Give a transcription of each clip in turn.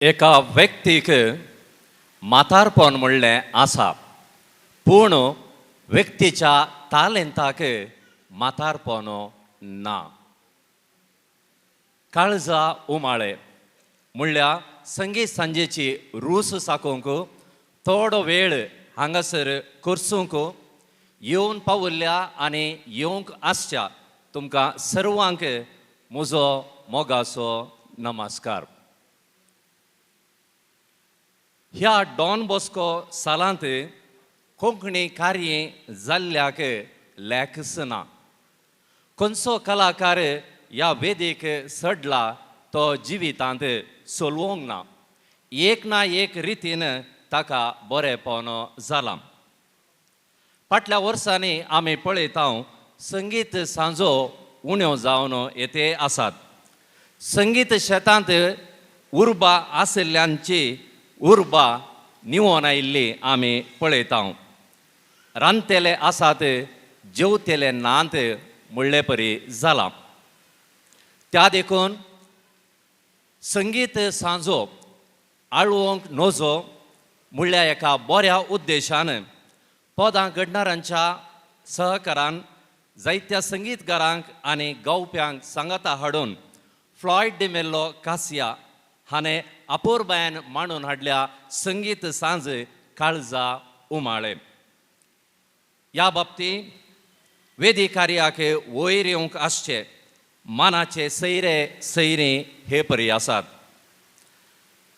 एका व्यक्तीक म्हातारपण म्हणलें आसा, पूण व्यक्तीच्या तालेंताक म्हातारपण ना. काळजा उमाळे म्हणल्यार संगीत सांजेची रूस साकोवंक थोडो वेळ हांगासर करसूंक येवन पाविल्ल्या आनी येवंक आसच्या तुमकां सर्वांक म्हजो मोगाचो नमस्कार. ह्या डॉन बॉस्को सालांत कोंकणी कार्य जाल्ल्याक लेखच ना. खंयचो कलाकार ह्या वेदीक चडला तो जिवितांत चलोवंक ना, एक ना एक रितीन ताका बरेंपण जालां. फाटल्या वर्सांनी आमी पळयता संगीत सांजो उण्यो जावन येते आसात. संगीत शेतांत उर्बा आशिल्ल्यांची उर्बा निवोन आयिल्ली आमी पळयता. रांदतले आसात जेवतले नात म्हणले परी जालां. त्या देखून संगीत सांजो आळोवंक नजो म्हणल्या एका बऱ्या उद्देशान पदां घडणारांच्या सहकारान जायत्या संगीतकारांक आनी गावप्यांक सांगाता हाडून फ्लॉयड डिमेल्लो कासिया हाणें अपुरबायेन मांडून हाडल्या संगीत सांज काळजा उमाळे. ह्या बाबतींत वेदी कार्याक वयर येवंक आसचे मानाचे सैरे सैरी हे परी आसात.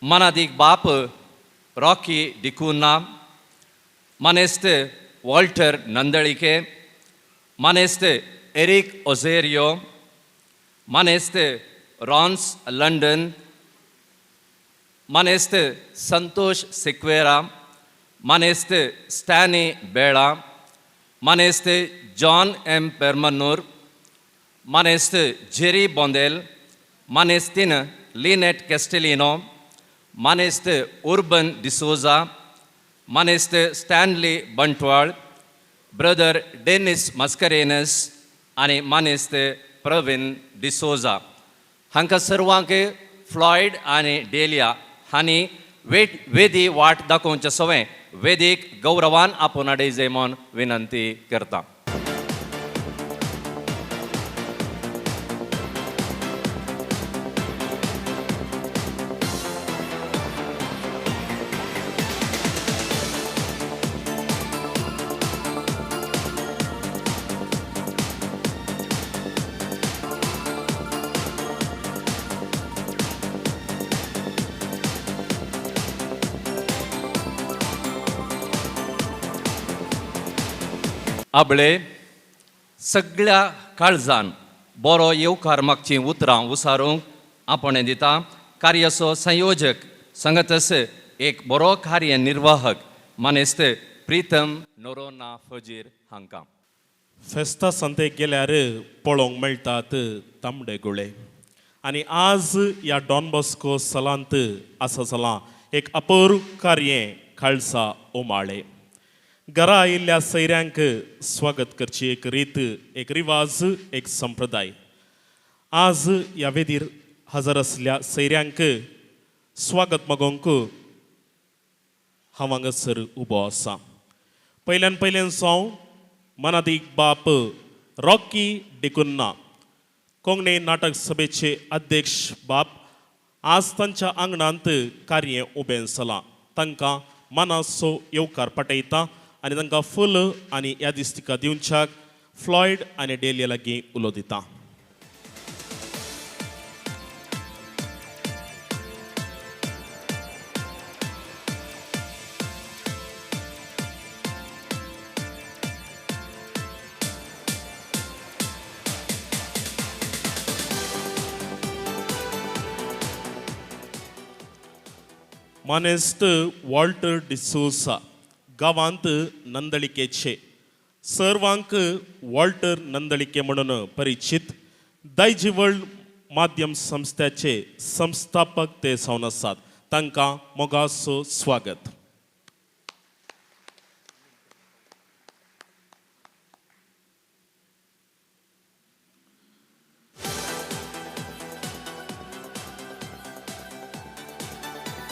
मानादीक बाप रॉकी डिकुन्हा, मानेस्त वॉल्टर नंदळिके, मानेस्त एरीक ओझेरियो, मानेस्त रॉन्स लंडन, मानेस्त संतोष सिक्वेरा, मानेस्त स्टॅनी बेळा, मानेस्त जॉन एम पेरमनूर, मानेस्त जेरी बोंदेल, मानेस्तीन लिनेट कॅस्टेलिनो, मानेस्त उर्बन डिसोजा, मानेस्त स्टॅनली बंटवाळ, ब्रदर डेनिस मस्करेनस आनी मानेस्त प्रवीण डिसोजा. हांकां सर्वांक फ्लॉयड आनी डेलिया हांणी वेदी वाट दाखोवचे सवंय वेदीक गौरवान आपोवन हाडयजे म्हूण विनंती करता. आबळे सगळ्या काळजान बरो येवकार मागचीं उतरां उसारूंक आपणें दिता. कार्याचो संयोजक संगतस एक बरो कार्यनिर्वाहक मानेस्त प्रितम नोरोना फजीर हांकां. फेस्ता संतेक गेल्यार पळोवंक मेळटात तांबडे गुळे आनी आज ह्या डॉन बॉस्को सलांत आसा जालां एक अपूर्व कार्य खालसा उमाळे. घरा आयिल्ल्या सैऱ्यांक स्वागत करची एक रीत, एक रिवाज, एक संप्रदाय. आज ह्या वेदीर हजर आसल्या सैऱ्यांक स्वागत मागोवंक हांव हांगासर उबो आसा. पयल्यान पयल्यान हांव मनादीक बाप रॉकी डिकुन्हा, कोंकणी नाटक सभेचे अध्यक्ष बाप, आज तांच्या आंगणांत कार्य उबें जालां. तांकां मनाचो येवकार पाठयता आनी तांकां फुल आनी यादिस्तिका दिवच्याक फ्लॉयड आनी डेलिया लागीं उलो दिता. मानेस्त वॉल्टर डिसोसा, गांवांत नंदळिकेचे सर्वांक वॉल्टर नंदळिके म्हणून परिचित, दायजिवर्ल्ड माध्यम संस्थेचे संस्थापक ते जावन आसात. तांकां मोगाचो स्वागत.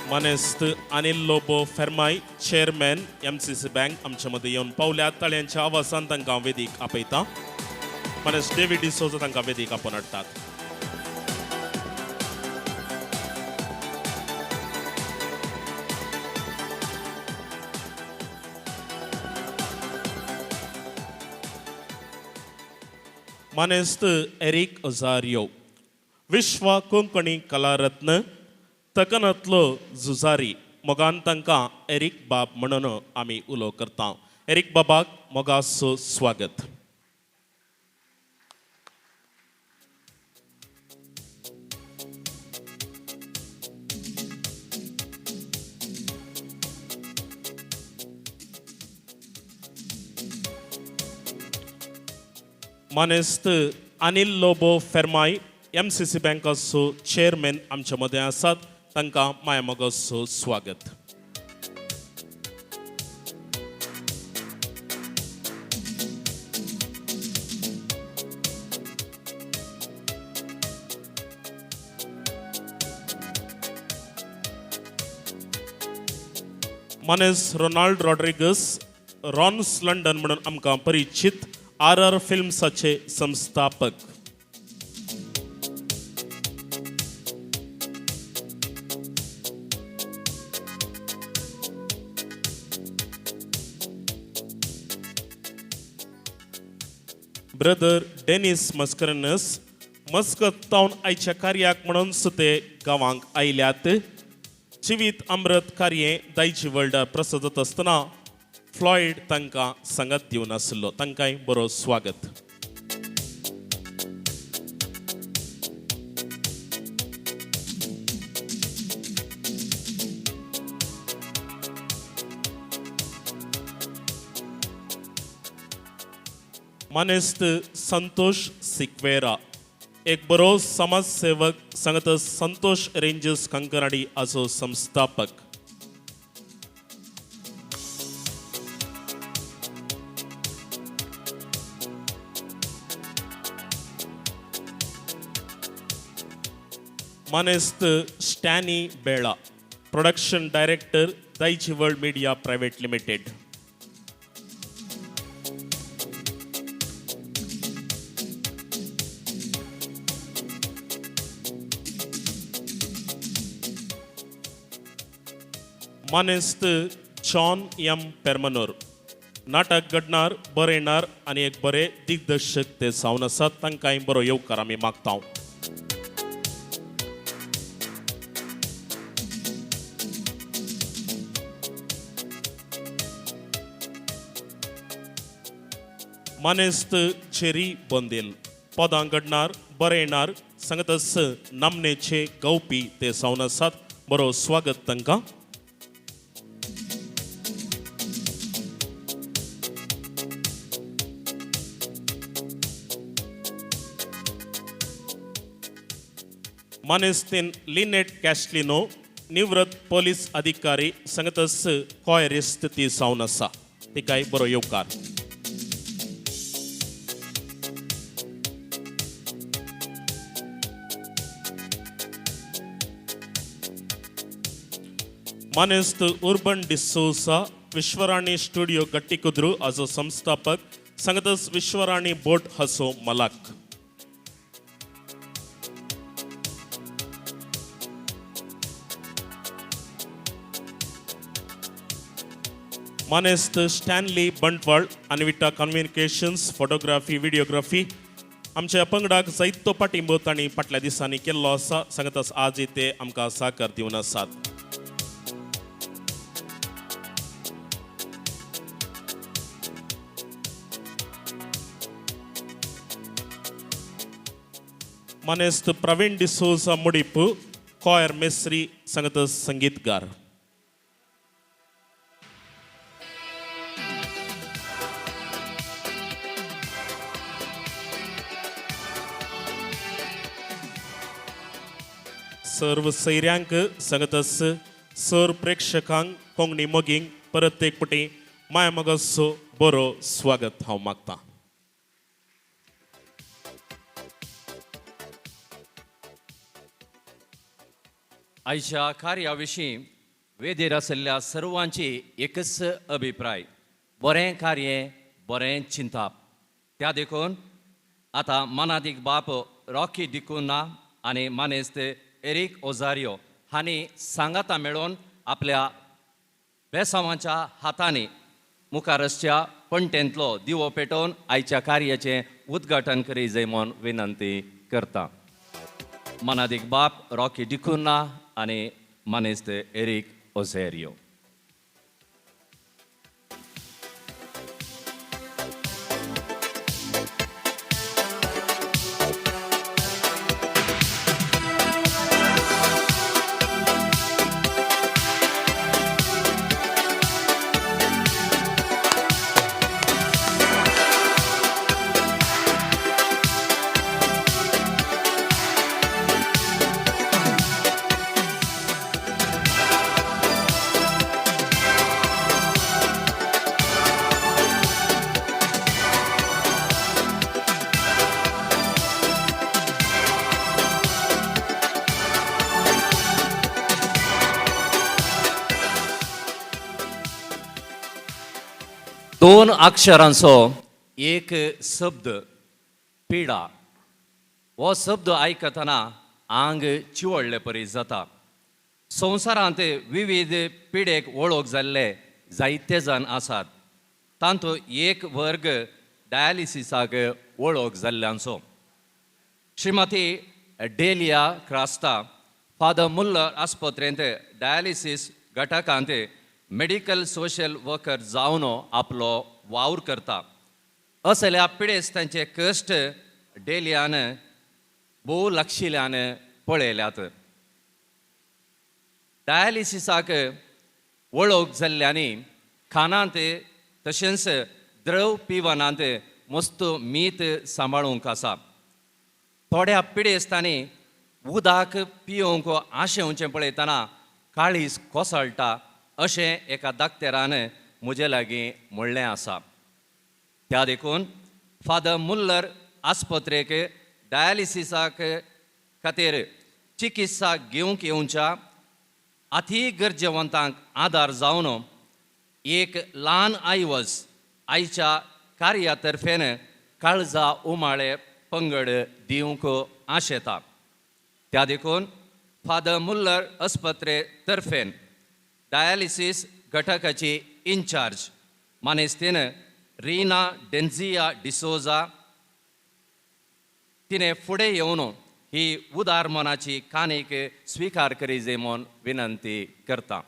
मानेस्त Anil Lobo Fermai, chairman MCC bank आमच्या मदें येवन पावल्यात. ताळयांच्या आवाजान तांकां वेदीक आपयता. मानेस्त डेव्हिड डिसोजा तांकां वेदीक आपोवन हाडटात. मानेस्त एरिक ओझारियो, विश्व कोंकणी कलारत्न, तकनांतलो झुजारी, मोगान तांकां एरिक बाब म्हणून आमी उलो करता. एरिक बाबाक मोगाचो स्वागत. मानेस्त अनिल लोबो फेर्माय, MCC बँकाचो चेअरमॅन आमच्या मदें आसात. तांकां माया मोगाचो स्वागत. मानेस्त रोनाल्ड रॉड्रिगस, रॉन्स लंडन म्हणून आमकां परिचित, RR फिल्म्साचे संस्थापक. ब्रदर डेनिस मस्करनस, मस्कत तावन आयच्या कार्याक म्हणून ते गांवांक आयल्यात. जिवीत अमृत कार्य दायजी वर्ल्डार प्रसाद जाता आसतना फ्लॉयड तांकां सांगात दिवन आसलो. तांकांय बरो स्वागत. मानेस्त संतोष सिक्वेरा, एक बरो समाजसेवक, सांगत संतोष रेंजर्स कंकनाडी हाचो संस्थापक. मानेस्त Stany Bela, production director, Daiji world media private limited. मानेस्त जॉन एम पेरमनोर, नाटक घडणार, बरयणार आनी एक बरे दिग्दर्शक ते जावन आसात. तांकांय बरो येवकार आमी मागता. मानेस्त चेरी बोंदेल, पदां घडणार, बरयणार, सांगतच नामनेचे गावपी ते जावन आसात. बरो स्वागत तांकां. मानेस्तीन लिनेट कॅस्लिनो, निवृत्त पोलीस अधिकारी, सांगतच कॉयरिस्त ती जावन आसा. तिकाय बरो येवकार. मानेस्त उर्बन डिसोसा, विश्वराणी स्टुडिओ गट्टीकुद्रू हाचो संस्थापक, सांगतच विश्वराणी बोट हाचो मालक. मानेस्त Stanley Bantwal, Anvita communications, photography, videography आमच्या पंगडाक जायतो पाठिंबो तांणी फाटल्या दिसांनी केल्लो आसा. सांगतच आज ते आमकां साकर दिवन आसात. मानेस्त प्रवीण डिसोजा मुडीप, कॉयर मेस्त्री, सांगतच संगीतकार. सर्व सैऱ्यांक सांगतच सर प्रेक्षकांक कोंकणी मोगींक परत एक पटी माया मोगाचो बरो स्वागत हांव मागता. आयच्या कार्या विशीं वेदीर आशिल्ल्या सर्वांची एकच अभिप्राय, बरें कार्य बरें चिंताप. त्या देखून आतां मनादीक बाप रॉकी डिकुना आनी मानेस्त एरीक ओजारियो हांणी सांगाता मेळोवन आपल्या बेसांवाच्या हातांनी मुखार आसच्या पणटेंतलो दिवो पेटोवन आयच्या कार्याचें उद्घाटन करी जाय म्हूण विनंती करता. मनादीक बाप रॉकी डिकुना आनी मानेस्त एरीक ओझेरियो. दोन अक्षरांचो एक शब्द पिडा. हो शब्द आयकतना आंग चिवडले परी जाता. संवसारांत विविध पिडेक वळख जाल्ले जायते जाण आसात. तातूंत एक वर्ग डायलिसिसाक वळख जाल्ल्यांचो. श्रीमती डेलिया क्रास्ता फादर मुल्लर आस्पत्रेंत डायलिसीस घटकांत मेडिकल सोशल वर्कर जावन आपलो वावर करता. असल्या पिडेस्तांचे कश्ट डेलियान भोव लागशिल्ल्यान पळयल्यात. डायलिसिसाक वळख जाल्ल्यांनी खाणांत तशेंच द्रव पिवनांत मस्त मीत सांबाळूंक आसा. थोड्या पिडेस्तांनी उदक पियोवंक आशेवचें पळयतना काळीज कोसळटा अशें एका दाक्तेरान म्हजे लागीं म्हणलें आसा. त्या देखून फादर मुल्लर आस्पत्रेक डायलिसिसाक खातीर चिकित्सा घेवंक येवच्या अती गरजेवंतांक आदार जावन एक ल्हान आयवज आयच्या कार्या तर्फेन काळजा उमाळे पंगड दिवंक आशेता. त्या देखून फादर मुल्लर आस्पत्रे तर्फेन डायलिसीस घटकाची इन्चार्ज मानेस्तीन रिना डेन्झिया डिसोजा तिणें फुडें येवन ही उदार मनाची काणीक स्विकार करी जाय म्हूण विनंती करता.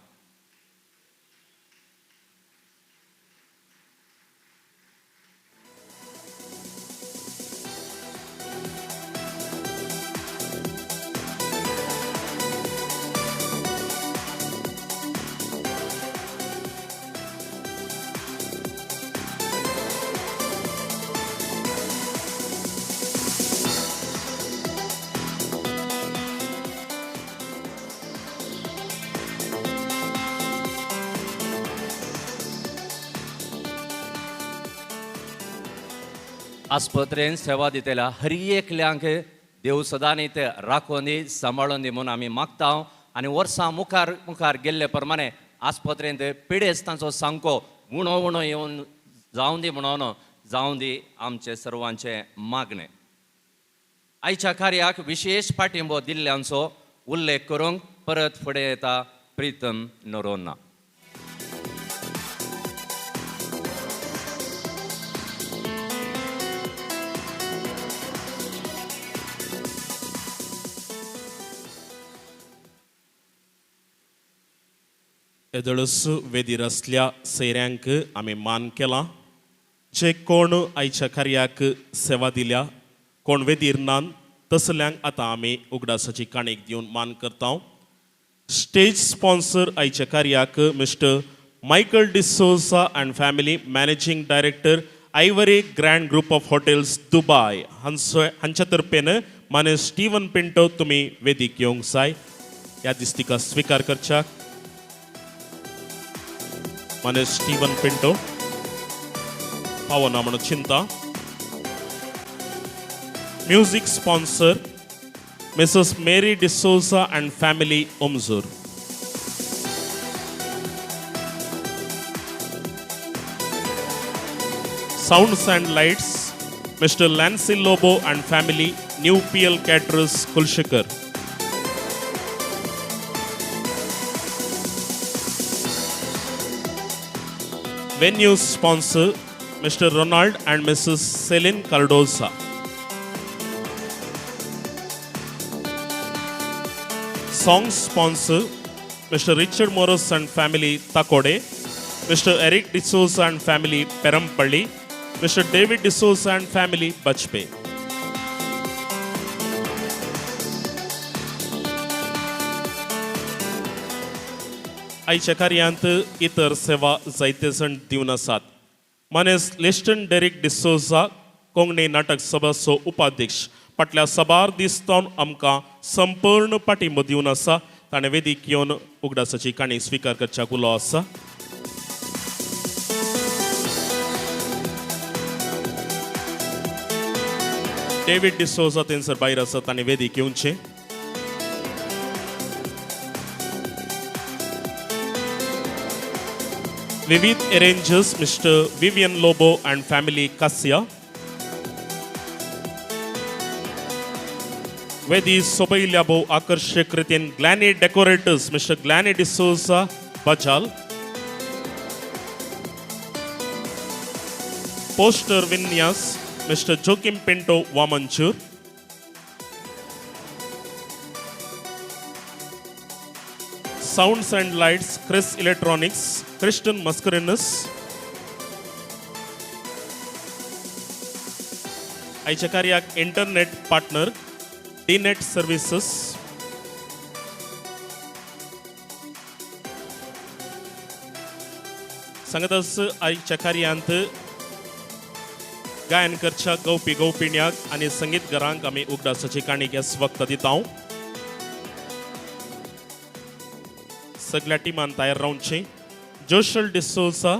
आस्पत्रेन सेवा दितल्या हर एकल्यांक देव सदांनी ते राखून दी सांबाळून दी म्हूण आमी मागता. आनी वर्सां मुखार मुखार गेल्ले प्रमाणे आस्पत्रेंत पिडेस्तांचो सामको उणो उणो येवन जावं दी म्हणून जावं दी आमचे सर्वांचें मागणें. आयच्या कार्याक विशेश पाठिंबो दिल्ल्यांचो उल्लेख करूंक परत फुडें येता प्रितम नरोन्ना. येदोळस वेदीर आसल्या सैऱ्यांक आमी मान केला. जे कोण आयच्या कार्याक सेवा दिल्या, कोण वेदीर नान तसल्यांक आतां आमी उगडासाची काणीक दिवन मान करता. स्टेज स्पॉन्सर आयच्या कार्याक mister Michael D'Souza and family, managing director, Ivory Grand group of hotels, Dubai हांचो हांच्या तर्फेन माने स्टीवन पिंटो तुमी वेदीक येवंक जाय. ह्या दिस्तिका स्विकार करच्याक माने स्टीवन पिंटो पावना म्हणून चिंता. Music sponsor Mrs Mary D'Souza and family, Omjor. Sounds and lights Mister Lancy Lobo and family, new P L caterers, Kulshekar. Venue sponsor Mister Ronald and Mrs Celine Cardoza. Song sponsor Mister Richard Moros and family, Takode. Mister Eric D'Souza and family, Perampalli. Mister David D'Souza and family, Bajpe. आयच्या कार्यांत इतर सेवा जायते जाण दिवन आसात. मानेस Liston Derrick D'Souza, Konkani नाटक सभाचो उपाध्यक्ष, फाटल्या साबार दीस सावन आमकां संपूर्ण पाठिंबो दिवन आसा. ताणें वेदीक येवन उगडासाची काणी स्विकार करच्याक उलो आसा. डेवीड डिसोजा थंयसर भायर आसा, ताणें वेदीक येवचें. विविध arrangers Mister Vivian Lobo and family, Kasia. वेदी सोबयल्या भोव आकर्शक रितीन Glenny decorators Mister Glenny D'Souza, Bajal. Poster विन्यास mister Joaquim Pinto, Vamanjoor. Sounds and lights Chris electronics, Christian Mascarenhas. आयच्या कार्याक इंटरनेट पार्टनर डीनेट सर्विसेस. सांगतच आयच्या कार्यांत गायन करच्या गवपी गवपिण्याक आनी संगीतकारांक आमी उगडासाची काणी घेस वक्त दिता. सगळ्या टिमान तयार रावचें. जोशल D'Souza,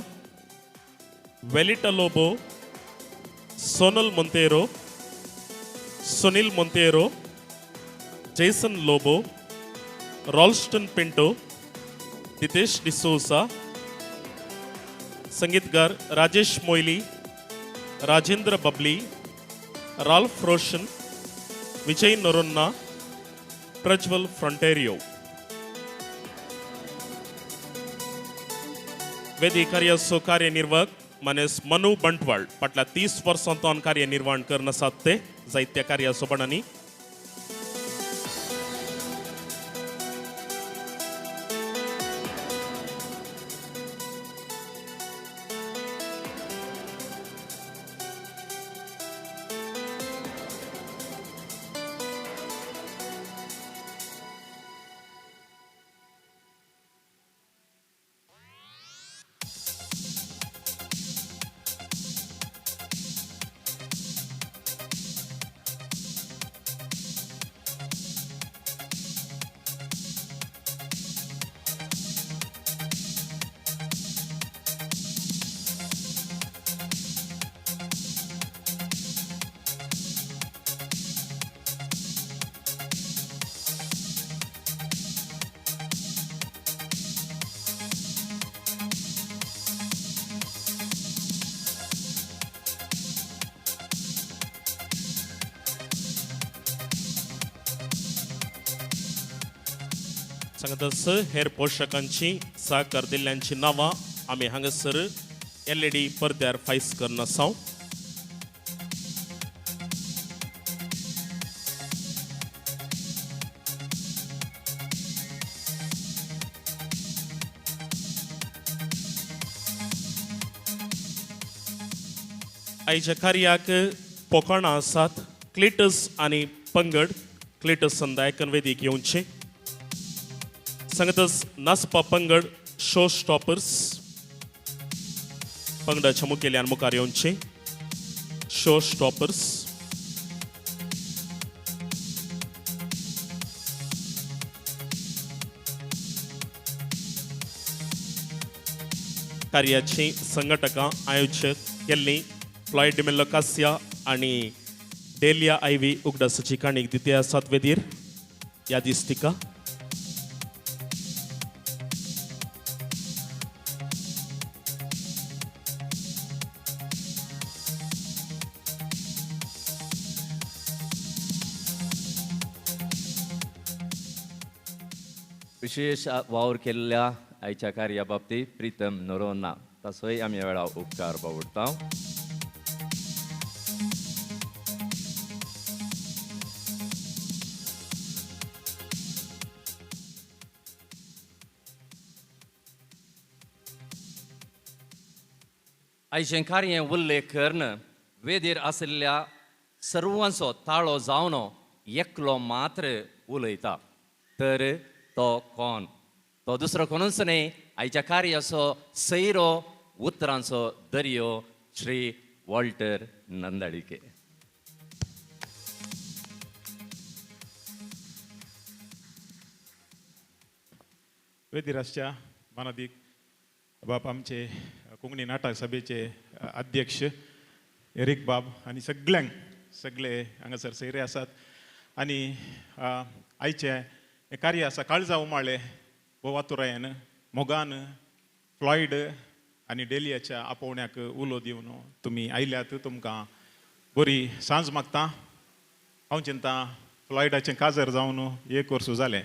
वेलिटा Lobo, Sonal Monteiro, Sunil Monteiro, Jason Lobo, Ralston Pinto, Ditesh D'Souza. संगीतकार राजेश मोयली, राजेंद्र बबली, राल्फ रोशन, विजय नोरोन्ना, प्रज्वल फ्रंटेरियो. वेदी कार्याचो कार्यनिर्वाहक मानेस मनु बंटवाळ, फाटल्या 30 वर्सां तावन कार्यनिर्वहण करून आसात ते जायत्या कार्याचो बणांनी. सांगतच हेर पोशकांची सहकार दिल्ल्यांची नांवां आमी हांगासर एलईडी पडद्यार फायस करून आसा. आयच्या कार्याक पोकाणां आसात. क्लिटस आनी पंगड, क्लिटस संदायकन वेदीक येवचे. सांगतच नाचपा पंगड शो स्टॉपर्स पंगडाच्या मुखेल्यान मुखार येवचे. शो स्टॉपर्स कार्याची संघटकां आयोजक केल्ली फ्लॉयड डिमेल्लो कासिया आनी डेलिया आयवी उगडासाची काणीक दिते आसात वेदीर यादिस्तिका. विशेश वावर केल्ल्या आयच्या कार्या बाबतीत प्रितम नरोना ताचोय आमी ह्या वेळार उपकार बावडटा. आयचें कार्य उल्लेख करून वेदीर आशिल्ल्या सर्वांचो ताळो जावन एकलो मात्र उलयता, तर तो कोण? तो दुसरो कोणूच न्हय, आयच्या कार्याचो सैरो उतरांचो दर्यो श्री वॉल्टर नंदाडिके. वेदिरासच्या मानादीक बाप, आमचे कोंकणी नाटक सभेचे अध्यक्ष एरीक बाब आनी सगळ्यांक सगळे हांगासर सयरे आसात. आनी आयचें हें कार्य आसा काळजा उमाळे भोवातुरायन मोगान फ्लॉयड आनी डेलियाच्या आपोवण्याक उलो दिवन तुमी आयल्यात, तुमकां बरी सांज मागता. हांव चिंता फ्लॉयडाचें काजर जावन एक वर्स जालें,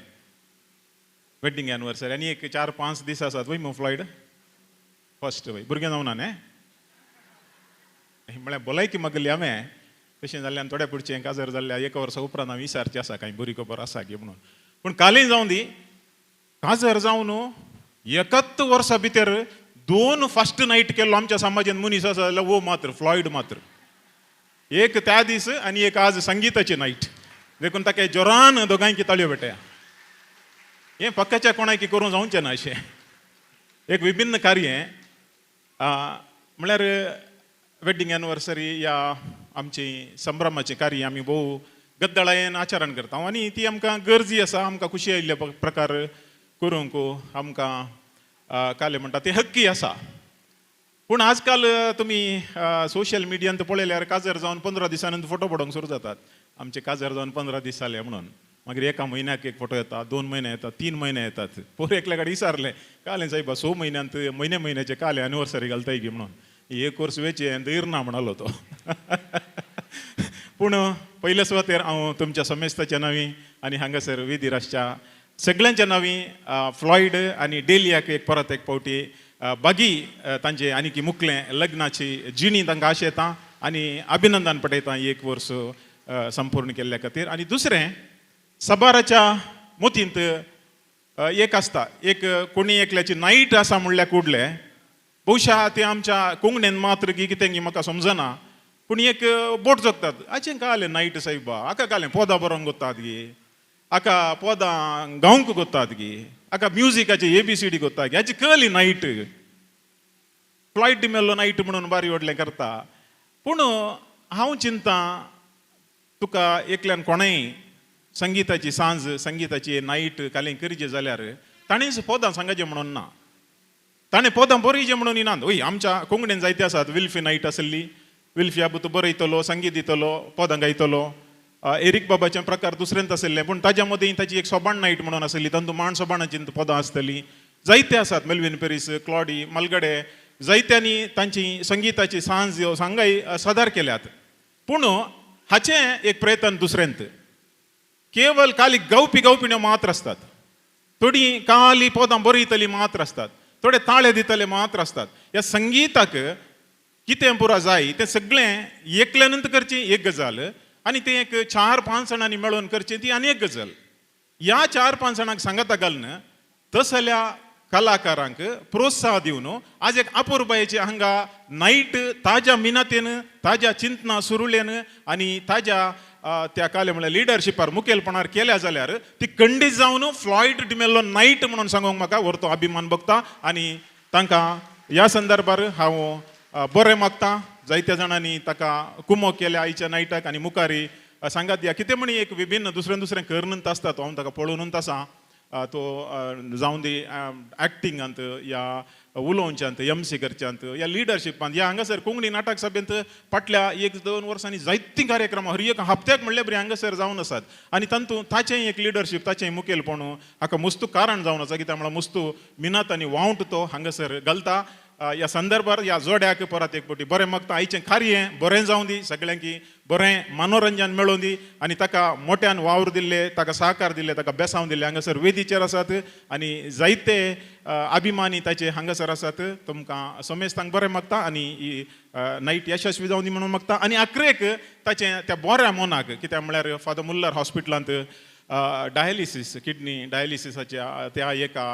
वेड्डींग एनिवर्सरी, आनी एक 4-5 दीस आसात वय मू फ्लॉयड फर्स्ट वय भुरगें जावना न्ही म्हळ्यार भलायकी मागली हांवें तशें जाल्ल्यान थोड्या पुडचें काजर जाल्ल्या एका वर्सा उपरांत हांव विचारचें आसा कांय बरी खबर आसा गी म्हणून. पूण कालय जावं दी, काजर जावन एकाच वर्सा भितर 2 फर्स्ट नायट केल्लो आमच्या समाजांत मनीस आसा जाल्यार वो मात्र फ्लॉयड मात्र, एक त्या दीस आनी एक आज संगीताची नायट. देखून ताका जोरान दोगांयकी ताळयो भेटया. हें पक्काच्या कोणाकी करूंक जावचें ना अशें एक विभिन्न कार्य म्हळ्यार वेड्डींग एनिवर्सरी या आमची संभ्रमाचें कार्य आमी भोव गद्दळायेन आचरण करता आनी ती आमकां गरजी आसा, आमकां खुशी आयिल्ले प्रकार करूंक आमकां काले म्हणटा ते हक्की आसा. पूण आजकाल तुमी सोशल मिडियांत पळयल्यार काजर जावन 15 दिसांनी फोटो पडोवंक सुरू जातात. आमचे काजर जावन 15 दीस जाले म्हणून मागीर एका म्हयन्याक एक फोटो येता, 2 म्हयने येता, 3 म्हयने येतात. पोर एकल्या कडेन विचारलें कालें सायबा 6 म्हयन्यांत म्हयने म्हयन्याचे काले एनिवर्सरी घालताय गी म्हणून, एक वर्स वेचें धैर ना म्हणालो तो. पूण पयले सुवातेर हांव तुमच्या समेस्ताच्या नांवी आनी हांगासर विधिराजच्या सगळ्यांच्या नांवी फ्लॉयड आनी डेलियाक एक परत एक फावटी बागी तांचे आनीकी मुकलें लग्नाची जिणी तांकां आशेता येता आनी अभिनंदन पटयता एक वर्स संपूर्ण केल्ल्या खातीर. आनी दुसरें सबाराच्या मोतींत एक आसता एक कोणी एकल्याची नायट आसा म्हणल्यार कुडले बहुशा ते आमच्या कोंकणीन मात्र की कितें की म्हाका समजना, पूण एक बोट जगतात आचें कालें नायट सायबा हाका कालें पोदां बरोवंक गोत्तात गी, हाका पोदां गावंक गोत्तात गी, हाका म्युजिकाचे ABCD गोत्ता गी, हाची कली नायट फ्लॉयड डिमेल्लो नायट म्हणून बारी व्हडलें करता. पूण हांव चिंता तुका एकल्यान कोणेंय संगीताची सांज संगीताची नायट कालें करचें जाल्यार ताणेंच पोदां सांगाचें म्हणून ना, ताणें पोदां बरयचें म्हणून ना. वय आमच्या कोंकणीन जायते आसात, विल्फी नायट आसली, विल्फी आबू तूं बरयतलो संगीत दितलो पोदां गायतलो. एरीक बाबाचें प्रकार दुसरेंत आशिल्लें, पूण ताज्या मदीं ताची एक सोबाण नायट म्हणून आसली, तातूंत मांड सोबाणाची पदां आसतलीं. जायते आसात मेलवीन पेरीस, क्लॉडी मलगडे, जायत्यांनी तांची संगीताची सांज सांगाय सादर केल्यात. पूण हाचें एक प्रयत्न दुसरेंत केवल काली गावपी गावपिण्यो मात्र आसतात, थोडीं काली पदां बरयतलीं मात्र आसतात, थोडे ताळे दितले मात्र आसतात. ह्या संगीताक कितें पुरा जाय तें सगळें एकल्यानूच करचें एक गजाल, आनी तें एक 4-5 जाणांनी मेळोवन करचें ती आनी एक गजाल. ह्या 4-5 जाणांक सांगाता घालून तसल्या कलाकारांक प्रोत्साह दिवन आज एक अपुरबायेची हांगा नायट ताज्या मिनातेन ताज्या चिंतना सुरुलेन आनी ताज्या त्या काले म्हळ्यार लिडरशिपार मुखेलपणार केल्या जाल्यार ती खंडीत जावन फ्लॉयड डिमेल्लो नायट म्हणून सांगूंक म्हाका व्हरतो अभिमान भोगता. आनी तांकां ह्या संदर्भार हांव बरें मागता. जायत्या जाणांनी ताका कुमो केल्या आयच्या नायटाक आनी मुखारी सांगात या कितें म्हणी एक विभिन्न दुसरें दुसरें करनूच आसता तो हांव ताका पळोवनूच आसा. तो जावं दी एक्टिंगांत या उलोवच्यांत एमसी करच्यांत या लिडरशिपांत या हांगासर कोंकणी नाटक सभेंत फाटल्या 1-2 वर्सांनी जायतीं कार्यक्रमां हर एक हप्त्याक म्हणल्यार बरी हांगासर जावन आसात. आनी तातूंत ताचें एक लिडरशीप ताचें मुखेलपण हाका मुस्तू कारण जावन आसा, कित्याक म्हळ्यार मुस्तू मिनात आनी वावंट तो हांगासर घालता. ह्या संदर्भार ह्या जोड्याक परत एक फावटी बरें मागता. आयचें कार्य बरें जावं दी, सगळ्यांकी बरें मनोरंजन मेळोवन दी आनी ताका मोट्यान वावर दिल्ले, ताका सहकार दिल्ले, ताका बेसांव दिल्ले हांगासर वेदीचेर आसात आनी जायते अभिमानी ताचे हांगासर आसात. तुमकां समेस्तांक बरें मागता आनी ही नायट यशस्वी जावं दी म्हणून मागता. आनी आखरेक ताचें त्या बऱ्या मनाक, कित्याक म्हळ्यार फादर मुल्लर हॉस्पिटलांत डायलिसीस, किडनी डायलिसिसाच्या त्या एका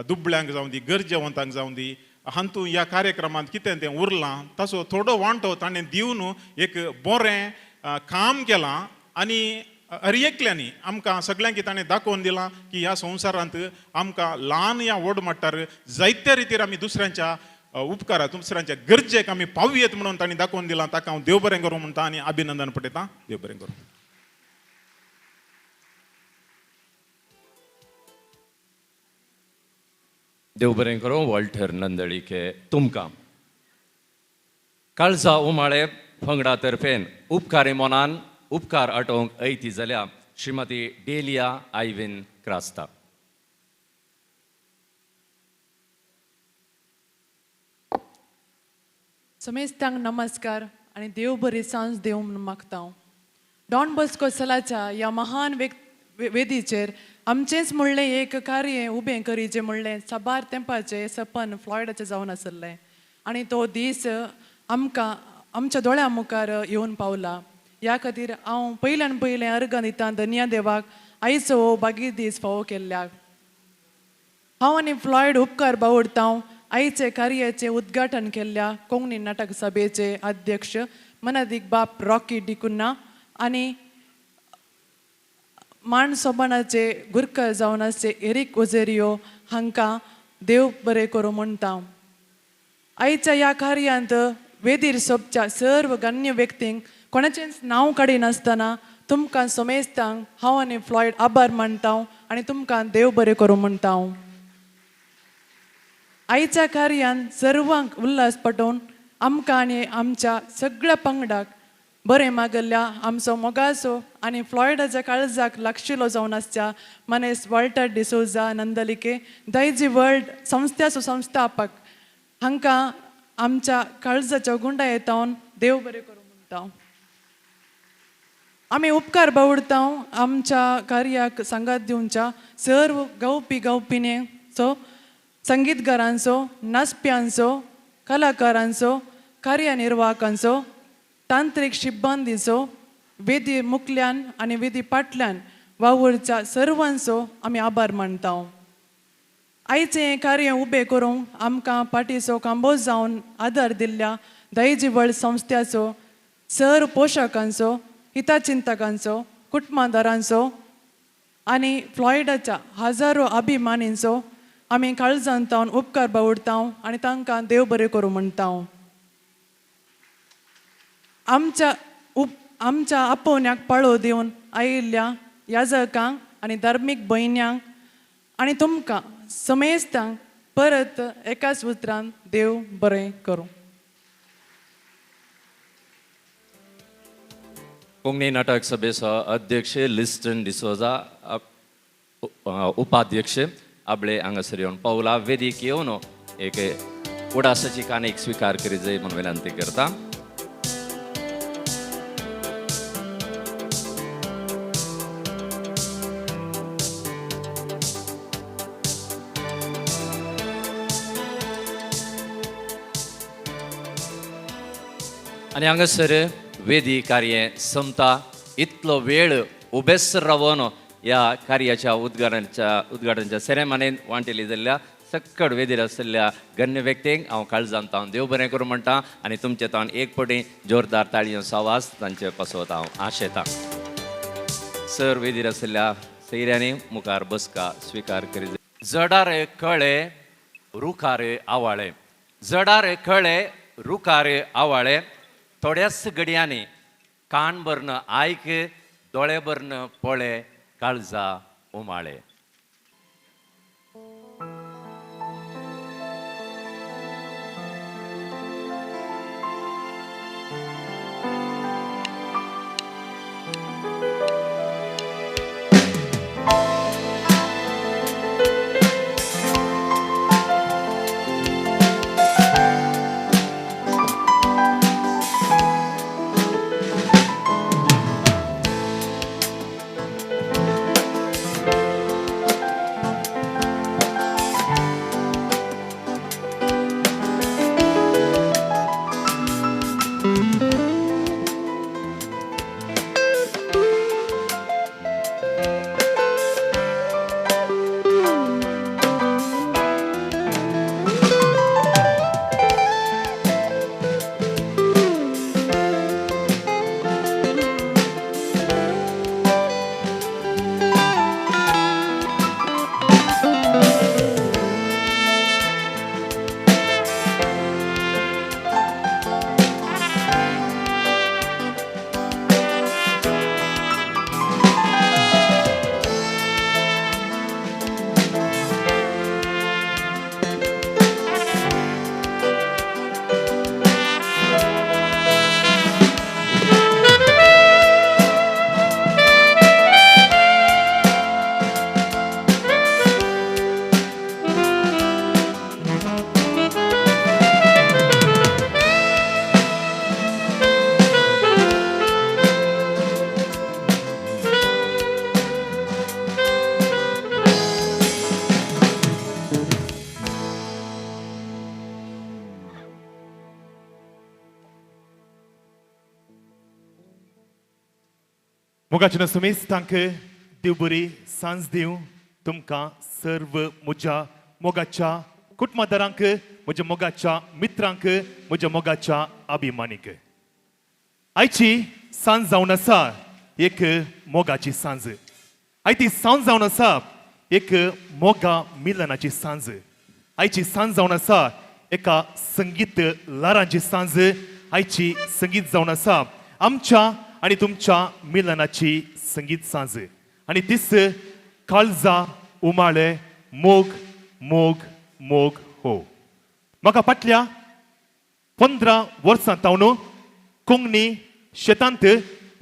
दुबळ्यांक जावं दी, गरजेवंतांक जावं दी, हातूंत ह्या कार्यक्रमांत कितें तें उरलां ताचो थोडो वांटो ताणें दिवन एक बरें काम केलां आनी हर एकल्यांनी आमकां सगळ्यांकी ताणें दाखोवन दिलां की ह्या संवसारांत आमकां ल्हान या व्हड मट्टार जायत्या रितीर आमी दुसऱ्यांच्या उपकारा, दुसऱ्यांच्या गरजेक आमी पावयेत म्हणून तांणी दाखोवन दिलां. ताका हांव देव बरें करूं म्हणटा आनी अभिनंदन पठयतां. देव बरें करूं. देव बरें करूं वॉल्टर नंदळीके तुमकां. काळजा उमाळे पंगडा तर्फेन उपकारी मनान उपकार आटोवंक ऐती जाल्या श्रीमती डेलिया आयवीन क्रास्ता. समेस्तांक नमस्कार आनी देव बरी सांज देव म्हणून मागता हांव. डॉन बॉस्को सलाच्या ह्या महान वेदीचेर आमचेंच म्हणलें एक कार्य उबें करीचें म्हणलें साबार तेंपाचें सपन फ्लॉयडाचें जावन आसलें आनी तो दीस आमकां आमच्या दोळ्यां मुखार येवन पावला. ह्या खातीर हांव पयल्यान पयलें अर्गां दितां धन्या देवाक आयचो हो बागी दीस फावो केल्ल्याक. हांव आनी फ्लॉयड उपकार बावडता आयचे कार्याचें उद्घाटन केल्ल्या कोंकणी नाटक सभेचे अध्यक्ष मनादीक बाप रॉकी डिकुन्ना आनी मान सोबानाचे गुरकर जावन आसचे एरीक ओझेरियो हांकां देव बरें करूं म्हणटा. आयच्या ह्या कार्यांत वेदीर सोबच्या सर्व गण्य व्यक्तींक कोणाचेंच नांव काडिनासतना तुमकां समेस्तांक हांव आनी फ्लॉयड आभार मानता आनी तुमकां देव बरें करूं म्हणटा. आयच्या कार्यान सर्वांक उल्हास पटोवन आमकां आनी आमच्या सगळ्या पंगडाक बरें मागल्ल्या आमचो मोगाचो आनी फ्लॉयडाच्या काळजाक लागशिलो जावन आसच्या मनेस वॉल्टर डिसोजा नंदलिके दायजी वर्ल्ड संस्थ्याचो संस्थापक हांकां आमच्या काळजाच्या गुंडा येतावन देव बरें करूं म्हणटा. आमी उपकार बावडता आमच्या कार्याक सांगात दिवच्या सर्व गावपी गावपिणेचो, संगीतकारांचो, नाचप्यांचो, कलाकारांचो, कार्यनिर्वाहकांचो, तांत्रीक शिब्बांदीचो, वेदी मुखल्यान आनी वेदी पाटल्यान वावुरच्या सर्वांचो आमी आभार मानता. आयचें हें कार्य उबें करूंक आमकां पाटीचो कांबो जावन आदार दिल्ल्या दायजी वर्ल्ड संस्थ्याचो, सर पोशकांचो, हितचिंतकांचो, कुटुंबादारांचो आनी फ्लॉयडाच्या हजारो अभिमानींचो आमी काळजान तावन उपकार बावडता आनी तांकां देव बरें करूं म्हणटा. आमच्या आपोवण्याक पाळो दिवन आयिल्ल्या याजकांक आनी धार्मीक भयण्यांक आनी तुमकां समेस्तांक परत एकाच उतरान देव बरें करूं. कोंकणी नाटक सभेचो अध्यक्ष लिस्टन डिसोजा, उपाध्यक्ष आपले हांगासर येवन पावला. वेदीक येवन एक उडासाची काणीक स्विकार करीत जाय म्हूण विनंती करता. आनी हांगासर वेदी कार्य सोंपता. इतलो वेळ उबेस रावन ह्या कार्याच्या उद्घाटनाच्या सेरेमनीन वांटेली जाल्ल्या सक्कड वेदीर आशिल्ल्या गण्य व्यक्तींक हांव काळजान तावन देव बरें करूं म्हणटा आनी तुमचे तावन एक पटी जोरदार ताळयो आवाज तांचे पासत हांव आशेतां. सर वेदीर आशिल्ल्या सैऱ्यांनी मुखार बसका स्विकार करीत. जडार कळे रुखार आवाळे, जडार कळे रुखार आवाळे, थोड्याच घडयांनी कान भरून आयक, दोळे भरून पळे, काळजा उमाळे. मोगाचे सुमेस्तांक देव बरी सांज दिवं. तुमकां सर्व म्हज्या मोगाच्या कुटुंबादारांक, म्हज्या मोगाच्या मित्रांक, म्हज्या मोगाच्या अभिमानीक आयची सांज जावन आसा एक मोगाची सांज. आयची सांज जावन आसा एक मोगा मिलनाची सांज. आयची सांज जावन आसा एका संगीत ल्हारांची सांज. आयची संगीत जावन आसा आमच्या आनी तुमच्या मिलनाची संगीत सांज. आनी तीच काळजा उमाळे मोग मोग मोग हो. म्हाका फाटल्या 15 वर्सां तावन कोंकणी शेतांत,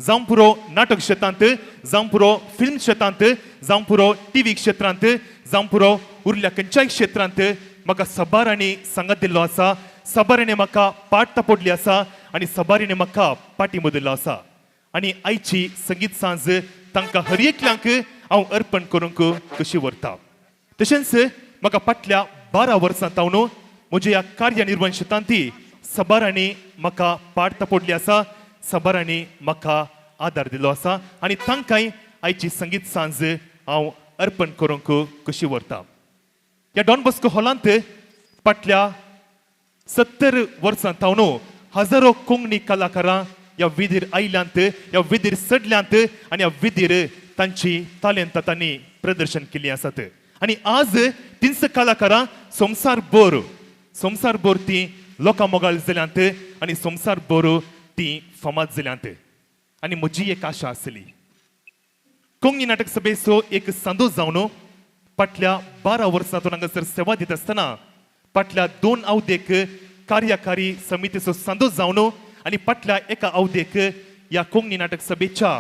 जावं पुरो नाटक शेतांत, जावं पुरो फिल्म शेतांत, जावं पुरो टीव्ही क्षेत्रांत, जावं पुरो उरल्या खंयच्याय क्षेत्रांत म्हाका सबारांनी सांगात दिल्लो आसा. सबारांनी म्हाका पाट तापोडली आसा आनी सबारांनी म्हाका पाटी दिल्लो आसा. आनी आयची संगीत सांज तांकां हर एकल्यांक हांव अर्पण करूंक कशी व्हरता. तशेंच म्हाका फाटल्या 12 वर्सां तावन म्हज्या ह्या कार्यनिर्वण शेतांत सबारांनी म्हाका पाट तापोडली आसा, सबारांनी म्हाका आदार दिल्लो आसा आनी तांकांय आयची संगीत सांज हांव अर्पण करूंक कशी व्हरता. ह्या डॉन बॉस्को हॉलांत फाटल्या 70 वर्सां तावन हजारो कोंकणी कलाकारां ह्या विधीर आयल्यांत, ह्या विधीर चडल्यांत आनी ह्या विधीर तांची तालेंतां तांणी प्रदर्शन केल्लीं आसात. आनी आज तींच कलाकारां संवसार भर, संवसार भर तीं लोकां मोगाळ जाल्यांत आनी संवसार भर तीं फामाद जाल्यांत. आनी म्हजी एक आशा आसली कोंकणी नाटक सभेचो एक सांदो जावन फाटल्या 12 वर्सां तो हांगासर सेवा दित आसतना फाटल्या 2 अवधेक कार्यकारी समितीचो सांदो जावन आनी फाटल्या एका अवधेक ह्या कोंकणी नाटक सभेच्या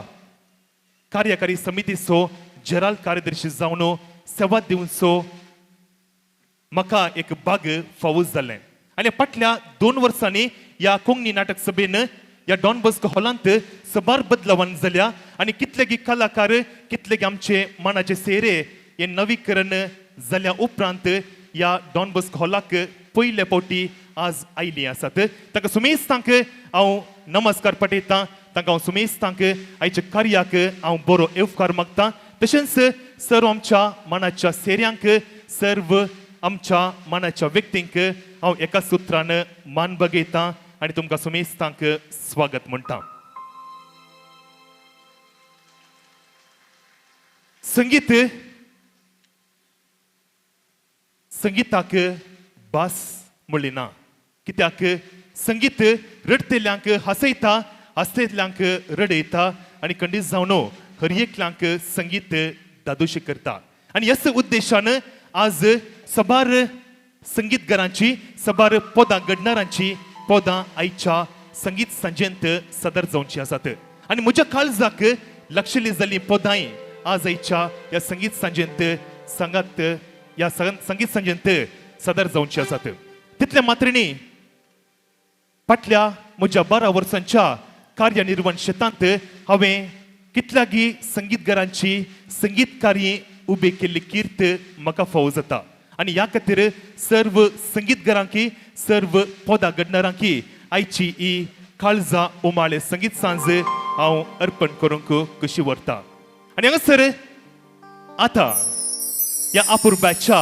कार्यकारी समितीचो जेराल कार्यदर्शी जावन सेवा दिवचो म्हाका एक बाग फावो जालें. आनी फाटल्या 2 वर्सांनी ह्या कोंकणी नाटक सभेन ह्या डॉन बॉस्को हॉलांत सबार बदलावान जाल्या आनी कितलेगी कलाकार, कितलेगी आमचे मानाचे सेरे हे नवीकरण जाल्या उपरांत ह्या डॉन बॉस्को हॉलाक पयले फावटी आज आयली आसात. ताका सुमेस्तांक हांव नमस्कार पठयतां, तांकां हांव सुमेस्तांक आयच्या कार्याक हांव बरो येवकार मागता. तशेंच सर्व आमच्या मानाच्या सेऱ्यांक, सर्व आमच्या मानाच्या व्यक्तींक हांव एका सुत्रान मान बगयतां आनी तुमकां सुमेस्तांक स्वागत म्हणटा. संगीत संगीताक भास म्हणली ना, कित्याक संगीत रडटेल्यांक हांसयता, हांसयतल्यांक रडयता आनी खंडीत जावन हर एकल्यांक संगीत दादोशी करता. आनी ह्याच उद्देशान आज सबार संगीतकारांची, सबार पदां घडणारांची पदां आयच्या संगीत सांजेंत सदर जावची आसात. आनी म्हज्या काळजाक लक्षली जाल्लीं पदांय आज आयच्या ह्या संगीत सांजेंत सांगात ह्या संगीत सांजेंत सदर जावची आसात. तितले मात्र न्ही, फाटल्या म्हज्या 12 वर्सांच्या कार्यनिर्वण शेतांत हांवें कितल्यागी संगीतकारांची संगीतकारी उबी केल्ली कीर्त म्हाका फावो जाता. आनी ह्या खातीर सर्व संगीतकारांकी, सर्व पदां घडणारांकी आयची ही काळजा उमाळे संगीत सांज हांव अर्पण करूंक कशी व्हरता. आनी हांगासर आतां ह्या अपुर्बाच्या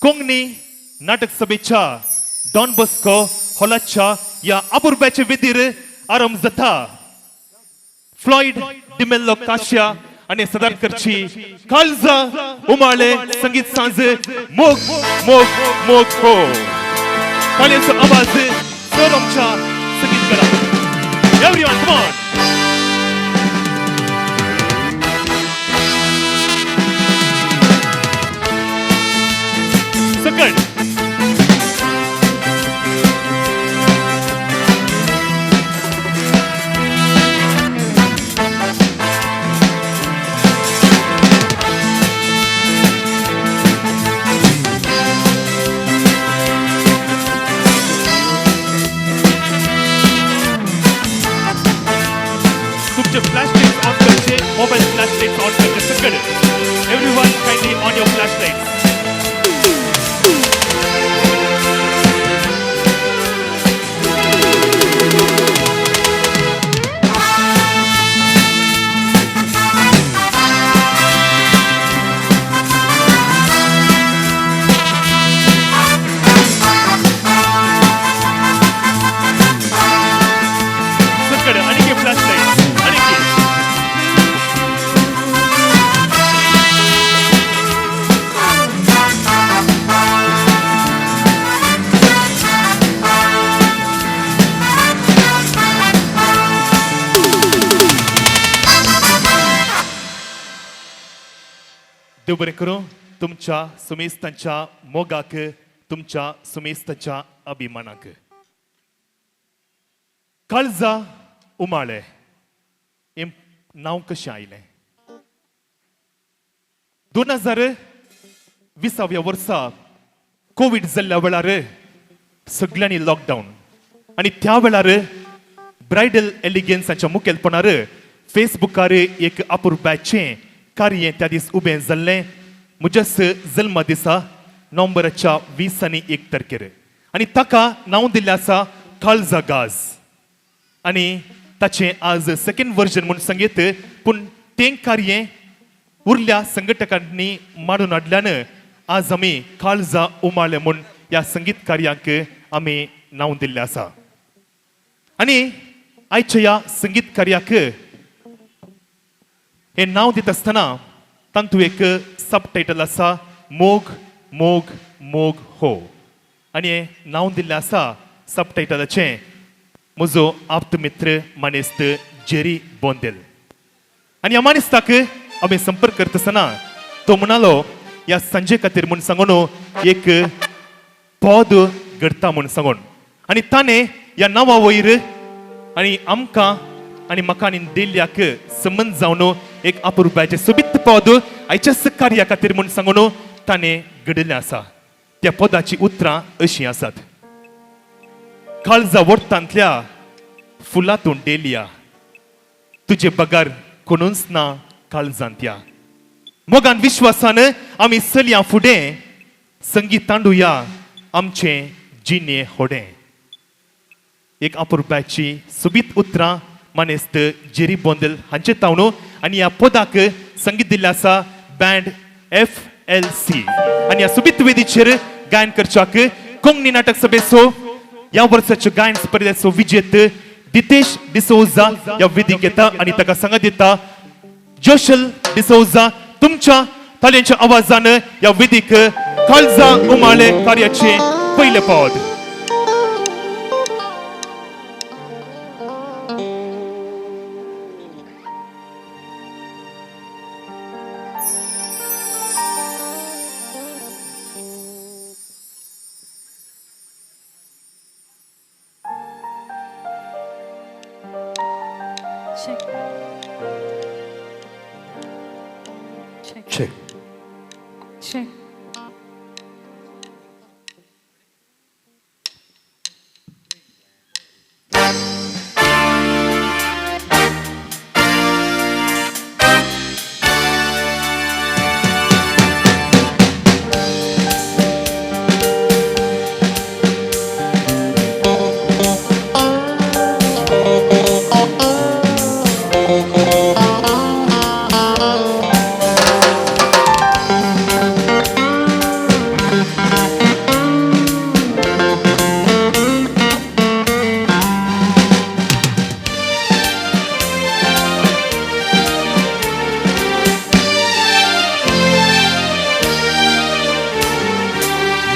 कोंकणी नाटक सभेच्या डॉन बॉस्को हॉलाच्या ह्या अपुर्बाच्या वेदीर आरंभ जाता फ्लॉयड डिमेल्लो काश्या आनी सदार करची काळजा उमाळे संगीत सांज मोग मोग मोग हो. ताळयांचो आवाज सर आमच्या संगीतकारां. Everyone, come on. सकट तुमचे फ्लॅश लाइट्स ऑन करचे, मोबाईल फ्लॅश लाइट्स ऑन करचे सकट. Everyone kindly on your flash lights. देव बरें करूं तुमच्या सुमेस्तांच्या मोगाक, तुमच्या सुमेस्ताच्या अभिमानाक. काळजा उमाळे हें नांव कशें आयलें? 2020व्या वर्सा कोवीड जाल्ल्या वेळार सगळ्यांनी लॉकडावन आनी त्या वेळार ब्रायडल एलिगन्स हांच्या मुखेलपणार फेसबुकार एक अपुरबायचें कार्य त्या दीस उबें जाल्लें म्हज्याच जल्मा दिसा नोव्हेंबराच्या 20 आनी 1 तारखेर आनी ताका नांव दिल्लें आसा काळजा गाज आनी ताचें आज सेकंड वर्जन म्हूण सांगीत, पूण तें कार्य उरल्या संघटकांनी मांडून हाडल्यान आज आमी काळजा उमाळे म्हूण ह्या संगीत कार्याक आमी नांव दिल्लें आसा. आनी आयच्या ह्या संगीत कार्याक हें नांव दिता आसतना तातूंत एक सब टायटल आसा, मोग मोग मोग हो. आनी हें नांव दिल्लें आसा सब टायटलाचें म्हजो आप्त मित्र मानेस्त जेरी बोंदेल. आनी ह्या मानेस्ताक आमी संपर्क करता आसतना तो म्हणालो ह्या सांजे खातीर म्हूण सांगून एक पद घडता म्हूण सांगून आनी ताणें ह्या नांवा वयर आनी आमकां आनी म्हाका आनी दिल्ल्याक संबंद जावन एक अपुरबायचें सोबीत पद आयच्याच कार्या खातीर म्हूण सांगून ताणें घडिल्लें आसा. त्या पदाचीं उतरां अशीं आसात. काळजा वोर्तांतल्या फुलां तूं डेलिया, तुजे बगर कोणूच ना काळजांत या. मोगान विश्वासान आमी चलया फुडें, संगीत तांडुया आमचें जिणे होडें. एक अपुरबायची सोबीत उतरां मानेस्त जेरी बोंदेल हांचे तावणू आनी ह्या पदाक संगीत दिल्लें आसा बँड FLC. आनी ह्या सोबीत वेदीचेर गायन करच्याक कोंकणी नाटक सभेचो ह्या वर्साच्यो गायन स्पर्धेचो विजेत दितेश डिसोजा ह्या वेदीक येता आनी ताका सांगत दिता जोशल डिसोजा. तुमच्या ताळयांच्या आवाजान ह्या वेदीक काळजा उमाळे कार्याचे पयलें पद. Check. Check. Check. Check.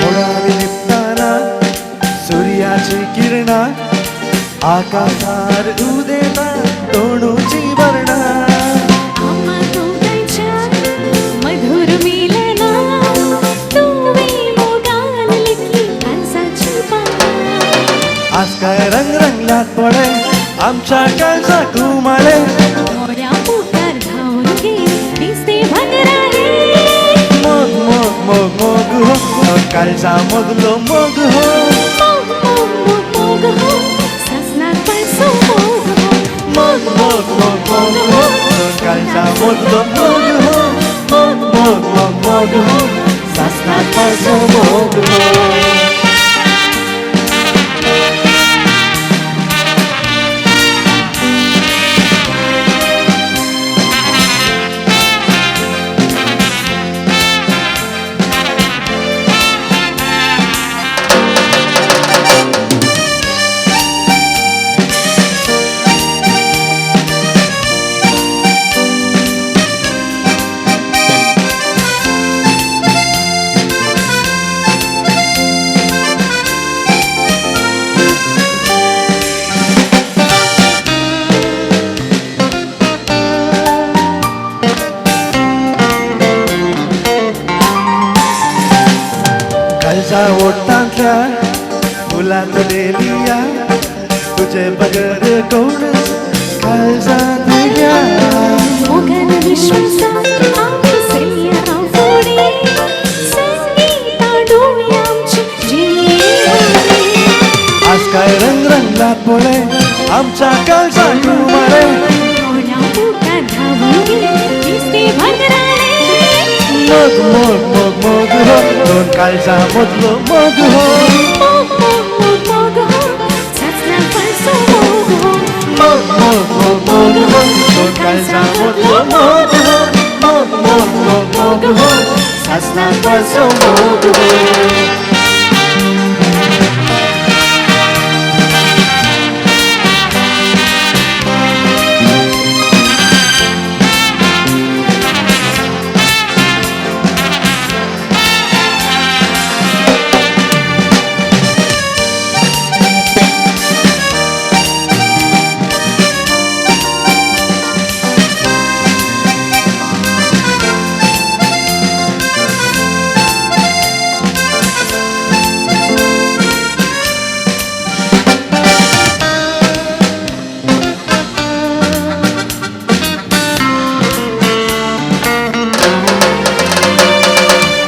मोडार लिपताना सूर्याची किरणां आकाशार उदेता तोणूची वर्णां. आम्हा दोघांच्या मधुर मिलना तुवे मोगान लिखली कांसाची पानां. आज काय रंग रंगल्यात पळे आमच्या काळजाक उमाळे. मोऱ्या पोटार धांवून गेली दिसते भांगराळे. मोग मोग मोग मोग हो, काळजा मदलो मोग हो. मोग मोग मोग मोग हो, सासनात पासो मोग हो. मोग मोग मोग मोग हो, काळजा मदलो मोग हो. मोग मोग मोग मोग हो, सासनात पासो मोग हो. ओठांतल्या फुलांत डेलिया तुझे बगर कोण काळजांत या मोगान विश्वासात आमी चलया फुडें संगीता डोळी आमची जिणें. आज काय रंग रंगला पळय आमच्या काळजाक उमाळे डोळ्या बुटां धांवून दिसते भांगराळे. मोग मोग मोग मोग हो दोन काळजा मदलो मोग हो मोग मोग मोग मोग हो सासना फारसो मोग हो. मोग मोग मोग मोग हो दोन काळजा मदलो मोग हो मोग मोग मोग मोग हो सासना फारसो मोग हो.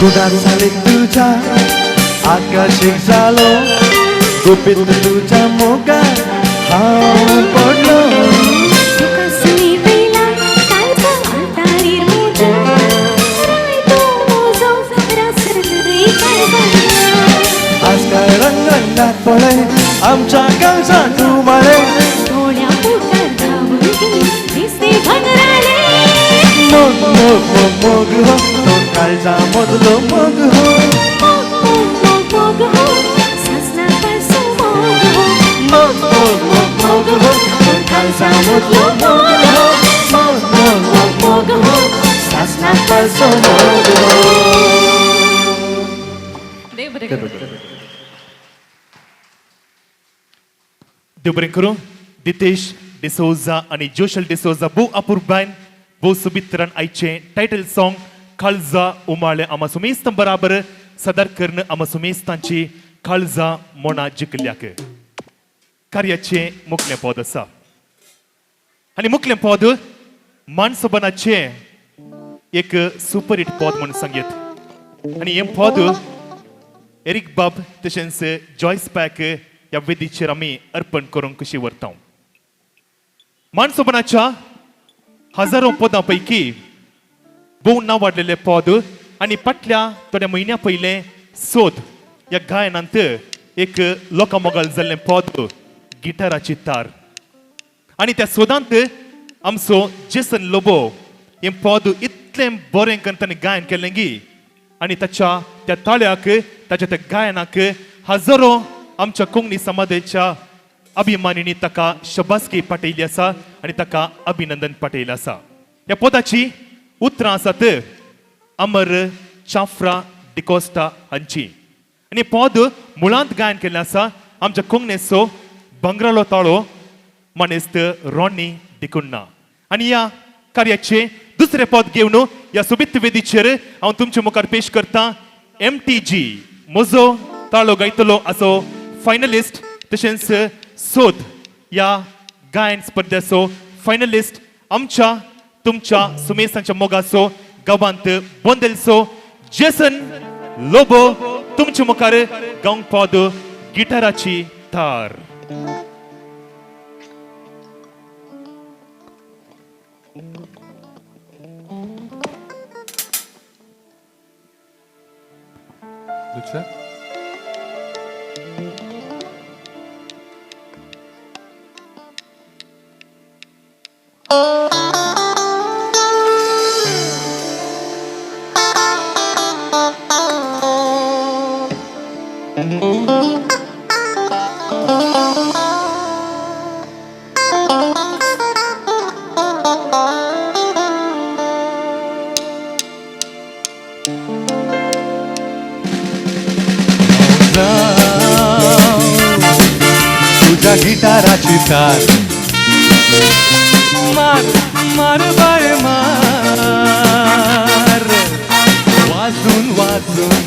कुडात जाली तुझ्या आकाशीक जालो गुपीत तुझ्या मोगान हांव पडलो. तुका सुनी वेला काळजा आल्तारीर म्हज्या राय तूं म्हजो रासनय काळजांतल्या. आज काय रंग रंगात पळय आमच्या काळजांत उमाळे डोळ्या बुटां धांवून दिसते भांगराळे. मोग मोग मोग मोग हो दोन काळजा मदलो मोग हो मोग मोग मोग मोग हो सासना फारसो मोग हो. मोग मोग मोग मोग हो दोन काळजा मदलो मोग हो मोग मोग मोग मोग हो सासना फारसो मोग हो. देव बरें करूं. देव बरें करूं. दितेश डिसोजा आनी जोशल डिसोजा भोव अपुरबायन भोव सुबित्रान आयचें टायटल सॉंग काळजा उमाळे आमा सुमेस्तां बराबर सदर करून आमा सुमेस्तांची काळजा मोना जिखल्याक कार्याचें मुखलें पद आसा आनी मुखलें पद मानसोबनाचें एक सुपरहिट पद म्हूण सांगयत आनी हें पद एरीक बाब तशेंच जॉयस पॅक ह्या वेदीचेर आमी अर्पण करूंक कशी व्हरता. मानसोबनाच्या हजारो पदां पैकी भोव नांवाडलेले पद आनी फाटल्या थोड्या म्हयन्या पयलें सोद ह्या गायनांत एक लोकां मोगाल जाल्लें पद गिटाराची तार आनी त्या सोदांत आमचो जेसन लोबो हें पद इतलें बरें करून ताणें गायन केल्लें गी आनी ताच्या त्या ताळ्याक ताच्या त्या गायनाक हजारो आमच्या कोंकणी समाजाच्या अभिमानिनी ताका शबासकी पाठयली आसा आनी ताका अभिनंदन पाठयलें आसा. ह्या पदाची उतरां आसात अमर चाफ्रा डिकोस्टा हांची आनी पद मुळांत गायन केल्लें आसा आमच्या कोंकणीचो भांगरालो ताळो मानेस्त रॉनी डिकुन्ना. आनी ह्या कार्याचें दुसरें पद घेवन ह्या सोबीत वेदीचेर हांव तुमचे मुखार पेश करता MTG म्हजो ताळो गायतलो असो फायनलिस्ट तशेंच सोद ह्या गायन स्पर्धेचो फायनलिस्ट आमच्या तुमच्या सुमेसांच्या मोगाचो गांवांत बोंदेलचो जेसन लोबो तुमच्या मुखार गावंक पद गिटाराची तार. Lütfen. तुझ्या गिटाराची तार मार मार बाय मार वाजून वाजून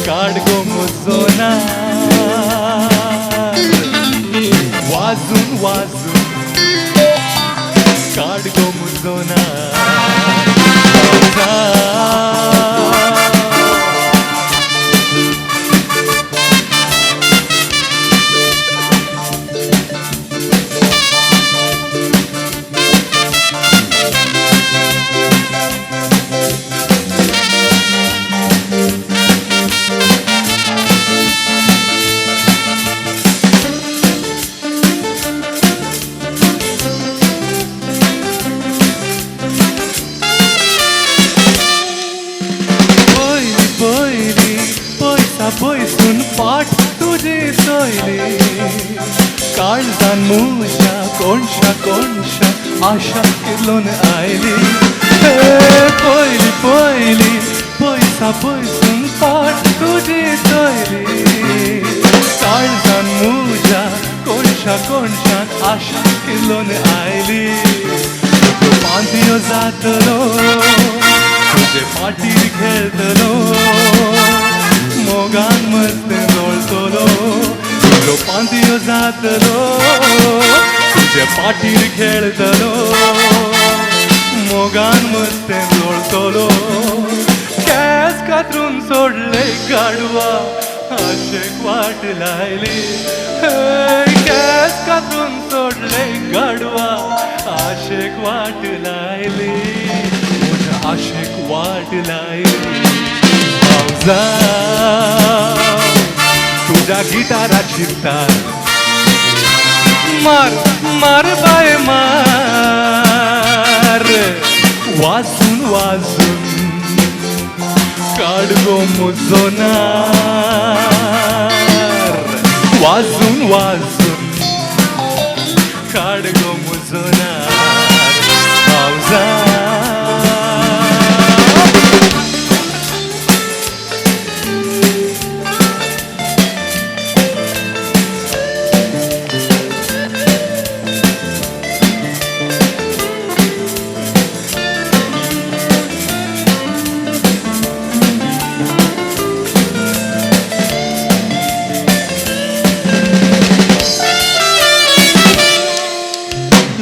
काड गो म्हजो नार वाजून वाजून काड गो म्हजो नार पयली पयली पयसा पयसून पाट तुजी चोयली काळजान म्हज्या कोणशा कोणशा आशा किल्लोन आयली. हे पयली पयली पयसा पयसून पाट तुजी चोयली काळजान म्हज्या कोणशा कोणशान आशा किल्लोन आयली. तुजो पांदयो जातलो तुजे फाटीर खेळटलो मोगान मस्त लोळटलो तुजो पांदयो जातलो तुजे फाटीर खेळटलो मोगान मस्त लोळटलो. केंस कातरून सोडले गाडवा आशेक वाट लायली. केंस कातरून सोडले गाडवा आशेक वाट लायली. म्हज्या आशेक वाट लायली. हांव जावं तुज्या गिटाराची तार मार मार बाय मार वाजून वाजून काड गो म्हजो नार वाजून वाजून काड गो म्हजो नार हांव जावं.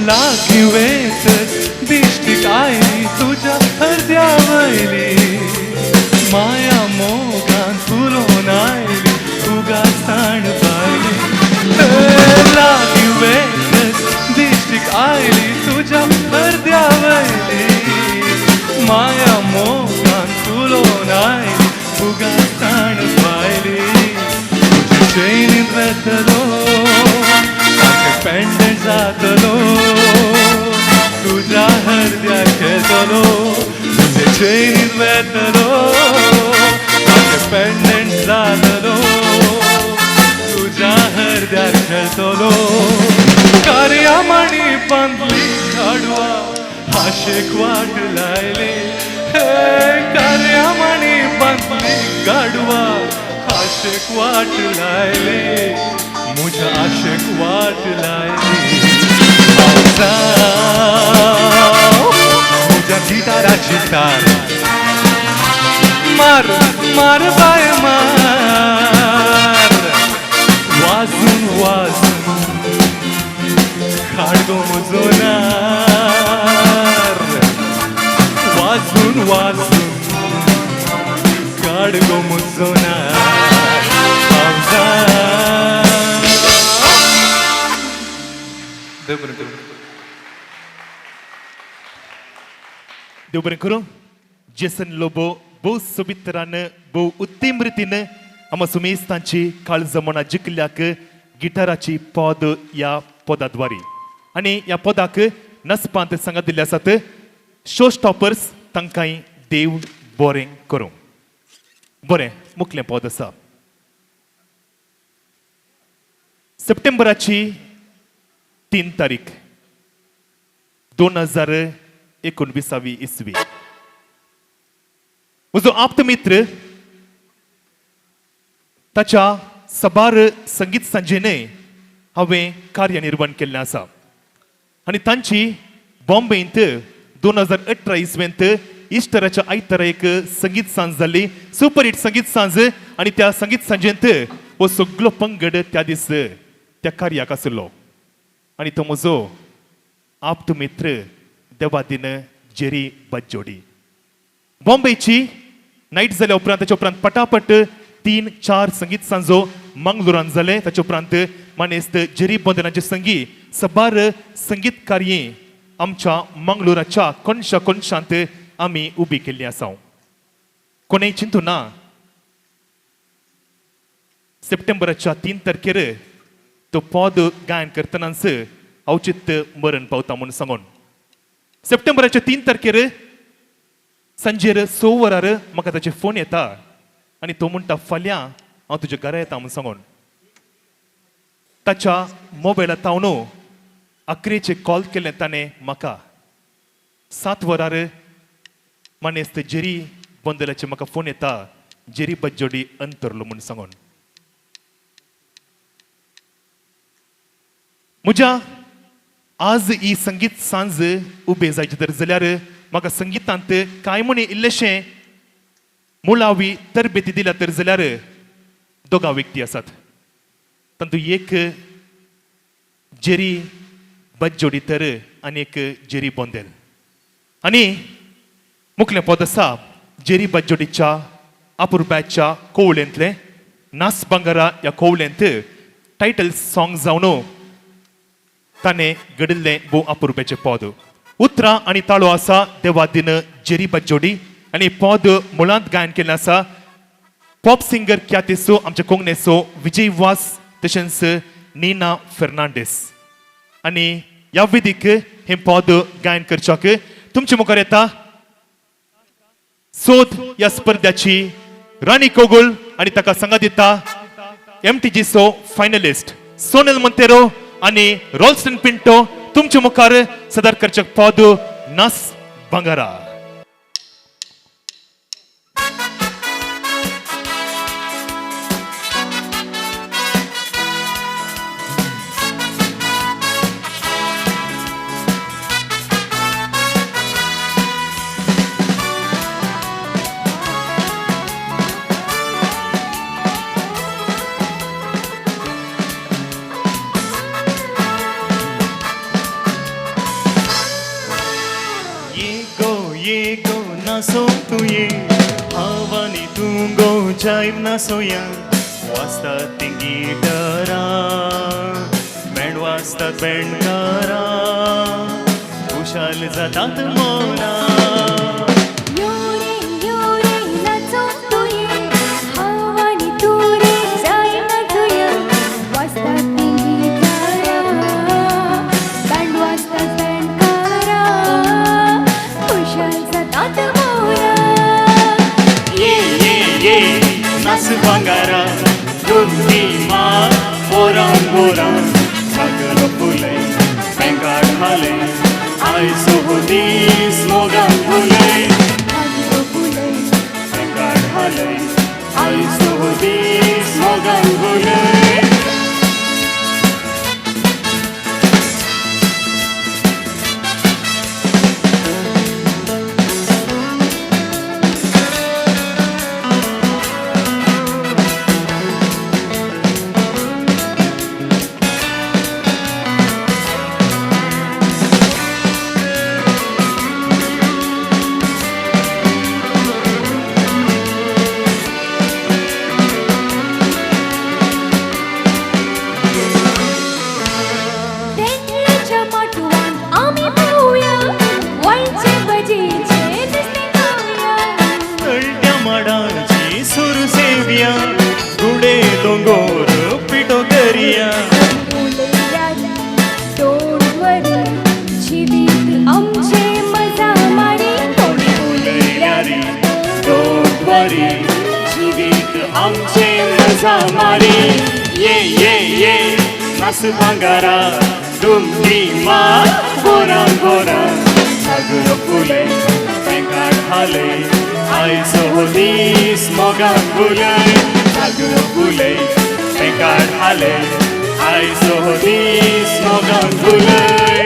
लागीं वेतच दिश्टीक आयली तुज्या हरद्या वयली माया मोगान फुलोवन आयली उगासाण बायली. लागीं वेतच दिश्टीक आयली तुज्या हरद्या वयली माया मोगान फुलोवन आयली उगासाण बायली. तुजे चेनींत वेतलो ताचें पेंडंट जातलो तुज्या हरद्यार खेळटलो तुजे चेनींत वेतलो ताचें पेंडंट जातलो तुज्या हरद्यार खेळटलो. कार्या माणी बांदली गाडवा आशेक वाट लायली. हे कार्या माणी बांदली गाडवा आशेक वाट लायली. म्हज्या आशेक वाट लायली. हांव जावं म्हज्या गिटाराची तार मार मार बाय मार वाजून वाजून काड गो म्हजो नार वाजून वाजून काड गो म्हजो नार हांव जावं. देव बरें करूं. देव बरें करूं. जेसन लोबो भोव सोबीत तरान भोव उत्तम रितीन आमा सुमेस्तांची काळजमणां जिखल्याक गिटाराची पद ह्या पदाद्वारी आनी ह्या पदाक नसपांत सांगात दिल्ले आसात शो स्टॉपर्स तांकांय देव बरें करूं. बरें मुखलें पद आसा. सप्टेंबराची 3 तारीख 2019 इसवी. म्हजो आप्त मित्र ताच्या सबार संगीत सांजेने हांवें कार्यनिर्वण केल्लें आसा आनी तांची बॉम्बेंत 2018 इसवेंत इस्टराच्या आयतारा एक संगीत सांज जाली, सुपर हिट संगीत सांज. आनी त्या संगीत सांजेंत हो सगलो पंगड त्या दीस त्या कार्याक आशिल्लो. आनी तो म्हजो आप्त मित्र देवादीन जेरी बज्जोडी. बॉम्बेची नायट जाल्या उपरांत ताच्या उपरांत पटापट 3-4 संगीत सांजो मंगलोरान जाले. ताच्या उपरांत मानेस्त जेरी बोंदेलाचे संगी सबार संगीत कार्ये आमच्या मंगलोराच्या कोनशा कोनशांत आमी उबी केल्ली आसा. कोणेय चिंतू ना, सप्टेंबराच्या 3 तारखेर तो पद गायन करतनाच अवचित मरण पावता म्हूण सांगून. सप्टेंबराच्या 3 तारखेर सांजेर 6 वरार म्हाका ताचे फोन येता आनी तो म्हणटा फाल्यां हांव तुज्या घरा येता म्हूण सांगून. ताच्या मोबायला तावन अकरेचे कॉल केले ताणें म्हाका. 7 वरार मानेस्त जेरी बोंदेलाचे म्हाका फोन येता, जेरी बज्जोडी अंतरलो म्हूण सांगून. म्हज्या आज ही संगीत सांज उबे जायचे तर जाल्यार म्हाका संगितांत कांय म्हणी इल्लेशें मुळावी तरबेती दिल्या तर जाल्यार दोगां व्यक्ती आसात. तातूंत एक जेरी बज्जोडी तर आनी एक जेरी बोंदेल. आनी मुखलें पद आसा जेरी बज्जोडीच्या अपुरबायच्या कोवळेंतलें नास बांगारा ह्या कोवळेंत टायटल सॉंग जावन ताणें घडिल्लें भोव अपुरबायचें पद. उतरां आनी ताळो आसा देवादीन जेरी बज्जोडी आनी पद मुळांत गायन केल्लें आसा पॉप सिंगर ख्यातीचो आमच्या कोंकणीचो विजय वास तशेंच नीना फेर्नांडीस. आनी ह्या विधीक हें पद गायन करच्याक तुमचे मुखार येता सोद ह्या स्पर्ध्याची राणी कोगुल आनी ताका सांगात दिता एमटीजीचो फायनलिस्ट सोनल मोंतेरो आनी रोल्स्टन पिंटो. तुमचे मुखार सदर करच्याक पद नास बांगारा. ये गो नासो तुये हांव तूं गो जायव नासोया. वाजतात ती गिटारां, बँड वाजतात बँडकारां, खुशाल जातात मोना. यो रे नाचो तुये हांव आनी तूं रे जाय नाचुया. वाजतात ती गिटारां, बँड वाजतात बँडकारां, खुशाल जातात मोना. ये ये ये नास बांगारा, दुमकी मार बोरां बोरां, सागर फुलय बेंगाड हालय, आयज हो दीस मोगान फुलय. घागरो फुलय, बेंगाड हालय, आयज हो दीस मोगान फुलय. तेंडलेच्या माटवांत आमी पळोवया, वळचे भजीचे नुस्तें खावया. तळट्या माडाची सुर सेवया, गुडे दोंगोर पिठो करया. उलयल्यार तोंडवरी जिवीत आमचे मजा मारी. कोणी उलयल्यार तोंडवरी जिवीत आमचे मजा मारी. ये ये ये नास बांगारा, दुमकी मार बोरां बोरां, सागर फुलय बेंगाड हालय, आयज हो दीस मोगान फुलय. सागर फुलय बेंगाड हालय, आयज हो दीस मोगान फुलय.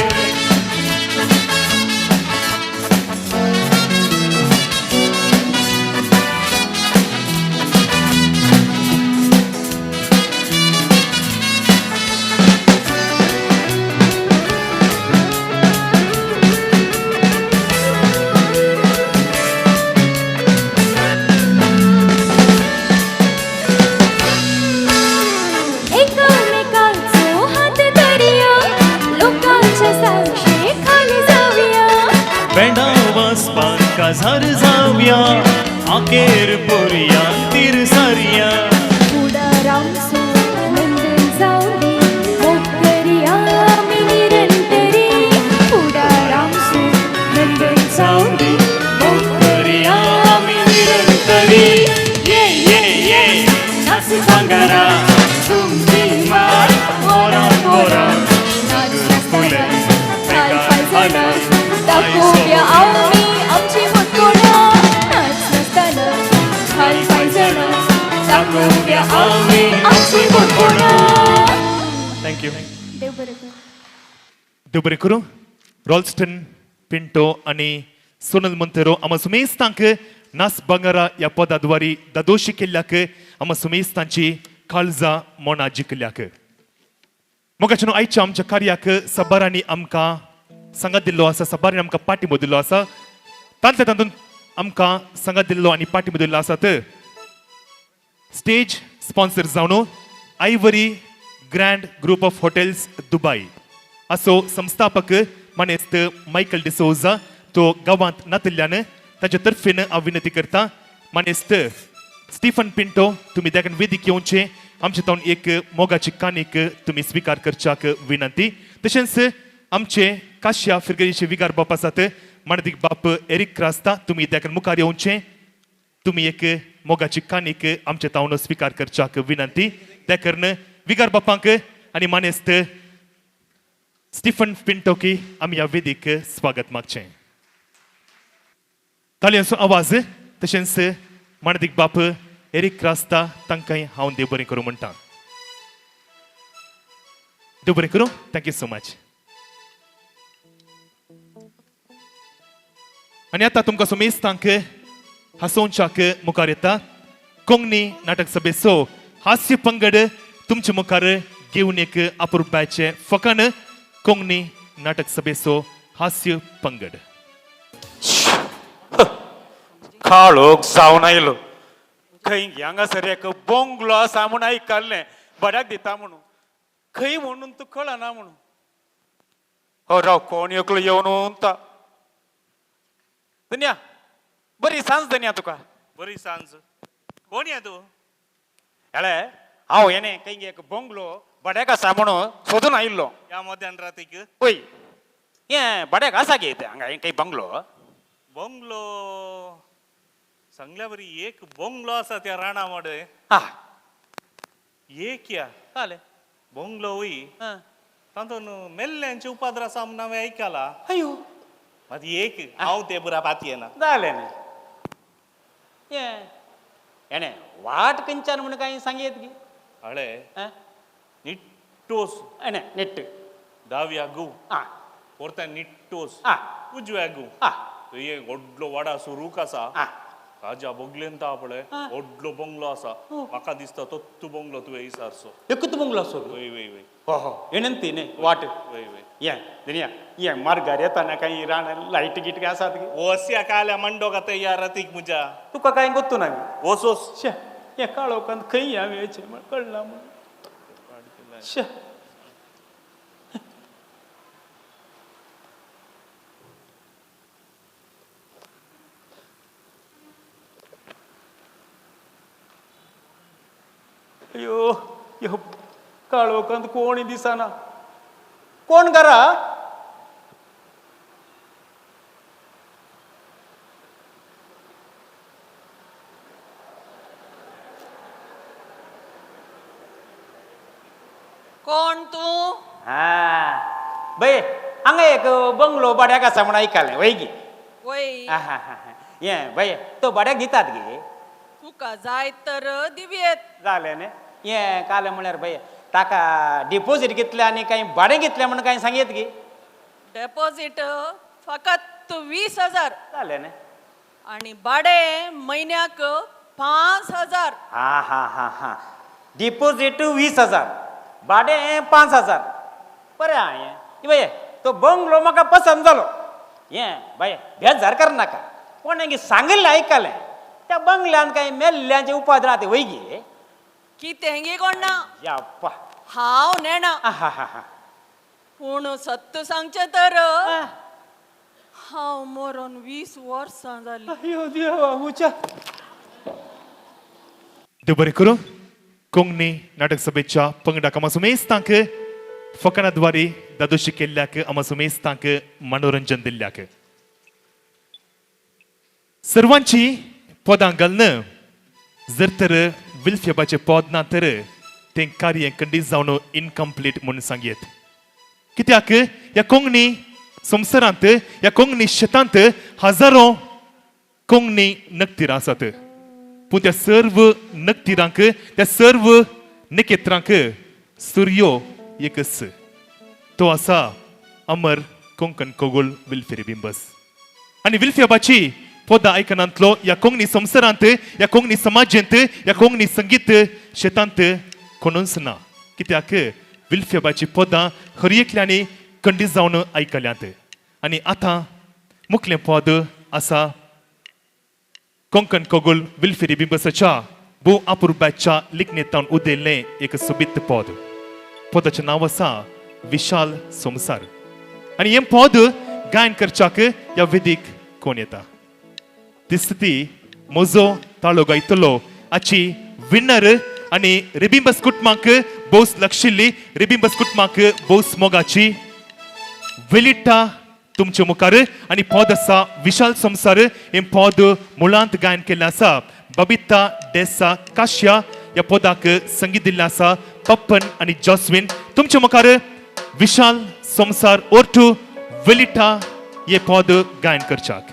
काळजार जावया आकेर पोरया तिरसारिया फुडारांसो नंदन जावली मोग करया आमी निरंतरी फुडारांसो नंदन जावली मोग करया आमी निरंतरी ये ये ये नाच भांगरा तुमची मार मोरा मोरा नाच नाचतना काल पायजना दाखोवया आमी आमची मोठकोणा नाच नाचतना काल पायजना दाखोवया आमी आमची मोठकोणा. Thank you. देव बरें करूं. देव बरें करूं. रॉल्स्टन पिंटो आनी सोनल मंतेरो आमा सुमेस्तांक नास बांगारा ह्या पदाद्वारी दादोशी केल्ल्याक आमा सुमेस्तांची काळजां मनां जिखल्याक. मोगाच्यानो, आयच्या आमच्या कार्याक सबारांनी आमकां सांगात दिल्लो आसा, सबारांनी आमकां पाठिंबो दिल्लो आसा. तांतल्या तातूंत आमकां सांगात दिल्लो आनी पाठिंबो दिल्लो आसात स्टेज स्पॉन्सर जावन Ivory Grand Group of Hotels Dubai असो संस्थापक मानेस्त मायकल डिसोजा. तो गांवांत नातिल्ल्यान ताच्या तर्फेन हांव विनंती करता, मानेस्त स्टीफन पिंटो, तुमी देखून वेदीक येवचे, आमचे तावन एक मोगाची कानीक तुमी स्विकार करच्याक विनंती. तशेंच आमचे काश्या फिरगेचे विगार बाप आसात मानदीक बाप एरिक क्रास्ता, तुमी देखून मुखार येवचे, तुमी एक मोगाची कानीक आमचे तावन स्विकार करच्याक विनंती. त्या करून विगार बापांक आनी मानेस्त स्टीफन पिंटोकी आमी ह्या वेदीक स्वागत मागचें. ताळयांचो आवाज. तशेंच मानदीक बाप एरिक क्रास्ता तांकांय हांव देव बरें करूं म्हणटा. देव बरें करूं. Thank you so much. आनी आतां तुमकां सुमेस्तांक हांसोवच्याक मुखार येता कोंकणी नाटक सभेचो हास्य पंगड. तुमचे मुखार घेवन एक अपुरबायचें फकाण, कोंकणी नाटक सभेचो हास्य पंगड. काळोख जावन आयलो. खंय हांगासर एक बोंगलो आसा म्हूण आयकल्लें, बऱ्याक दिता म्हणून. खंय म्हणून तूं कळना म्हणून. हो राव, कोण एकलो येवन उंता. धन्या, बरी सांज धन्या तुका. बरी सांज. कोण या तूं? हेळे, हांव येणे खंय एक बोंगलो बड्याक आसा म्हणून सोदून आयिल्लो. ह्या मध्यान रातीक? वय, हें बड्याक आसा गे हांगा खंय बंगलो? बंगलो सांगल्या बरी, एक बंगलो आसा त्या राणा मडे. हा. एक या जालें. बंगलो वय. हां. तातूंत मेल्ल्यांचे उपाद्र आसा म्हूण हांवें आयकला. अयो. मात एक हांव ते पुरा पातयेना. जालें न्ही. हें हेणें वाट खंयच्यान म्हूण कांय सांगयत गी? हळे. आं. निट्टोस. हेणें निट्ट. दाव्या गु. आं. परते निट्टोस. आं. उजव्या गु. आं. थंय एक व्हडलो वाडा सुरूक आसा. आं. ताज्या बगलेन ता पळय व्हडलो बंगलो आसा. म्हाका दिसता तोत्तू बंगलो तुवें विचारचो. एकूच बंगलो आसो? वय वय वय. हो हो, येणंती न्ही वाट? वय वय. हें धनया, हें मार्गार येताना कांय रान लायट गीट काय आसात गे? वस्या काल्या मंडो का या रातीक मुज्या. तुका कांय गोत्तू ना गे? वस वस. शे, हें काळोखांत खंय हांवें वयचें म्हण कळना म्हण. शे. अयो ह्यो काळोखांत कोण दिसना. कोण घरा? कोण तूं? हा बये, हांगा एक बंगलो भाड्याक आसा म्हूण आयकलें, वय गी? वय. हा हा हा. हें बये, तो भाड्याक दितात गे? तुका जाय तर दिवयेत. जालें न्ही. हें कालें म्हळ्यार बये, ताका डिपोजीट कितलें आनी कांय भाडें कितलें म्हूण कांय सांगयत गी? डेपॉझिट फकत 20,000. जालें न्ही. आणि भाडें म्हयन्याक 5,000. हा हा हा हा, डिपोजीट 20,000, भाडें 5,000. बरें आहा हें. बये, तो बंगलो म्हाका पसंत जालो. हें बाये, बेजार करनाका. कोणें सांगिल्लें आयकलें, त्या बंगल्यान कांय मेल्ल्यांचे उपाद्र आतां वय गे? कितें गी कोण ना. यप्पा. हांव नेणा. हा हा हा. पूण सत्य सांगचें तर हांव मरोन 20 वर्सां जालीं. अयो देवा म्हज्या. देव बरें करूं. कोंकणी नाटक सभेच्या पंगडाक आमा सुमेस्तांक फकाणाद्वारे दादोशी केल्ल्याक, आमा सुमेस्तांक मनोरंजन दिल्ल्याक. सर्वांची पदां घालून जर तर विल्फेबाचें पद ना तर तें कार्य खंडीत जावन इनकम्प्लीट म्हूण सांगयेत. कित्याक ह्या कोंकणी संवसारांत, ह्या कोंकणी शेतांत हजारो कोंकणी नक्तिरां आसात, पूण त्या सर्व नक्तिरांक, त्या सर्व नखेत्रांक सुर्यो एकच, तो आसा अमर कोंकण कोगूळ विल्फेरी बिंबस. आनी विल्फेबाची पदां आयकनांतलो ह्या कोंकणी संवसारांत, ह्या कोंकणी समाजेंत, ह्या कोंकणी संगीत शेतांत कोणूच ना. कित्याक विल्फेबाची पदां हर एकल्यांनी खंडीत जावन आयकल्यांत. आनी आतां मुखलें पद आसा कोंकण कोगूळ विल्फेरी बिंबसाच्या भोव अपुरबायच्या लिखणेंत उदेल्लें एक सोबीत पद. पदाचें नांव आसा विशाल संवसार. आनी हें पद गायन करच्याक ह्या वेदीक कोण येता दिसता ती म्हजो ताळो गायतलो हाची विनर आनी रिबिंबस कुटुंबाक भोवस लागशिल्ली, रिबिंबस कुटुंबाक भोवस मोगाची वेलिटा तुमचे मुखार. आनी पद आसा विशाल संवसार. हें पद मुळांत गायन केल्लें आसा बबिता डेसा काश्या. ह्या पदाक संगीत दिल्लें आसा पप्पन आनी जॉस्विन. तुमचे मुखार विशाल संवसार ओर्टू वेलिटा हे पद गायन करच्याक.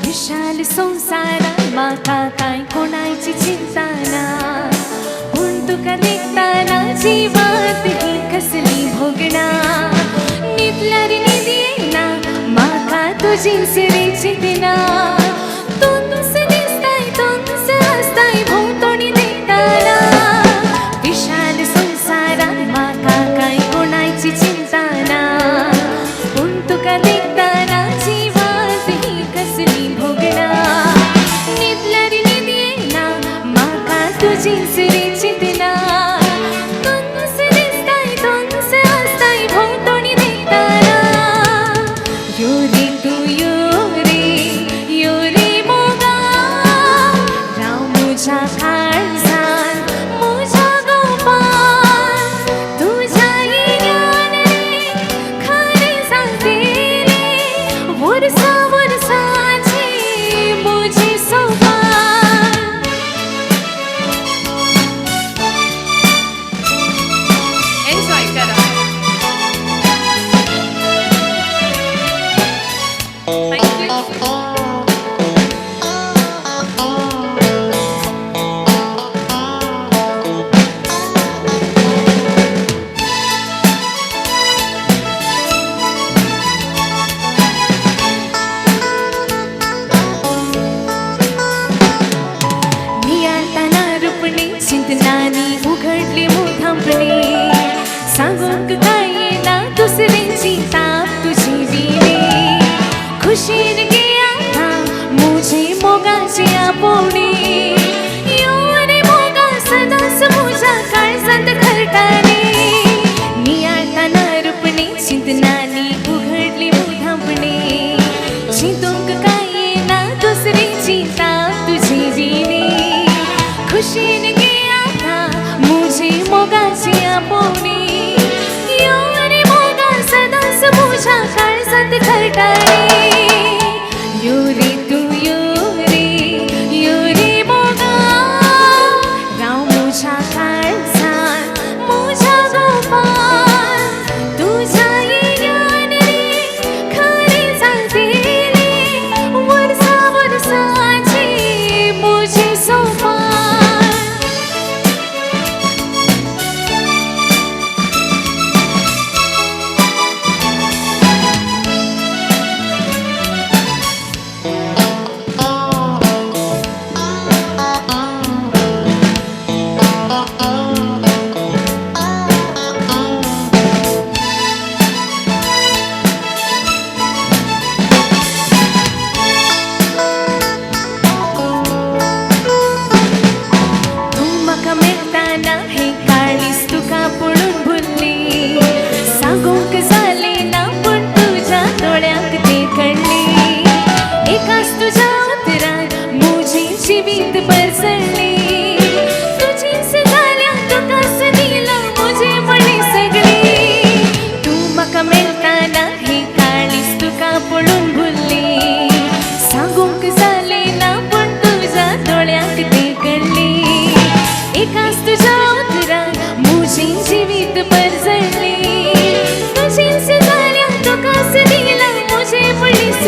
विशाल संवसारात म्हाका कांय कोणाची चिंता ना, पूण तुका देखतना जिवांत ही कसली भोगणां. न्हिदल्यार न्हीद येना म्हाका तुजीच रे चिंतना. तूंच दिसताय, तूंच आसताय भोंवतणी देखतना. विशाल संवसारात म्हाका कांय कोणाची चिंता ना, पूण तुका देखतना जिवांत ही कसली भोगणां. न्हिदल्यार न्हीद येना म्हाका तुजीच रे चिंतना. तूंच दिसताय, तूंच आसताय भोंवतणी देखतना. यो रे तूं यो रे, यो रे मोगा, राव म्हज्या काळजान म्हज्या गोपान. तुज्या इल्यान रे खरें सांगतलें वर्सां वर्सांची म्हजी सोपान. एन्जॉय करा. Thank you. नियाळताना रुपणे चिंतनानी उघडले मुधांपणे. सांगूंक काय येना दुसऱ्यांची ताप तुजी विणे. खुशीन गे आता मुझे मोगाची आपोवणे. यो रे मोगा सदांच म्हज्या काळजांत घरटाने. नियाळताना रुपणे चिंतनानी उघडले मुधांपणे. चिंतूंक काय येना दुसऱ्यांची ताप तुजी विणे. खुशीन गे आता मुझे मोगाची आपोवणे. यो रे मोगा सदांच म्हज्या काळजांत घरटाने. यो रे तूं यो रे, यो रे मोगा, राव म्हज्या काळजान म्हज्या गोपान. तुज्या इल्यान रे खरें सांगतलें वर्सां वर्सांची म्हजी सोपान.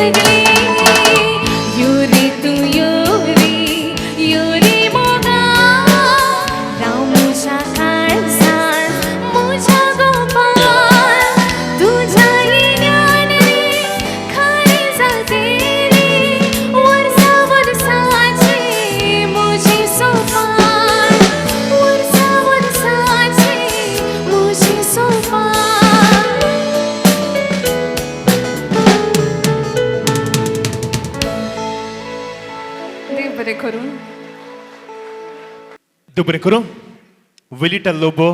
सगळी. यो रे तूं यो रे, यो रे मोगा, राव म्हज्या काळजान म्हज्या गोपाल. तुज्या इन्यान रे खरें जातेली, वर्सा वर्साची म्हजी सोपान, वर्सा वर्साची म्हजी सोपान. देव बरें करूं. देव बरें करूं. वेलिटा लोबो,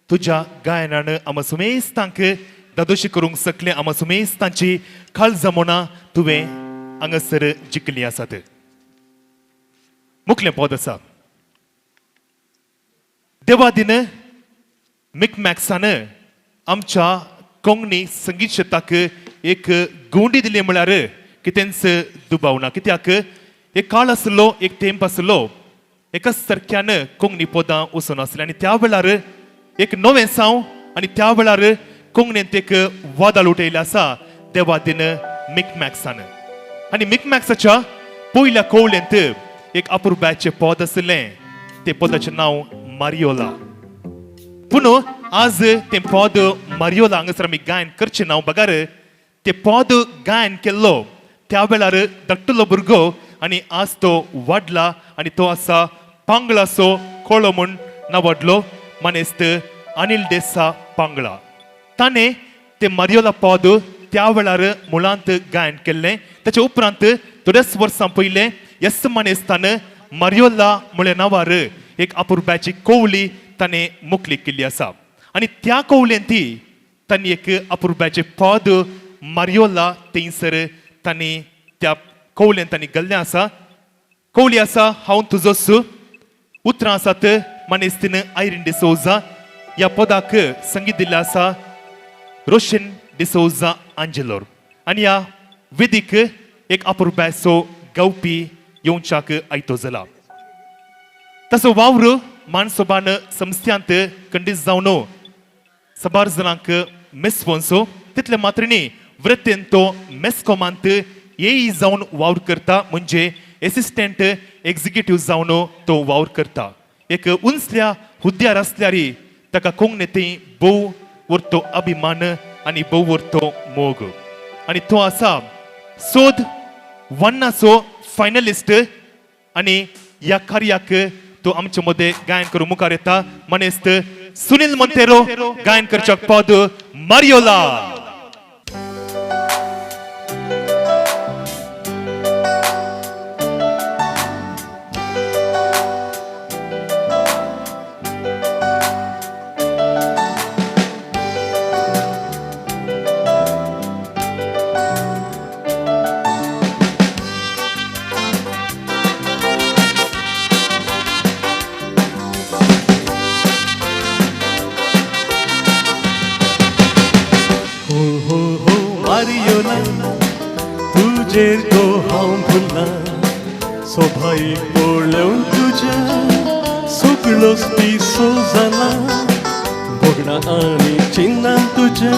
तुज्या गायनान आमा सुमेस्तांक दादोशी करूंक सकलें. आमा सुमेस्तांची काळजां मोनां तुवें हांगासर जिखली आसात. मुखलें पद आसा देवादीन मिकमॅक्सान आमच्या कोंकणी संगीत शेताक एक गुंडी दिली म्हळ्यार कितेंच दुबाव ना. कित्याक एक काळ आसलो, एक तेंप आसलो, एकाच सारक्यान कोंकणी पदां वचून आसलीं आनी त्या वेळार एक नवें साव आनी त्या वेळार कोंकणींत एक वादळ उठयलें आसा देवादीन मिकमॅक्सान. आनी मिकमॅक्साच्या पयल्या कोवळेंत एक अपुरबायचें पद आशिल्लें, ते पदाचें नांव मारियोला. पूण आज तें पद मारियोला हांगासर आमी गायन करचें नांव बगर तें पद गायन केल्लो त्या वेळार धाकटुलो भुरगो आनी आज तो वाडला आनी तो आसा पांगळाचो कोळो म्हूण नांवाडलो मानेस्त अनिल देसा पांगळा. ताणें तें मारियोला पद त्या वेळार मुळांत गायन केल्लें. ताच्या उपरांत थोड्याच वर्सां पयलें येस मानेस्तान मारियोला म्हळ्या नांवार एक अपुरबायची कोवली ताणें मुकली केल्ली आसा आनी त्या कोवलेंत ती तांणी एक अपुरबायचें पद मारियोला थंयसर तांणी त्या कोवलेंत तांणी घाल्लें आसा. कोवली आसा हांव तुजोच. उतरां आसात मानेस्तीन आयरीन डिसोजा. ह्या पदाक संगीत दिल्लें आसा रोशन डिसोजा आंजेलोर आनी ह्या वेदीक एक अपुरबायचो गावपी येवच्याक आयतो जाला. तसो वावर मानसोबान संस्थ्यांत खंडीत जावन साबार जाणांक मेसवंसो तितले मात्र न्ही, वृत्तेन तो मेस्कॉमांत एई जावन वावर करता, म्हणजे एसिस्टंट एक्झिक्युटीव जावन तो वावर करता. एक उंचल्या हुद्द्यार आसल्यार ताका कोंकणी थंय भोव वरतो अभिमान आनी भोव वरतो मोग आनी तो आसा सोद वन्नाचो फायनलिस्ट आनी ह्या कार्याक तो आमचे मदें गायन करूं मुखार येता मानेस्त सुनील मोंतेरो गायन करच्याक पद मारियोला. हो हो हो मारियोला, तुजेर गो हांव भुल्ला, सोभाईक पळोवन तुज्या सगळोच पिसो जाला, भोगणां आनी चिन्नां तुज्या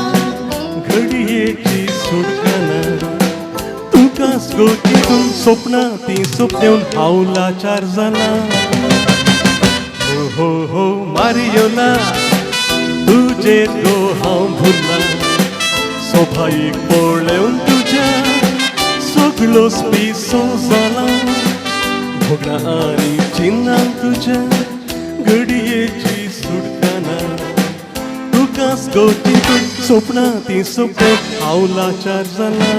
घडयेची सुटकाना, तुकाच गो चिंतून सपनां तीं सपनेवन हांव लाचार जाला. हो हो हो मारियोला, तुजेर गो हांव भुल्ला, सोभाईक पळोवन तुज्या सगळोच पिसो जाला, भोगणां आनी चिन्नां तुज्या घडयेची सुटकाना, तुकाच गो चिंतून सपनां तीं सपनेवन हांव लाचार जाला.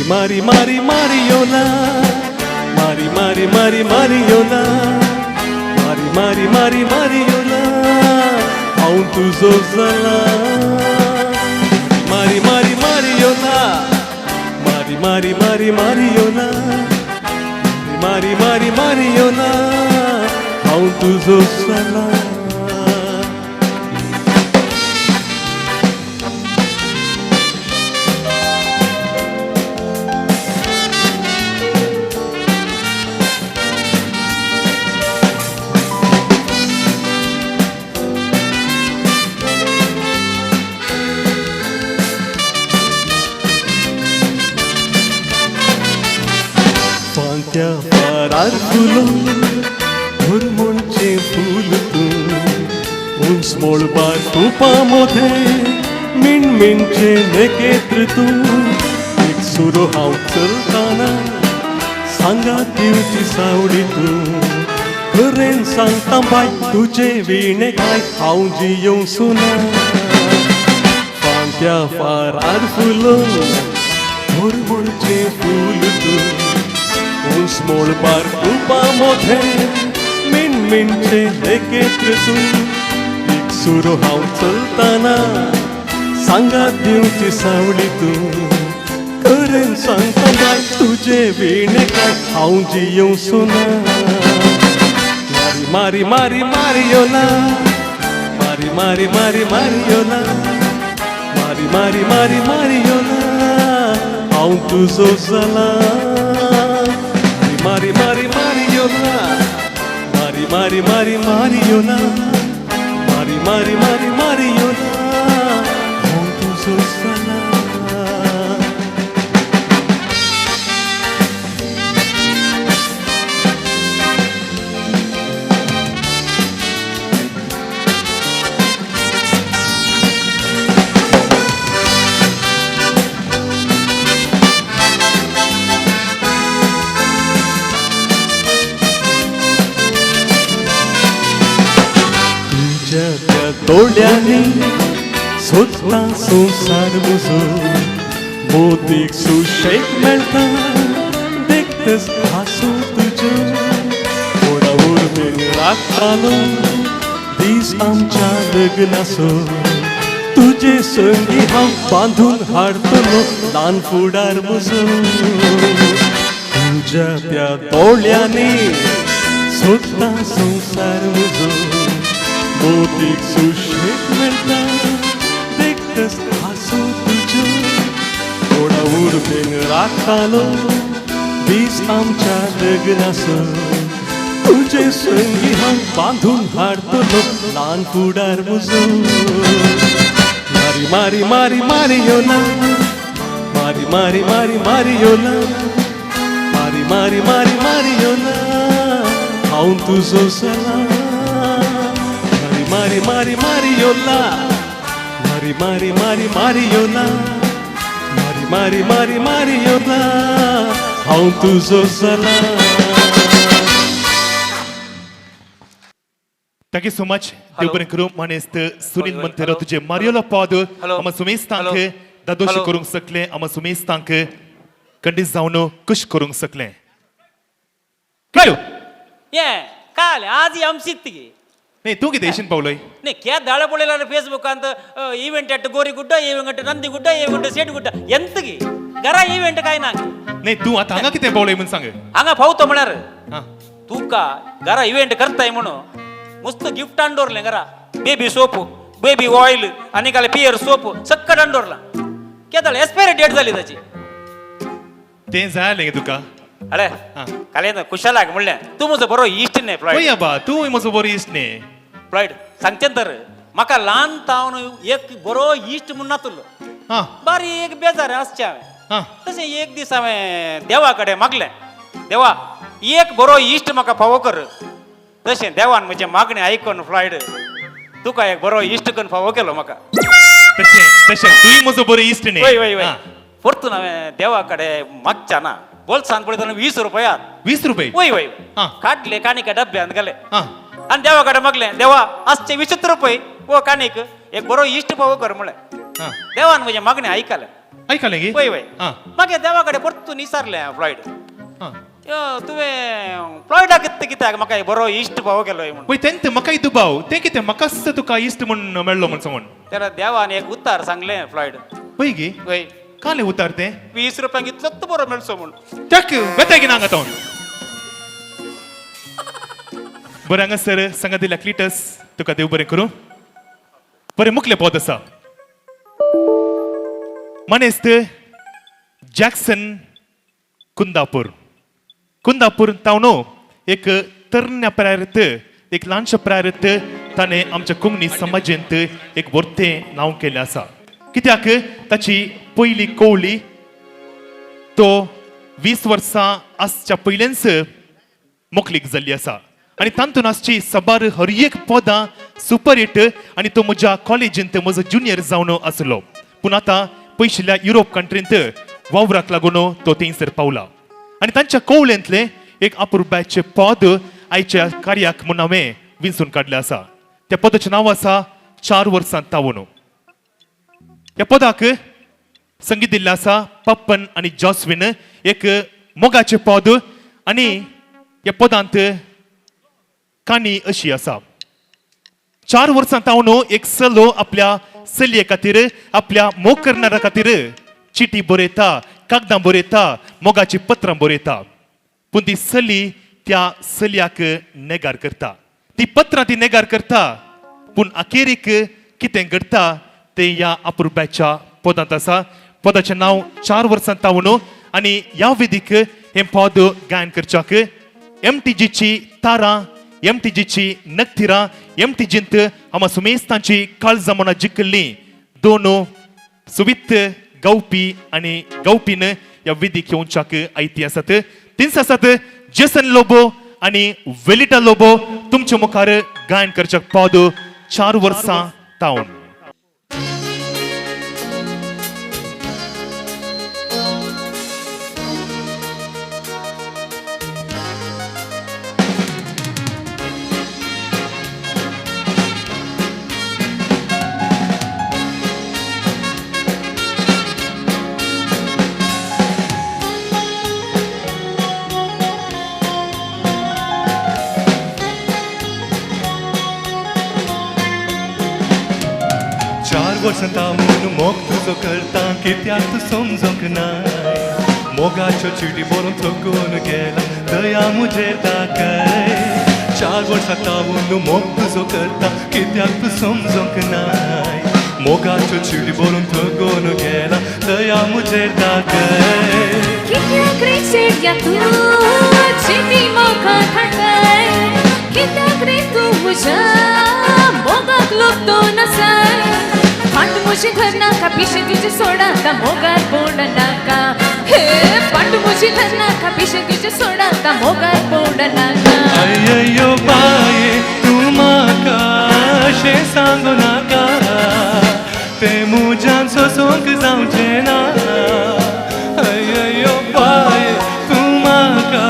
मारी मारी मारी मारियोला, मारी मारी मारी मारियोला, मारी मारी मारी मारियोला, हांव तुजो जाला. मारी मारी मारियोला, मारी मारी मारी मारियोला, मारी मारी मारियोला, हांव तुजो जाला. फांत्या फारार फुलो भुरमुणचें फूल तूं उंच मळबार तुपा मोधें मिणमिणचें नेकेत्र तूं एक सुरो हांव चलताना सांगा दिवची सावळी तूं खरें सांगता बाय तुजे विणे काय हांव जियोवं सुना फांत्या फारार फुलो मुरमुरचें फूल तूं उंच मळबार तुपा मोधें मिणमिणचें नेकेत्र तूं एक सुरो हांव चलताना सांगा दिवची सावळी तूं खरें सांगता बाय तुजे विणे काय हांव जियोवं सुना मारी मारी मारी मारियोला मारी मारी मारी मारियोला मारी मारी मारी मारियोला हांव तुजो जाला मारी मारी मारियोला मारी मारी मारी मारियोला मारी मारी मारी मारियोला हांव तुजो जाला. तुज्या त्या दोळ्यांनी सोदता संवसार म्हजो मोतीक सुशेग मेळटा देखतच हांसो तुज्यो थोडा उर्बेन राखतालो दीस आमच्या लग्नाचो तुजे संगी हांव बांदून हाडटलो ल्हान फुडार म्हजो तुज्या त्या दोळ्यांनी सोदता संवसार म्हजो मोतीक सुशेग मेळटा देखतच हांसो तुज्यो थोडा उर्बेन राखतालो दीस आमच्या लग्नाचो तुजे संगी हांव बांदून हाडटलो ल्हान फुडार म्हजो मारी मारी मारी मारियोला मारी मारी मारी मारियोला मारी मारी मारी मारियोला हांव तुजो जाला मारी मारी मारियोला मारी मारी मारी मारियोला मारी मारी मारी मारियोला हांव तुजो जाला. Thank you so much. देव बरें करूं मानेस्त सुनील मंतेरो तुजे मारियोला पद आमा सुमेस्तांक दादोशी करूंक शकले आमा सुमेस्तांक कंडीस जावन खुश करूंक शकले. काय ये काय आज आमचीत ती नाही तूं कितें येशीन पावलोय न्ही क्या दाळ पळयला फेसबुकांत event at Gorigudda event Nandigudda event Shetgudda ಎಂತ घरा इव्हेंट काय ना नाही तूं आतां हांगा कितें पावलोय म्हूण सांग. हांगा पावतो म्हळ्यार तुका घरा इव्हेंट करताय म्हणून मस्त गिफ्ट हाडून दवरलें घरा बेबी सोप बेबी ऑयल आनी काले पियर सोप सक्कट हाडून दवरलां. केदाळ एक्सपायरी डेट जाली ताची. तें जाय आलें तुका. अरे काले कुशालाक म्हणलें तूं म्हजो बरो इश्ट न्ही फ्लॉयड. पळय बा तूं म्हजो बरो इश्ट न्ही फ्लॉयड सांगचें तर म्हाका ल्हान तावन एक बरो इश्ट म्हूण नातलो बारीक बेजार आसचें हांवें. तशें एक दीस हांवें देवा कडेन मागलें देवा एक बरो इश्ट म्हाका फावो कर. तशें देवान म्हजें मागणें आयकून फ्लॉयड तुका एक बरो इश्ट करून फावो केलो म्हाका. तशें तशें तूंय म्हजो बरो इश्ट न्ही. वय वय वय परतून हांवें देवा कडेन मागच्या ना बोल्सान पळयतना 20 रुपया 20 रुपये वय वय काडले काणिका डब्यांत घाले आनी देवा कडेन मागलें देवा आसचे 20 रुपये वो काणीक एक बरो इश्ट पावो कर म्हणलें. देवान म्हजें मागणें आयकलें. आयकलें की वय वय मागीर देवा कडेन परतून विचारलें फ्लॉयड तुवें फ्लॉयडाक कित्याक म्हाका बरो इश्ट पावो केलो म्हणून. पळय तें म्हाकाय दुबाव तें कितें म्हाकाच तुका इश्ट म्हूण मेळ्ळो म्हूण सांगून. तेन्ना देवान एक उतार सांगलें फ्लॉयड. पळय गी वय काले उतार तें 20 रुपयांक इतलोच बरो मेळचो म्हूण. त्याक वेताय की ना हांगा तावन. बरें हांगासर सांगा दिल्या क्लिटस तुका देव बरें करूं. बरें मुखलें पद आसा मानेस्त जॅक्सन कुंदापूर. कुंदापूर तावन एक तरण्या प्रायरत एक ल्हानशा प्रायरत ताणें आमच्या कोंकणी समाजेंत एक वर्तें नांव केल्लें आसा. कित्याक ताची पयली कोवली तो 20 वर्सां आसच्या पयलेंच मोकलीक जाल्ली आसा आनी तातूंत आसची साबार हर एक पदां सुपर हिट आनी तो म्हज्या कॉलेजींत म्हजो ज्युनियर जावन आसलो पूण आतां पयशिल्ल्या युरोप कंट्रींत वावराक लागून तो थंयसर पावला आनी तांच्या कोवळेंतलें एक अपुरबायचें पद आयच्या कार्याक म्हूण हांवें विंचून काडलें आसा. त्या पदाचें नांव आसा 4 वर्सां तावून. ह्या पदाक संगीत दिल्लें आसा पप्पन आनी जॉस्विन, एक मोगाचें पद आनी ह्या पदांत काणी अशी आसा. 4 वर्सां तावन एक चलो आपल्या चलये खातीर आपल्या मोग करणारा खातीर चिटी बरयता, कागदां बरयता, मोगाचीं पत्रां बरयता पूण ती चली त्या चलयाक नेगार करता, ती पत्रां ती नेगार करता पूण अखेरीक कितें घडटा तें ह्या अपुरबायच्या पदांत आसा. पदाचें नांव 4 वर्सां तावन आनी ह्या वेदीक हें पद गायन करच्याक एमटीजीची तारां, एमटीजीची नक्तिरां, एमटीजींत आमा सुमेस्तांची काळजां मनां जिखल्लीं दोन सुवित गावपी आनी गावपीन ह्या वेदीक येवच्याक आयती आसात. तींच आसात जेसन लोबो आनी वेलिटा लोबो. तुमच्या मुखार गायन करच्याक पद 4 वर्सां तावन. वर्सां तावून मोग तुजो करता कित्याक तूं समजूंक नाय, मोगाच्यो चिटी बरोवन थकून गेला दया म्हजेर दाखय. 4 वर्सां तावून मोग तुजो करता कित्याक तूं समजूंक नाय, मोगाच्यो चिटी बरोवन थकून गेला दया म्हजेर दाखय. कित्याक रे चेड्या तूं चिटी मोगा धाडटाय, कित्याक रे तूं म्हज्या मोगाक लुकतून आसाय. पाट म्हजी धरनाका पिशें तुजें सोडाता मोगार पडनाका, हे पाट म्हजी धरनाका पिशें तुजें सोडाता मोगार पडनाका. अय्यो बाये तूं म्हाका अशें सांगू नाका, तें म्हज्यान सोसूंक जावचें ना. अय्यो बाये तूं म्हाका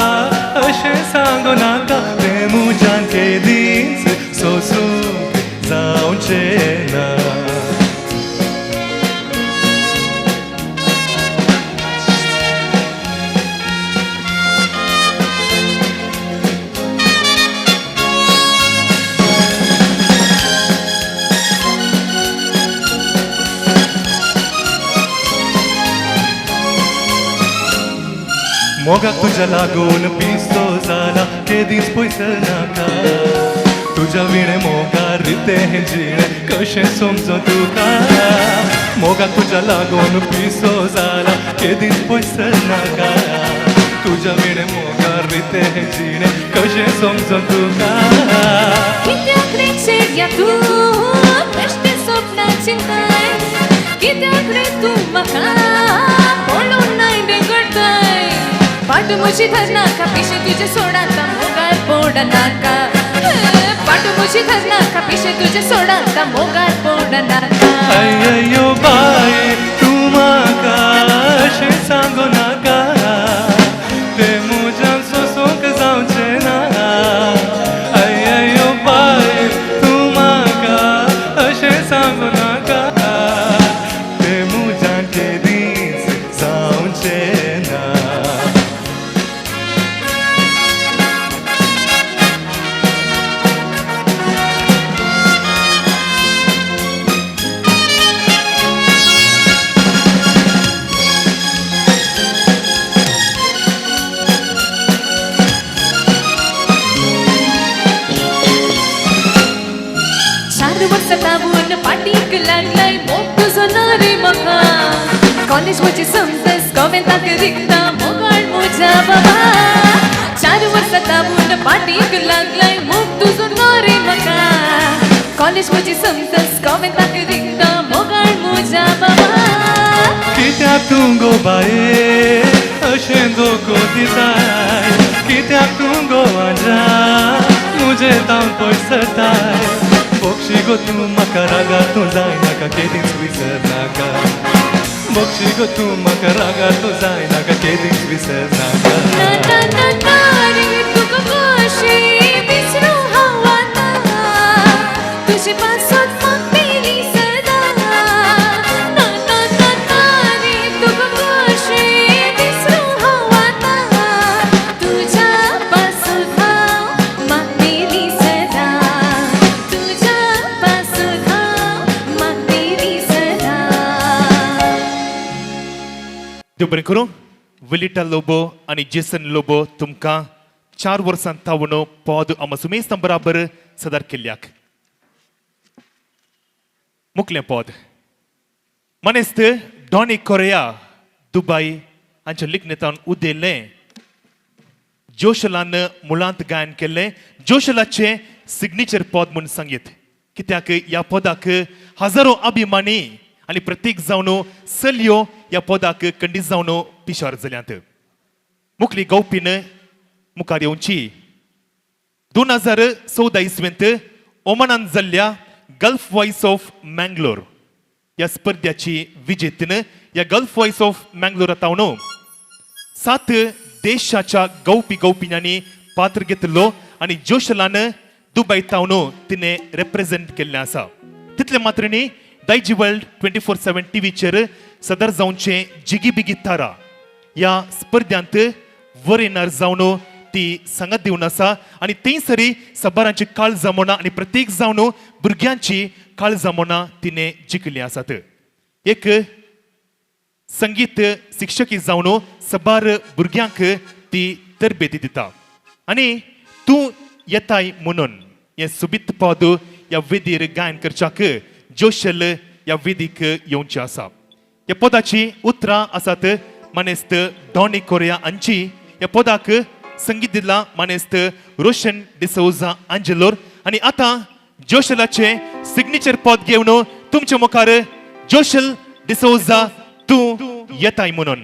अशें सांगू नाका, तें म्हज्यान केदींच सोसूंक जावचें ना. मोगाक तुज्या लागून पिसो जाला केदींच पयस नाका, तुज्या विणें मोगार रितें जिणें कशें समजो तुका. मोगाक तुज्या लागून पिसो जाला केदींच पयस नाका, तुज्या विणें मोगार रितें जिणें कशें समजो तुका. कित्याक रे चेड्या तूं बेश्टें सपनां चिंताय, कित्याक रे तूं म्हाका पळोवन नाय बेगडटाय. पाट म्हजी धरनाका पिशें तुजें सोडाता मोगार पडनाका, पाट म्हजी धरनाका पिशें तुजें सोडाता मोगार पडनाका. अय्यो बाये तूं म्हाका अशें सांगू नाका, तें म्हज्यान सोसूंक जावचें ना. अय्यो बाये तूं म्हाका अशें सांगू नाका, तें म्हज्यान केदींच जावचें ना. पाटीक लागलाय मोग तुजो ना रे म्हाका, कॉलेज म्हजी समजस कॉवेंताक रिगता मोगाळ म्हज्या बाबा. 4 वर्सां तावून पाटीक लागलाय मोग तुजो ना रे म्हाका, कॉलेज म्हजी समजस कॉवेंताक रिगता मोगाळ म्हज्या बाबा. कित्याक तूं गो बाये अशें धोको दिताय कित्याक तूं गोवाजा मुजे तावन पयसताय बक्षी गो तूं म्हाका रागार तूं जायनाका केदींच विसरनाका बक्षी गो तूं म्हाका रागार तूं जायनाका केदींच विसरनाका. तुका कशें विसरूं हांव आतां तुजे पासत मागपेली सदां ना ना ना ना रे तुका कशें विसरूं हांव आतां तुज्या पासत हांव मागपेली सदां तुज्या पासत हांव मागपेली सदां. देव बरें करूं. विलिटा लोबो आनी जेसन लोबो तुमकां 4 वर्सां तावन पद आमा सुमेस्तां बराबर सदार केल्ल्याक मुखलें पद मनेस्त डॉनी कोरिया दुबय हांच्या लिखणेंतावन उदेल्लें जोशलान मुळांत गायन केल्लें जोशलाचें सिग्नेचर पद म्हूण सांगीत कित्याक ह्या पदाक हजारो अभिमानी आनी प्रत्येक जावन चलयो ह्या पदाक खंडीत जावन पिशार जाल्यात. मुखली गावपीन मुखार येवची 2014 इसवेंत ओमानान जाल्ल्या गल्फ वॉयस ऑफ मँगलोर ह्या स्पर्ध्याची विजेतीन ह्या गल्फ वॉयस ऑफ मँगलोर तावन 7 देशाच्या गावपी गावपिण्यांनी पात्र घेतिल्लो आनी जोशलान दुबय तावन तिणें रेप्रेझेंट केल्लें आसा. तितलें मात्र न्ही दायजी वर्ल्ड 24/7 टीव्हीचेर सदर जावचें जिगी बिगी तारा ह्या स्पर्ध्यांत वरेनार जावन ती सांगात दिवन आसा आनी थंयसरी सबारांची काळ जमोना आनी प्रत्येक जावन भुरग्यांची काळ जमोना तिणें जिखिल्ली आसात. एक संगीत शिक्षकी जावन सबार भुरग्यांक ती तरबेती दिता आनी तूं येताय म्हणून हें सोबीत पद ह्या वेदीर गायन करच्याक जोशल ह्या वेदीक येवचें आसा. ह्या पदाची उतरां आसात मानेस्त डॉनी कोरिया हांची. ह्या पदाक संगीत दिलां मानेस्त रोशन डिसोजा आंजेलोर आनी आतां जोशलाचें सिग्नेचर पद घेवन तुमच्या मुखार जोशल डिसोजा तूं येताय म्हणून.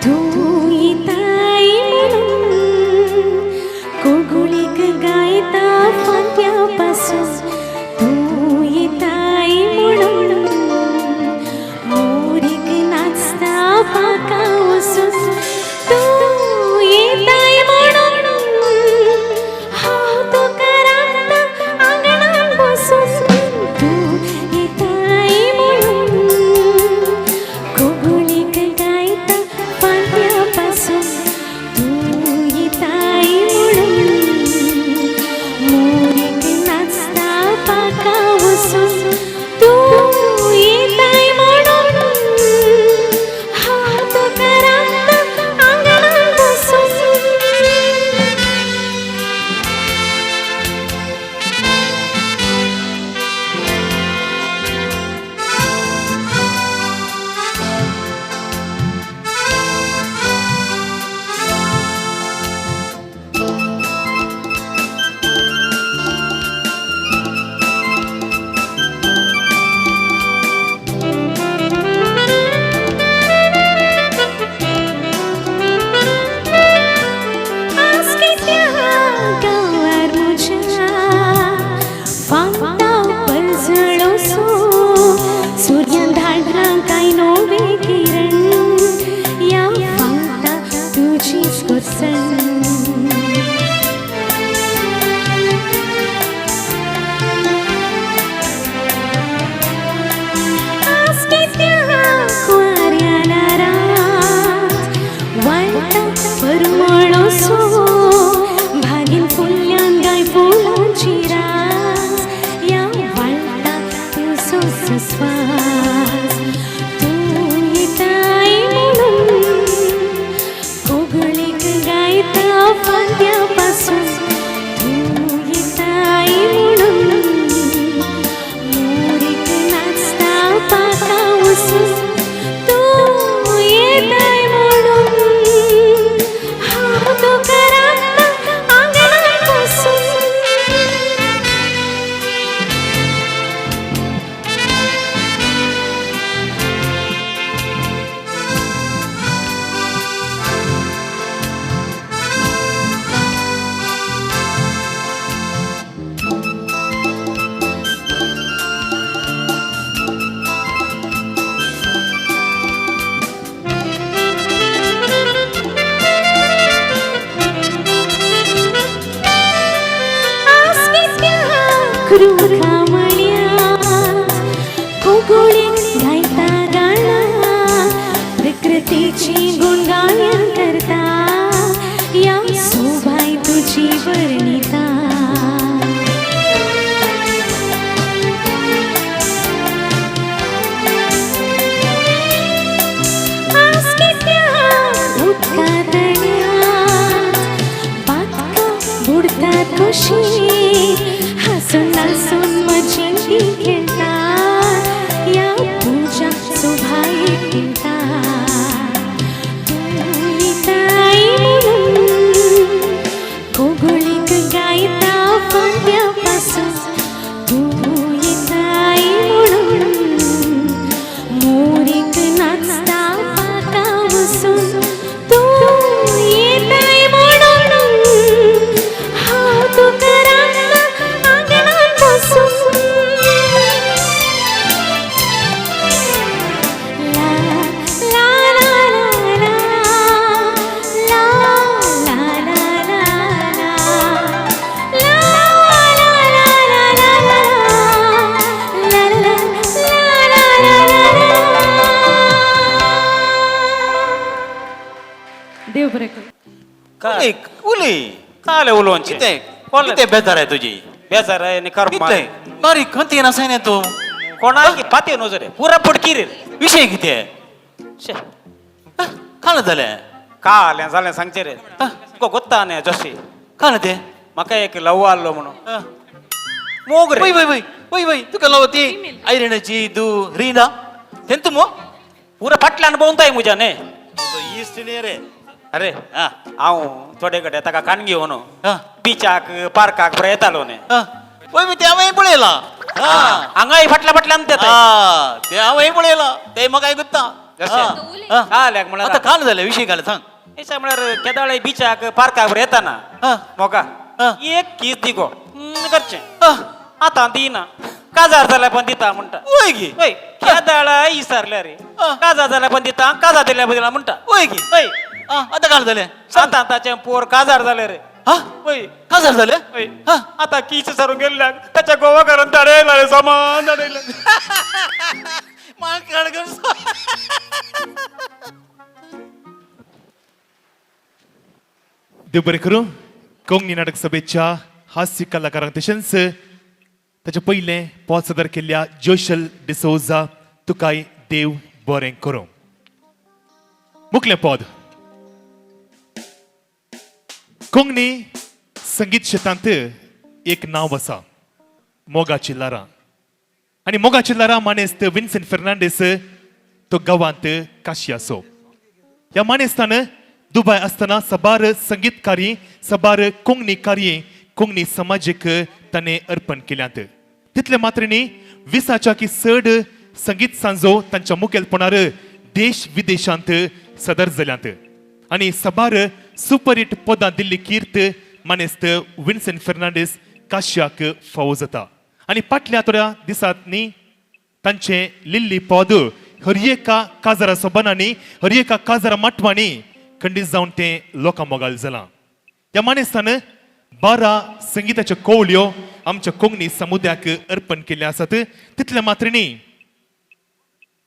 तूं येताय म्हणून कोगुळीक गायता. रुखा मळ्यांत कोगोळी गायता गाणां प्रकृतीची गुणगायन करता या सोबाय तुजी वर्णिता. आज कित्याक उदका तळ्यांत बातकां बुडतात कशीं हांसून नासून म्हजी ती खेळटा या तुज्या सोबायेक पिंता. तूं येताय म्हणून कोगोळीक गायता फांद्या पासून तूं येताय म्हणून मोरीक नाचता पाका वसून तूं येताय म्हणून हांव तुका रांदता आंगणांत बसून. ला ला ला ला ला ला ला ला ला ला ला ला ला ला ला ला ला ला. देव बरें करूं. उलय उलय काले उलोवचें कितें कितें बेजार आहे तुजी बेजार आहे आनी कर्म कितें बारीक खंती आसाय न्ही तूं कोणाक पाते न्हू रे पुरा पडकी रे. विशय कितें शे काल जालें कालें जालें सांगचें रे तुका गोत्ता न्ही जोशी काल तें म्हाका एक लव आहलो म्हणून मोग रे. वय वय वय वय वय तुका लव ती आयरणाची दू रिना तें तूं मो पुरा फाटल्यान भोंवताय म्हज्या न्ही इश्ट न्ही रे. अरे हांव थोडे कडेन ताका काणगी घेवन बिचाक पार्काक बरें येतालो न्ही. वय वय तें हांवें पळयलां. हांगाय फाटल्या फाटल्यान येता तें हांवें पळयलां तें म्हाका आयकुता. काल्याक म्हळ्यार आतां काल जालें विशय काल सांग. अशें म्हळ्यार केदाळे बिचाक पार्काक बरें येताना मोगा एक कीस दी गो करचें आतां दिना काजार जाल्यार पण दिता म्हणटा. वय गी वय केदाळा विसरल्या रे काजार जाल्यार पण दिता काजार दिल्या पण दिला म्हणटा. वय गी वय आतां काल जालें आतां ताचें पोर काजार जालें रे. वय काजार जालें. वय आतां कीस सरून गेल्ल्याक ताच्या गोवा घरान धाडयला रे सामान धाडयलें. देव बरें करूं. कोंकणी नाटक सभेच्या हास्य कलाकारांक तशेंच ताचे पयलें पद सादर केल्ल्या जोशल डिसोजा तुकाय देव बरें करूं. मुखलें पद कोंकणी संगीत शेतांत एक नांव आसा मोगाची लारां. आनी मोगाची लारां मानेस्त विन्सेंट फेर्नांडीस तो गांवांत काशी आसो. ह्या मानेस्तान दुबाय आसतना सबार संगीत कार्य सबार कोंकणी कार्य कोंकणी समाजीक ताणें अर्पण केल्यात. तितले मात्र न्ही 20च्या की चड संगीत सांजो तांच्या मुखेलपणार देश विदेशांत सदर जाल्यात आनी सबार सुपरहिट पदां दिल्ली कीर्त मानेस्त विन्सेंट फेर्नांडीस काश्याक फावो जाता. आनी फाटल्या थोड्या दिसांनी तांचें लिल्ली पद हर एका काजारा सोबानांनी हर एका काजारा माटवांनी खंडीत जावन तें लोकां मोगाल जालां. ह्या मानेस्तान 12 संगिताच्यो कवळ्यो आमच्या कोंकणी समुदायाक अर्पण केल्यो आसात. तितलें मात्र न्ही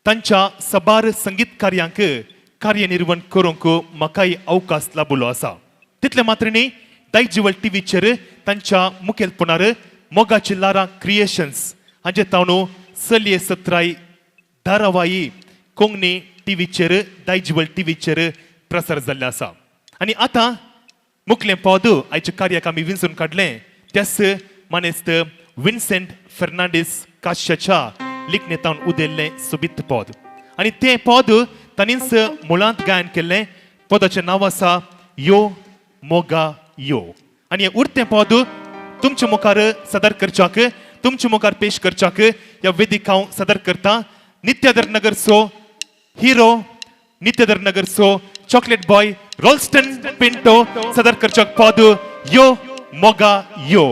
तांच्या सबार संगीत कार्यांक कार्यनिर्वण करूंक म्हाकाय अवकाश लाभलो आसा. तितलें मात्र न्ही दायजिवल टिवीचेर तांच्या मुखेलपणार मोगाची लारां क्रिएशन्स हांचे ताणू चलये सत्राय धारावाही कोंकणी टिवीचेर दायजिवल टिवीचेर प्रसार जाल्लें आसा. आनी आतां मुखलें पद आयच्या कार्याक आमी विंचून काडलें त्याच मानेस्त विन्सेंट फेर्नांडीस काश्याच्या लिखणेंतावन उदेल्लें सोबीत पद. आनी तें पद तांणीच मुळांत गायन केल्लें. पदाचें नांव आसा यो मोगा यो. आनी हें उरतें पद तुमचे मुखार सादर करच्याक तुमचे मुखार पेश करच्याक ह्या वेदीक हांव सादर करता नित्याधर नगरचो hero नित्याधर नगरचो chocolate boy Ralston Pinto सादर करच्याक पद यो मोगा यो.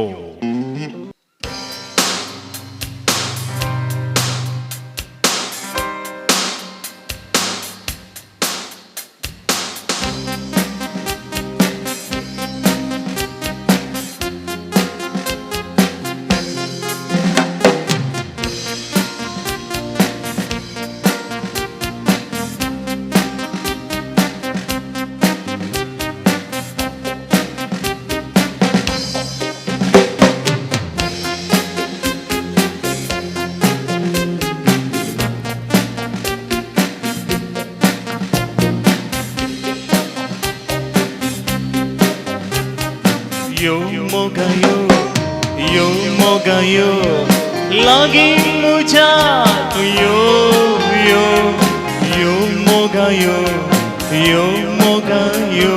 यो मोगा यो लागी मुझा तू यो यो यो मोगा यो यो मोगा यो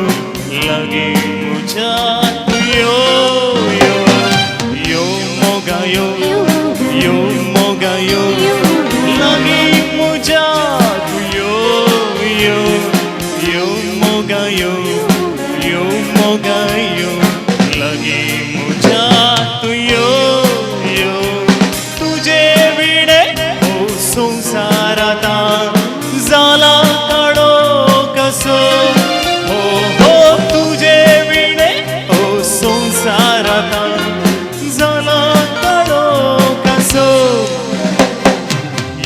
लागी मुझा तू यो यो यो मोगा यो यो मोगा यो लागी मुझा तू यो यो यो मोगा यो यो मोगा यो लागी मुझा तू यो यो तुझे विणे हो संसाराता जाला काळो कसो हो हो तुझे विणे हो संसाराता जाला काळो कसो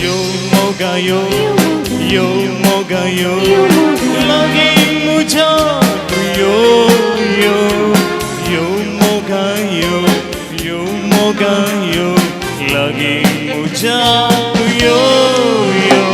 यो मोगा यो यो मोगा यो लागी मुझा तू यो यो यो मोगा यो यो मोगा यो लागी मुझा तू यो यो.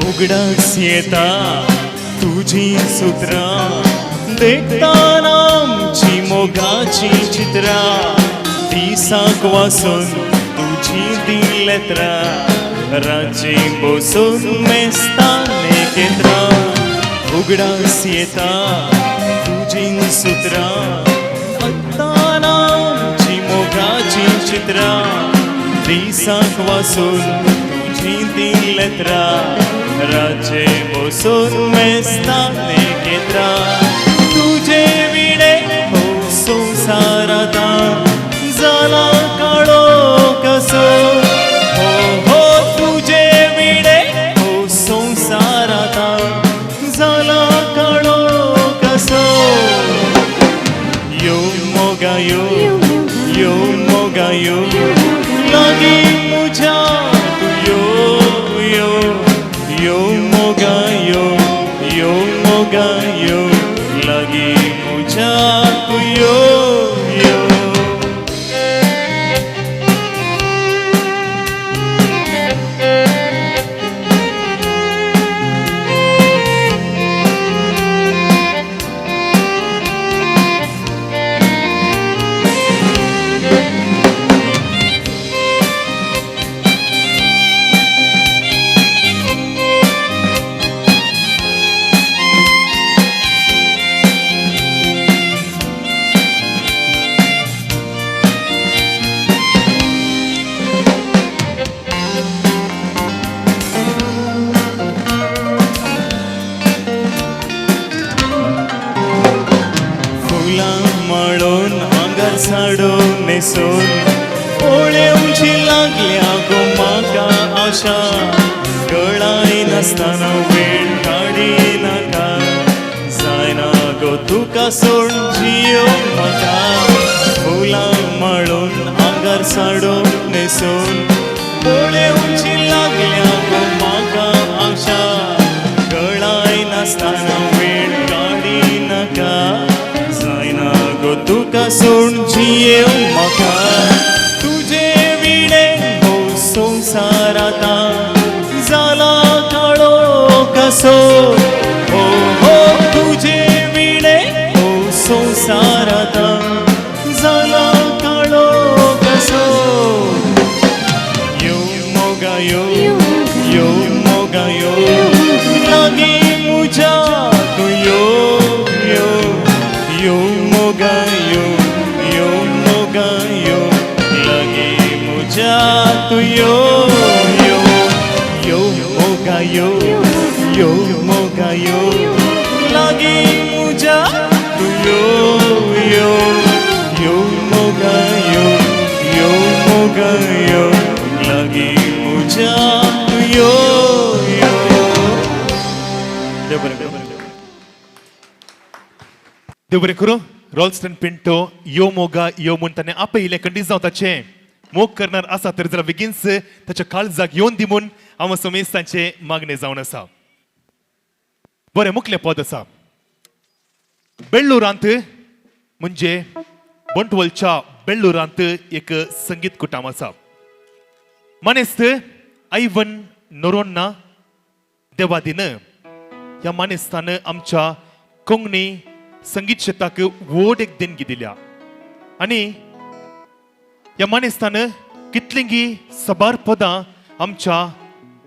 उगडास येता तुझी सुत्रां देखताना आमची मोगाची चित्रां दिसाक वासून तुझी दिलेत्रां रातची बसून मेस्तान एकत्रां उगडास येता तुझी सुत्रां देखताना आमची मोगाची चित्रां दिसाक वासून तुझी दिलेत्रां रातचे बसून मेस्तान एकत्रां तुझे विणे हो संसाराता जाला काळो कसो हो हो तुझे विणे हो संसाराता जाला काळो कसो यो मोगा यो यो मोगा यो लागी मुझा तू यो यो यो मोगा यो यो मोगा यो लागी मुझा तू यो यो. फुलां मळून आंगार साडून न्हेसून पळोवची लागल्या गो म्हाका आशा गळाय नासतना वेळ काडी नाका जायना गो तुका सोडून जियोवंक म्हाका फुलां मळून आंगार साडून न्हेसून पळोवची लागल्या गो म्हाका आशा गळाय नासतना वेळ काडी नाका जायना गो तुका सोडून जियोवंक म्हाका तुजे विणे हो संसाराता जाला काळो कसो हो हो तुजे विणे हो संसाराता जाला काळो कसो यो मोगा यो यो मोगा यो लागी मुझा तू यो यो यो मोगा यो यो मोगा यो लागी मुझा तू यो यो यो मोगा यो यो मोगा यो लागी मुझा तू यो यो यो मोगा यो यो मोगा यो लागी देव बरें करूं. रॉल्स्टन पिंटो यो मोगा यो म्हूण ताणें आपयलें. खंडीत जावं ताचें मोग करणार आसा तर जाल्यार बेगीनच ताच्या काळजाक येवन दी म्हूण हांव समेस्तांचें मागणें जावन आसा. बरें, मुखलें पद आसा. बेळ्ळूरांत म्हणजे बंटवलच्या बेळ्ळूरांत एक संगीत कुटाम आसा. मानेस्त आयवन नोरोन्ना देवादीन ह्या मानेस्तान आमच्या कोंकणी संगीत शेताक व्हड एक देणगी दिल्या आनी ह्या मानेस्तान कितलींगी सबार पदां आमच्या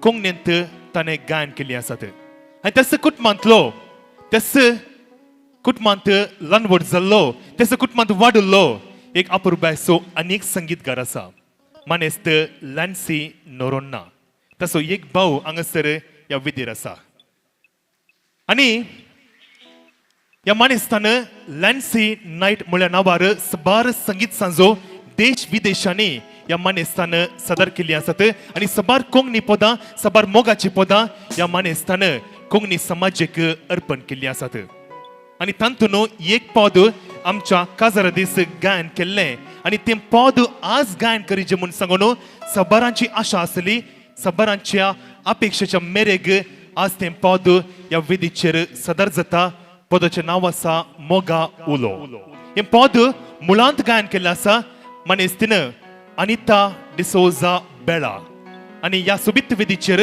कोंकणींत ताणें गायन केल्लीं आसात. आनी त्याच कुटुंबांतलो, त्याच कुटुंबांत ल्हान व्हड जाल्लो, त्याच कुटुंबांत वाडिल्लो एक अपुरबायचो आनी एक संगीतकार आसा, मानेस्त लॅन्सी नोरोन्ना. ताचो एक भाव हांगासर ह्या विधीर आसा आनी ह्या मानेस्तान लॅन्सी नायट म्हळ्या नांवार सबार संगीत सांजो देश विदेशांनी ह्या मानेस्तान सादर केल्ली आसात आनी सबार कोंकणी पदां, सबार मोगाची पदां ह्या मानेस्तान कोंकणी समाजेक अर्पण केल्ली आसात. आनी तातूंत एक पद आमच्या काजारा दीस गायन केल्लें आनी तें पद आज गायन करीचें म्हूण सांगून सबारांची आशा आसली. सबारांच्या अपेक्षेच्या मेरेग आज तें पद ह्या वेदीचेर सादर जाता. पदाचें नांव आसा मोगा उलो. हें पद मुळांत गायन केल्लें आसा मानेस्तीन अनिता डिसोजा बेळा आनी ह्या सोबीत वेदीचेर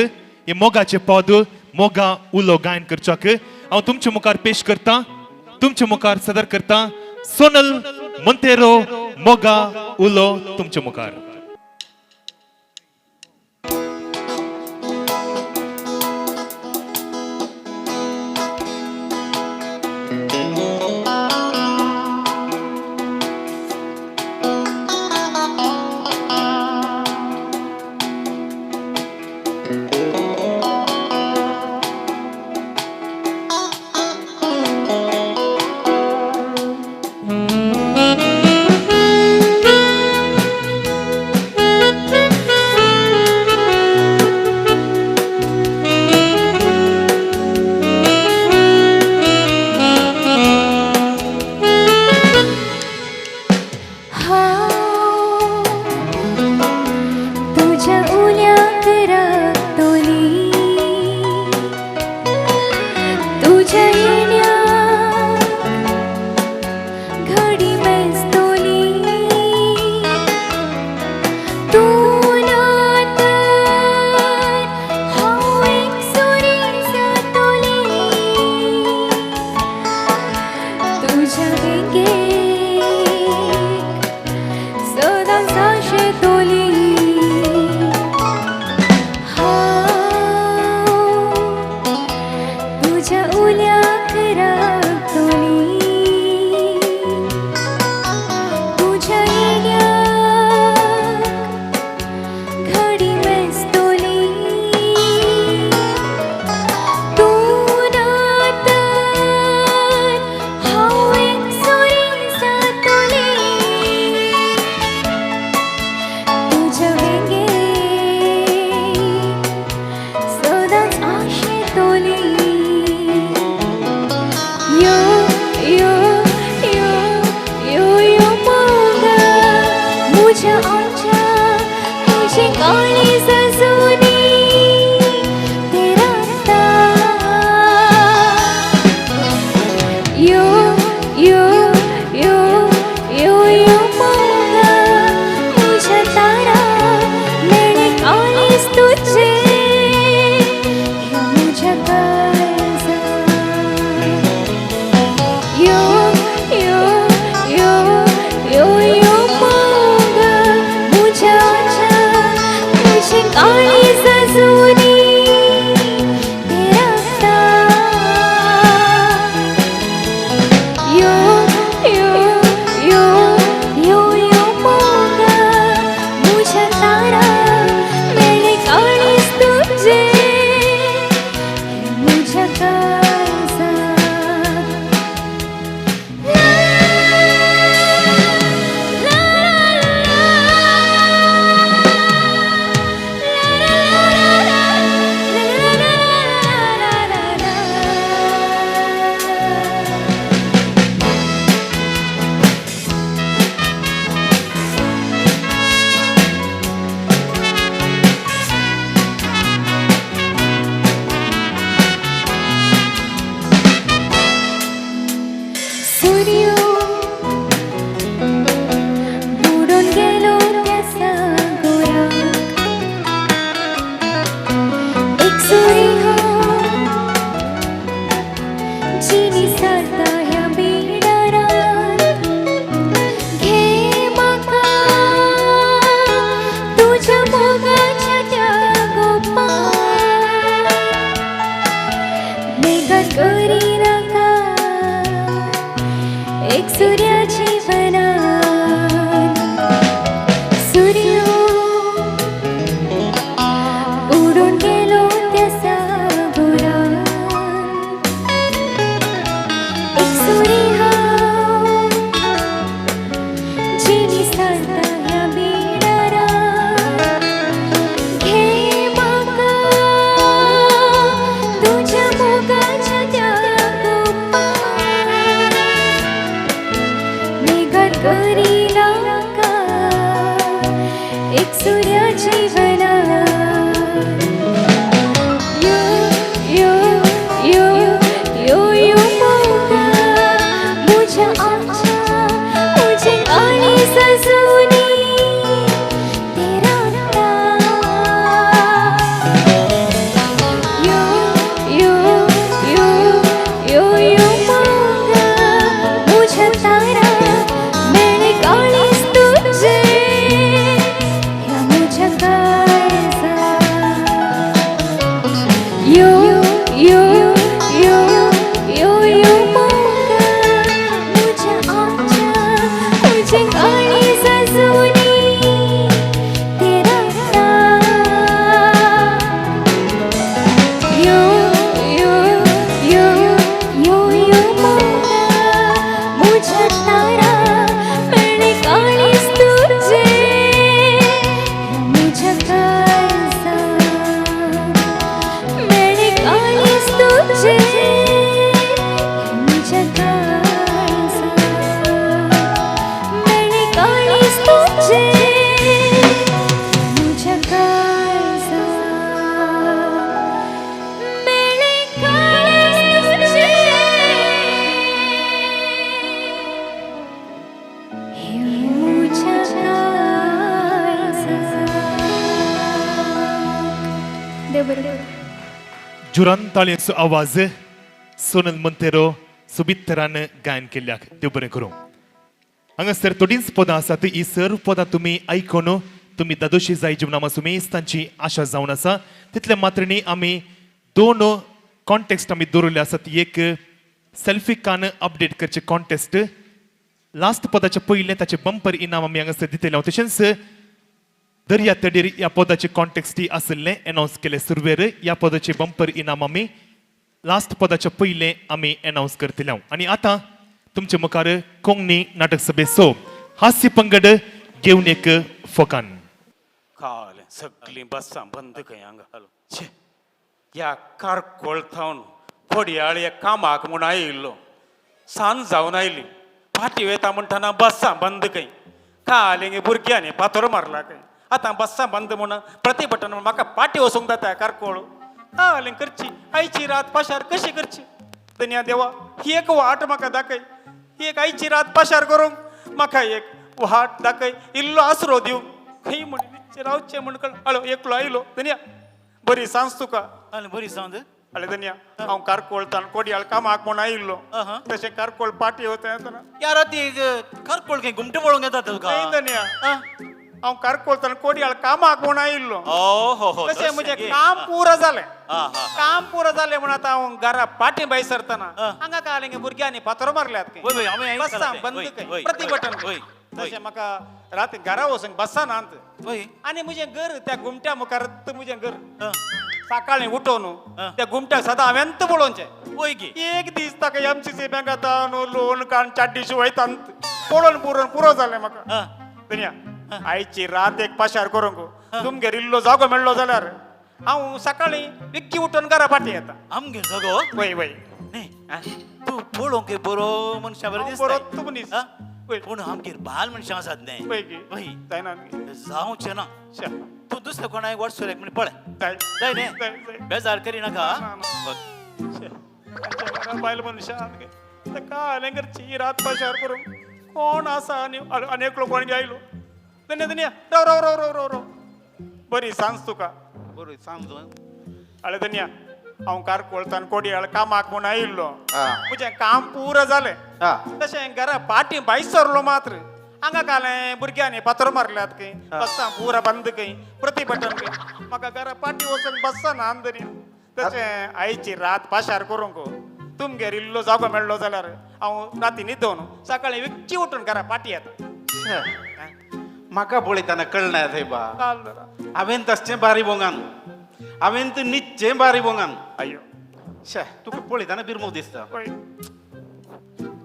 हें मोगाचें पद मोगा उलो गायन करच्याक हांव तुमचे मुखार पेश करता, तुमचे मुखार सादर करता सोनल मोंतेरो, मोगा उलो तुमचे मुखार. तुझ्या उल्याक रावतली, तुझ्या येण्याक घडी मेजतली, तूं ना तर हांव एकसुरी जातली, तुझ्या वेंगेक सदांच आशेतली. हांव तुझ्या उल्याक रावतली, तुझ्या येण्याक घडी मेजतली, तूं ना तर हांव एकसुरी जातली, तुझ्या वेंगेक सदांच आशेतली. यो यो यो यो यो मोगा म्हज्या आमच्या तुजें काळीज अजुनी तें रावता. यो यो यो यो यो मोगा म्हज्या तारा मेळ्ळें काळीज तुजें ह्या म्हज्या काळजाक. यो यो यो यो यो मोगा म्हज्या आमच्या तुजें काळीज अजुनी तें रावता. यो यो यो यो यो मोगा म्हज्या तारा मेळ्ळें काळीज तुजें ह्या म्हज्या काळजाक. La la la la. सुरी जिनी सारता ह्या बिडारान घे म्हाका तुज्या मोगाच्या त्या गोपान मेघात करिनाका एक सुर्या जीवनान सूर्य उडून गेलो त्या सागरान एक सुरी हांव जिनी सारता ह्या बिडारान घे म्हाका तुज्या मोगाच्या त्या गोपान मेघात करिनाका एक सुर्या जीवनान यो यो यो यो यो मोगा मुझ्या आमच्या मुझे आणि सजूनी तेरा यो यो यो यो यो मोगा मुझ्या तारा मेळे काळीज तुझे ह्या मुझ्या काळजा यो यो यो यो यो मोगा मुझ्या आमच्या मुझे काळीज अजूनी तेरा यो यो यो यो यो मोगा मुझ्या तारा मेळे काळीज तुझे ह्या मुझ्या काळजा मेळे काळीज तुझे मुझ्या काळजा मेळे काळीज तुझे मुझ्या काळजा मेळे काळीज तुझे मुझ्या काळजा. देव बरें करूं. जुरान ताळयेचो आवाज सोनल मंतेरो सुबीत तरान गायन केल्ल्याक देव बरें करूं. हांगासर थोडींच पदां आसात, ही सर्व पदां तुमी आयकून तुमी दादोशी जाय जीवनामा सुमेस तांची आशा जावन आसा. तितले मात्र न्ही, आमी दोन कॉन्टेस्ट आमी दवरिल्ले आसात. एक सेल्फी कान अपडेट करचे कॉन्टेस्ट, लास्ट पदाचे पयलें ताचे बंपर इनाम आमी हांगासर दितले. तशेंच दर्या तडीर ह्या पदाचे कॉन्टेक्स्टी आशिल्लें एनावन्स केले सुरवेर, ह्या पदाचे बंपर इनाम आमी लास्ट पदाचे पयलें आमी एनावन्स करतले. आनी आतां तुमचे मुखार कोंकणी नाटक सभेचो हास्य पंगड घेवन एक फोकान. काल सगळीं बसां बंद खंय हांगा. छे, ह्या कारकोळ थावन कोडयाळ ह्या कामाक म्हूण आयिल्लो, सांज जावन आयली, फाटीं वयता म्हणटना बसां बंद खंय. काल हिंगे भुरग्यांनी फातर मारला खंय, आतां बसां बंद म्हूण प्रतिभटन म्हूण म्हाका फाटीं वचूंक जाता कारकोळ. काल करची आयची रात पाशार कशी करची? दन्या देवा, ही एक वाट म्हाका दाखय, ही एक आयची रात पाशार करूंक म्हाका एक वाट दाखय, इल्लो आसरो दिवं. खंय म्हण रावचें म्हण कळ हळो एकलो आयलो. धनया बरी सांज तुका. आनी बरी सांज. हळे धनया, हांव कारकोळ ताण कोडयाळ कामाक म्हूण आयिल्लो, तशें कारकोळ पाटी वता येतना ह्या राती कारकोळ खंय घुमटे पळोवंक येता तुका? न्हय धनया, हांव कारकोळ ताण कोडयाळ कामाक म्हूण आयिल्लो, तशें म्हजें काम पुरो जालें. काम पुरो जालें म्हूण आतां हांव घरा पाटी भायर सरतना हांगा काल हिंगे भुरग्यांनी फातर मारल्यात खंय, बसां बंद खंय, प्रतिभटन. तशें म्हाका राती घरा वचूंक बसां नात आनी म्हजें घर त्या घुमट्या मुखार, म्हजें घर सकाळीं उठोवन त्या घुमट्याक सदां हांवेंत पळोवचें. एक दीस ताका एमसीसी बँकांत लोन काडून चाड्डीशी वयता पळोवन पुरोवन पुरो जालें म्हाका. धनया आयची रात एक पाशार करूंक तुमगेर इल्लो जागो मेळ्ळो जाल्यार हांव सकाळीं विक्की उठून घरा फाटीं येता. आमगेर जागो? वय वय. न्ही तूं पळोवंक बरो मनशा बरें दिसता, बरो तूं मनीस, पूण आमगेर बाल मनशां आसात न्ही, जायना जावचें ना. तूं दुसऱ्या कोणाक वॉट्सअप एक मिनिट पळय. जाय न्ही, बेजार करिनाका. बायल मनशां काल करची रात पाशार करूंक कोण आसा आनी आनी एकलो कोण आयलो. धन्या धन्या राव राव राव राव राव राव बरी सांज तुका. बरी सांज. अळे धनया, हांव कारकोळतान कोडयाळ कामाक म्हूण आयिल्लो. म्हजें काम पुरो जालें. तशें घरा पाटी भायर सरलो मात्र हांगा कालें भुरग्यांनी फातर मारल्यात खंय, बस्सां पुरा बंद खंय, प्रतिभटन खंय. म्हाका घरा पाटी वचूंक बसना धनया. तशें आयची रात पाशार करूंक तुमगेर इल्लो जागो मेळ्ळो जाल्यार हांव राती न्हिदोवन सकाळीं विकची उठून घरा पाटी येता. म्हाका पळयतना कळना सायबा, हांवें तसचें बारी बोंगान, हांवें तर न्हिदचें बारी बोंगान. अयो शे, तुका पळयतना बिरमो दिसता.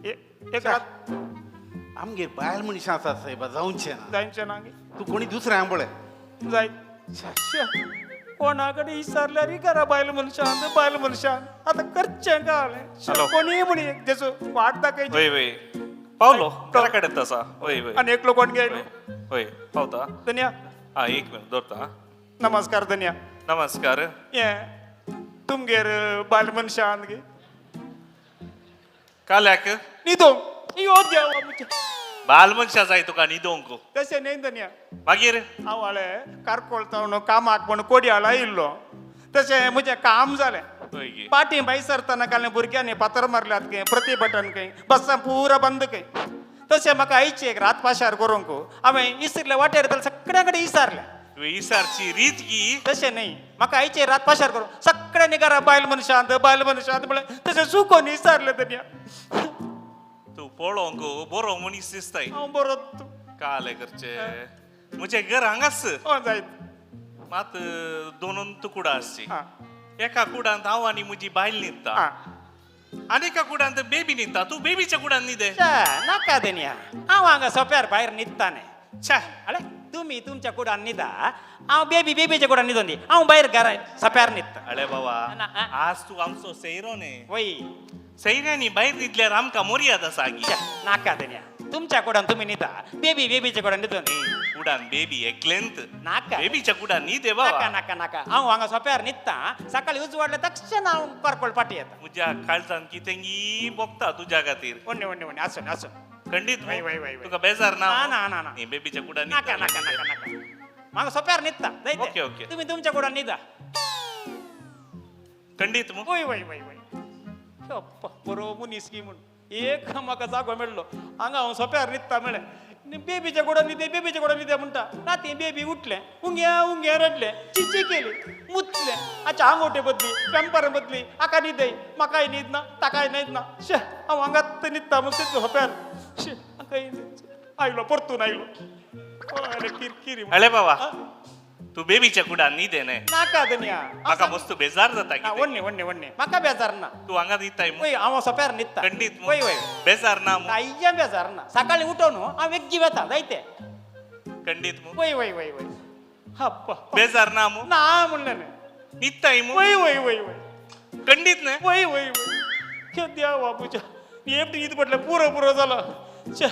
एक रात आमगेर बायल मनशां आसात सायबा, जावचें ना. जावचें ना. तूं कोणी दुसऱ्या पळय जाय. कोणा कडेन विचारल्यार घरा बायल मनशान, बायल मनशान आतां करचें काय? कोणीय म्हणी जेजो वाट दाखयची. वय वय पावलो घरा कडेन आसा. वय वय. आनी एकलो कोण गेलो? वय पावता धनया. आं एक मिनट दवरता. नमस्कार धनया. नमस्कार. हे तुमगेर बायल मनशान गे काल्याक न्हिदोंक यो देवा म्हज्या. बाल मनशां जाय तुका न्हिदोंक? तशें न्हय धनया. मागीर हांव हाळे कारकोळ तावन कामाक म्हूण कोडयाळ आयिल्लो. तशें म्हजें काम जालें. पाटी भायर सरतना काल भुरग्यांनी फातर मारल्यात खंय, प्रतिभटन खंय, बस्सां पुरा बंद खंय. तशें म्हाका आयची एक रात पाशार करूंक हांवें इसरले वाटेर जाल्यार सगळ्यां कडेन विचारलें. विचारची रीत की तशें न्हय, म्हाका आयची रात पाशार करूं सगळ्यांनी घरा बायल मनशांत, बायल मनशांत म्हळें. तशें चुकोन विचारलें धनया. तूं पळोवंक बरो मनीस दिसताय. हांव बरो. तूं काले करचे म्हजें घर हांगाच जायत. मात दोनून कुडां आसची. एका कुडांत हांव आनी म्हजी बायल न्हिदता आनी एका कुडांत बेबी न्हिदता. तूं बेबीच्या कुडांत न्हिदे. नाका धनया, हांव हांगा सोप्यार भायर न्हिदता न्ही. छे अळे तुमी तुमच्या कुडान न्हिदा, हांव बेबी बेबीच्या कुडान न्हिदोन दी. हांव भायर घरा सोप्यार न्हिदता. अळे बाबा, आज तूं आमचो सैरो न्ही. वय सैऱ्यांनी भायर न्हिदल्यार आमकां मर्याद आसा. नाका धनया, तुमच्या कुडान तुमी न्हिदा, बेबी बेबीच्या कुडान न्हिदोन दी. कुडान बेबी एकलेंत. नाका बेबीच्या कुडान न्हिदे बाबा. नाका नाका नाका, हांव हांगा सोप्यार न्हिदता. सकाळीं उजवाडले तक्षण हांव कारकोळ पाटी येता. म्हज्या काळजान कितेंगी भोगता तुज्या खातीर. ओडणे ओडणे ओडणे आसून आसून. खंडीत वय वय वय. तुका बेजार ना? ना ना ना. बेबीच्या कुडान नाका नाका नाका नाका, म्हाका सोप्यार न्हिदता. ओके ओके, तुमी तुमच्या कुडान न्हिदा. खंडीत. वय वय वय वय. बरो मनीस की म्हूण एक म्हाका जागो मेळ्ळो. हांगा हांव सोप्यार न्हिदता मेळ्ळें. बेबीच्या कुडान न्हिदे, बेबीच्या कुडान न्हिदे म्हणटा. राती बेबी उठलें, उंग्या उंग्या रडलें, चिची केली, मुतलें. आच्या आंगोटे बदली, पेंपर बदली. हाका न्हिदय, म्हाकाय न्हीद ना, ताकाय न्हीद ना. शे हांव हांगाच न्हिदता म्हूण सोप्यार. शे हांकां आयलो परतून आयलो. किरकिरी. अळे बाबा, तूं बेबीच्या कुडान न्हिदे न्ही. नाका धनया, म्हाका मस्त बेजार जाता. वडणे वडणे वडणे, म्हाका बेजार ना. तूं हांगा न्हिदताय? वय हांव सोप्यार न्हिदता. खंडीत. वय वय. बेजार ना? कांय बेजार ना. सकाळीं उठोवन हांव वेगीं वता जायते. खंडीत. वय वय वय वय. हप्पा बेजार ना मू? ना म्हणलें न्ही. न्हिदताय मू? वय वय वय वय. खंडीत न्ही? वय वय वय. देवा म्हज्या, एक न्हीद पडल्या पुरो पुरो जाला. शे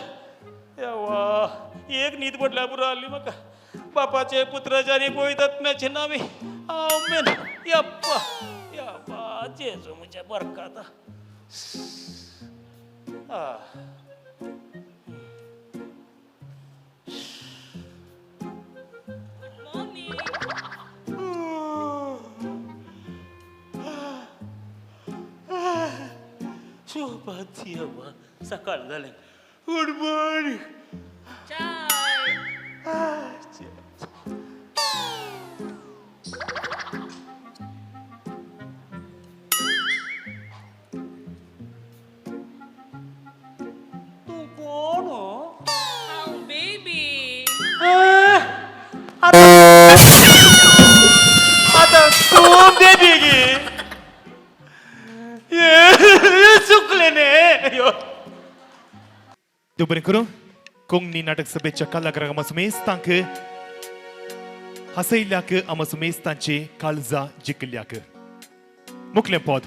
देवा, एक न्हीद पडल्या पुरो जाली म्हाका. बापाचे पुत्राचे आनी पवित्र आत्म्याचे नावे आमेन. यप्पा यप्पा, जेजू म्हज्या बरकाता. Good morning. शोभा देवा, सकाळ जालें. Good morning. चाय. तूं कोण? हांव बेबी. आतां तूं बेबी गी? चुकलें न्ही. देव बरें करूं. कोंकणी नाटक सभेच्या कलाकारांक आमचो मेस्तांक हांसयल्ल्याक, आमचो मेस्तांची काळजां जिखिल्ल्याक. मुखलें पद.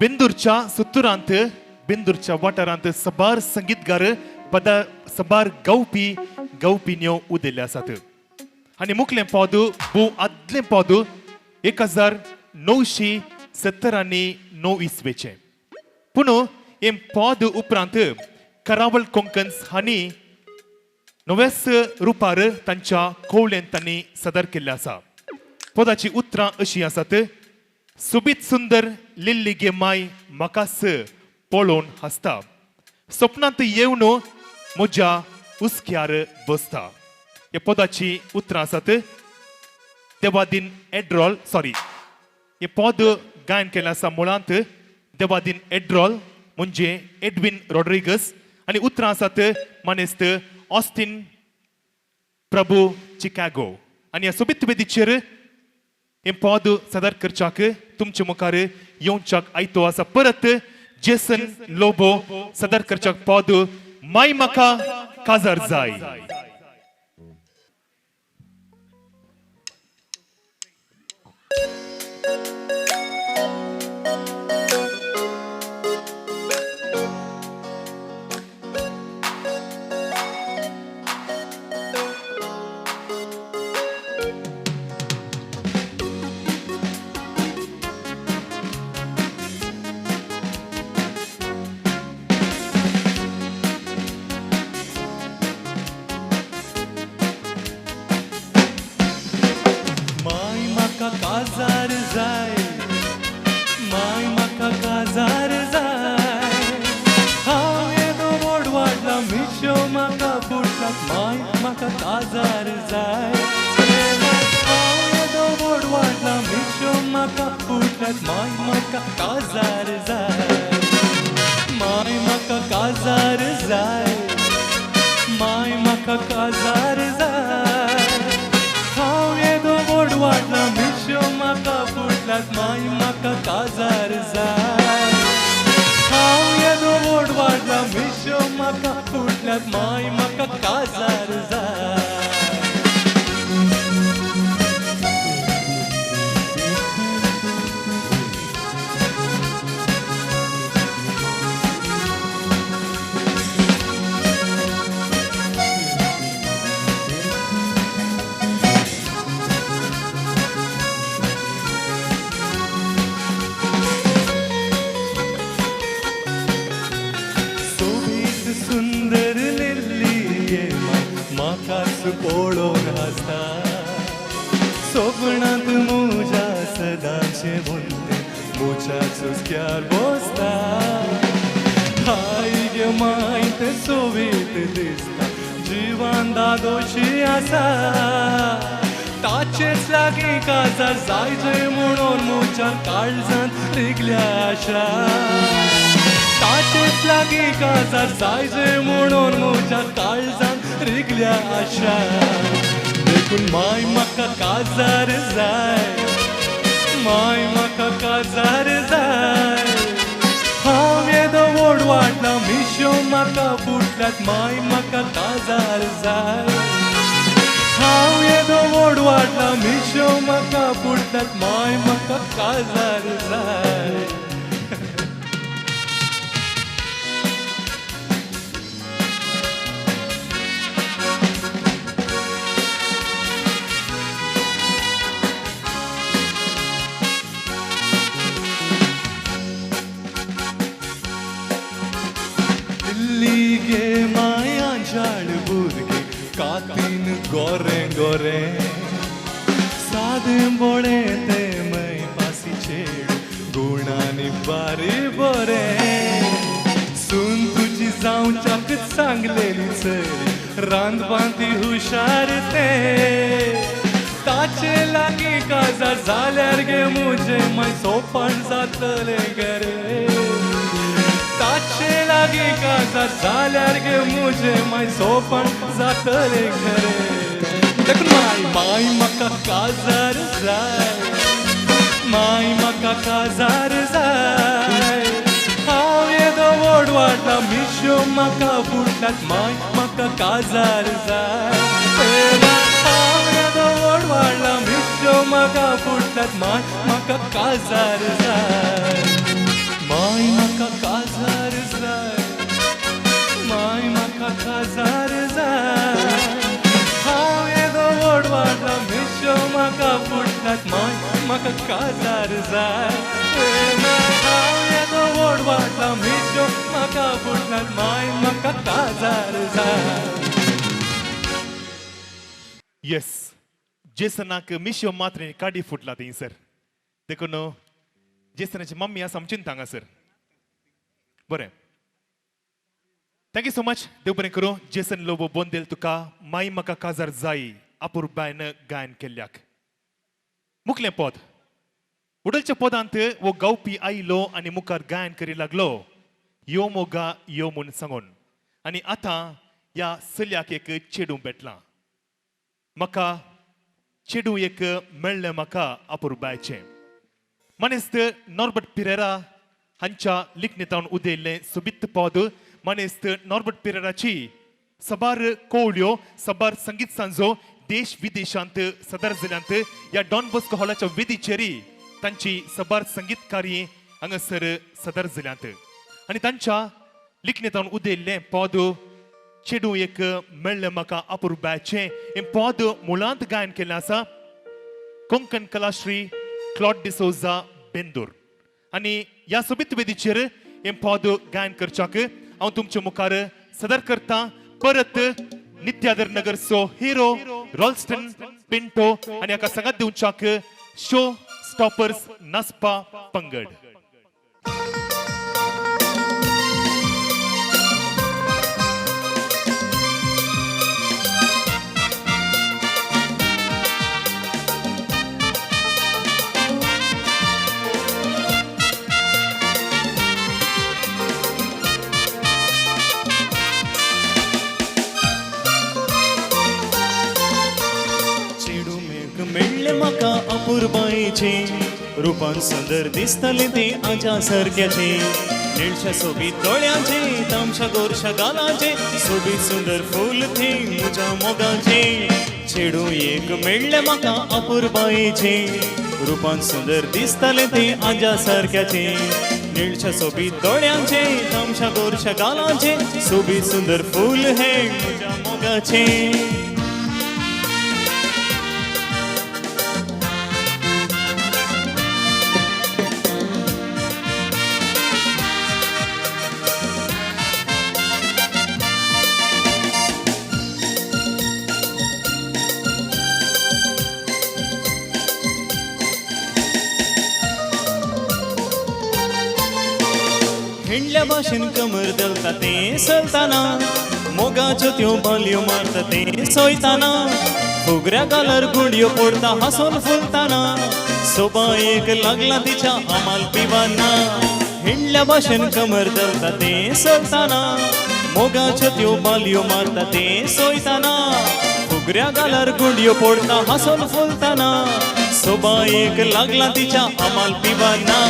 बेंदूरच्या सुत्तुरांत, बेंदूरच्या वाठारांत सबार संगीतगार पदा सबार गावपी गावपिन्यो उदेल्ले आसात. आनी मुखलें पद भोव आदलें पद 1979 इसवेचें. पूण हें पद उपरांत करावळ कोंकन्स हांणी नव्याच रुपार तांच्या कोवळेन तांणी सदर केल्लें आसा. पदाची उतरां अशीं आसात. सोबीत सुंदर लिल्ली गे माय म्हाकास पळोवन हांसता, सपनांत येवन म्हज्या हुस्क्यार बसता. ह्या पदाची उतरां आसात देवादीन एड्रॉल, सॉरी, हे पद गायन केलें आसा मुळांत देवादीन एड्रॉल म्हणजे एडविन रॉड्रिगस आनी उतरां आसात मानेस्त ऑस्टीन प्रभू चिकागो. आनी ह्या सोबीत वेदीचेर हें पद सादर करच्याक तुमचे मुखार येवच्याक आयतो आसा परत जेसन लोबो सादर करच्याक पद माय म्हाका काजार जाय. माय म्हाका काजार जाय, माय म्हाका काजार जाय, हांव येदो व्हड वाडला मिश्यो म्हाका फुटलात, माय म्हाका काजार जाय. हांव येदो व्हड वाडला मिश्यो म्हाका फुटलात, माय म्हाका काजार जाय, माय म्हाका काजार जाय, माय म्हाका काजार जाय, हांव येदो व्हड वाडला मिश्यो म्हाका फुटल्यात, माय म्हाका काजार जाय. हांव येदो व्हड वाडला मिश्यो म्हाका फुटल्यात, माय म्हाका काजार जाय. सोबीत सुंदर लिल्ली गे माय म्हाकाच पळोवन हांसता, सपनांत म्हज्या सदांचें मुंते म्हज्या चुस्क्यार बसता. हाय गे माय तें सोबीत दिसता, जिवान दादोशी आसा, ताचेच लागीं काजार जायचे म्हणून म्हज्या काळजांत रिगल्या आशा, ताचेच लागीं काजार जायचे म्हणून म्हज्या काळजांत रिगल्या आशा. देखून माय म्हाका काजार जाय, माय म्हाका काजार जाय, हांव येदो व्हड वाडला मिश्यो म्हाका फुटल्यात, माय म्हाका काजार जाय. हांव येदो व्हड वाडला मिश्यो म्हाका फुटल्यात, माय म्हाका काजार जाय. दिल्ली गे माया झाड भुरगे कातीन गोरे गोरे, सादे बोळे ते मै पासी चेड गुणांनी बारी बरे, सून तुजी जावच्याक सांगलेली चली रांदपांत हुशार ते, ताचे लागीं काजार जाल्यार गे म्हजें माय सोंपण जातलें गरे, ताचे लागीं काजार जाल्यार गे म्हजें माय सोंपण जातलें खरें. देखून माय माय म्हाका काजार जाय, माय म्हाका काजार जाय, हांव येदो व्हड वाडला मिश्यो म्हाका फुटल्यात, माय म्हाका काजार जाय. हांव येदो व्हड वाडला मिश्यो म्हाका फुटल्यात, माय म्हाका काजार जाय, माय म्हाका काजार जाय, माय म्हाका काजार जाय, हांव येदो व्हड वाडला मिश्यो म्हाका फुटल्यात, माय म्हाका काजार जाय. हांव येदो व्हड वाडला मिश्यो म्हाका फुटल्यात, माय म्हाका काजार जाय. येस, जेसनाक मिशो मात्र काडी फुटला थंयसर देखून जेसनाची मम्मी आसा आमची हांगासर. बरें, thank you so much. देव बरें करूं. जेसन लोबो बोंदेल तुका माई म्हाका काजार जाय अपुरबायन गायन केल्ल्याक. मुखलें पद उडलच्या पदांत वो गावपी आयलो आनी मुखार गायन करी लागलो यो मोगा यो म्हूण सांगून. आनी आतां ह्या चल्याक एक चेडूं भेटलां. म्हाका चेडूं एक मेळ्ळें म्हाका अपुरबायचें. मानेस्त नॉर्बर्ट पिरेरा हांच्या लिखणेंतावन उदयल्लें सोबीत पद. मानेस्त नॉर्बर्ट पिरेराची सबार कोवळ्यो सबार संगीत सांजो देश विदेशांत सदर जिल्ल्यांत ह्या डॉन बॉस्को हॉलाच्या वेदीचेरय तांची सबार संगीत कार्य हांगासर सदर जिल्ल्यांत. आनी तांच्या लिखणेंतावन उदयल्लें पद चेडूं एक मेळ्ळें म्हाका अपुरबायचें हें पद मुळांत गायन केल्लें आसा कोंकण कलाश्री क्लॉड डिसोजा बेंदूर. आनी ह्या सोबीत वेदीचेर हें पद गायन करच्याक हांव तुमचे मुखार सदर करता परत नित्यादर नगरचो हिरो रॉल्स्टन पिंटो आनी हाका सांगात दिवच्याक शो स्टॉपर्स नासपा पंगड. अपुरबायेचें रुपान सुंदर दिसतलें तें आज्या सारक्याचें निळशा सोबीत दोळ्यांचें तामशा गोरशा गालाचें सोबीत सुंदर फूल थें म्हज्या मोगाचें. चेडूं एक मेळ्ळें म्हाका अपुरबायेचें रुपान सुंदर दिसतलें तें आज्या सारक्याचें निळशा सोबीत दोळ्यांचें तामशा गोरशा गालाचें सोबीत सुंदर फूल हें म्हज्या मोगाचें. हिंडल्या भाशेन कमर दलता तें चलतना मोगाच्यो त्यो बालयो मारता तें सोयताना फुगऱ्या गालार गुंडयो पडता हांसून फुलताना सोबायेक लागला तिच्या आमाल पिवाना. हिंडल्या भाशेन कमर दलता तें चलतना मोगाच्यो त्यो बालयो मारता तें सोयताना फुगऱ्या गालार गुंडयो पडता हांसून फुलताना सोबायेक लागला तिच्या आमाल पिवाना.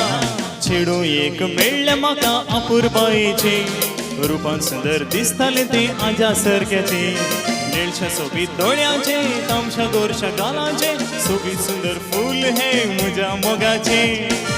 चेडूं एक मेळ्ळें म्हाका अपुरबायेचें रुपान सुंदर दिसतालें तें आज्या सारक्याचें निळशा सोबीत दोळ्यांचें तामशा गोरशा गालाचें सोबीत सुंदर फूल हें म्हज्या मोगाचें.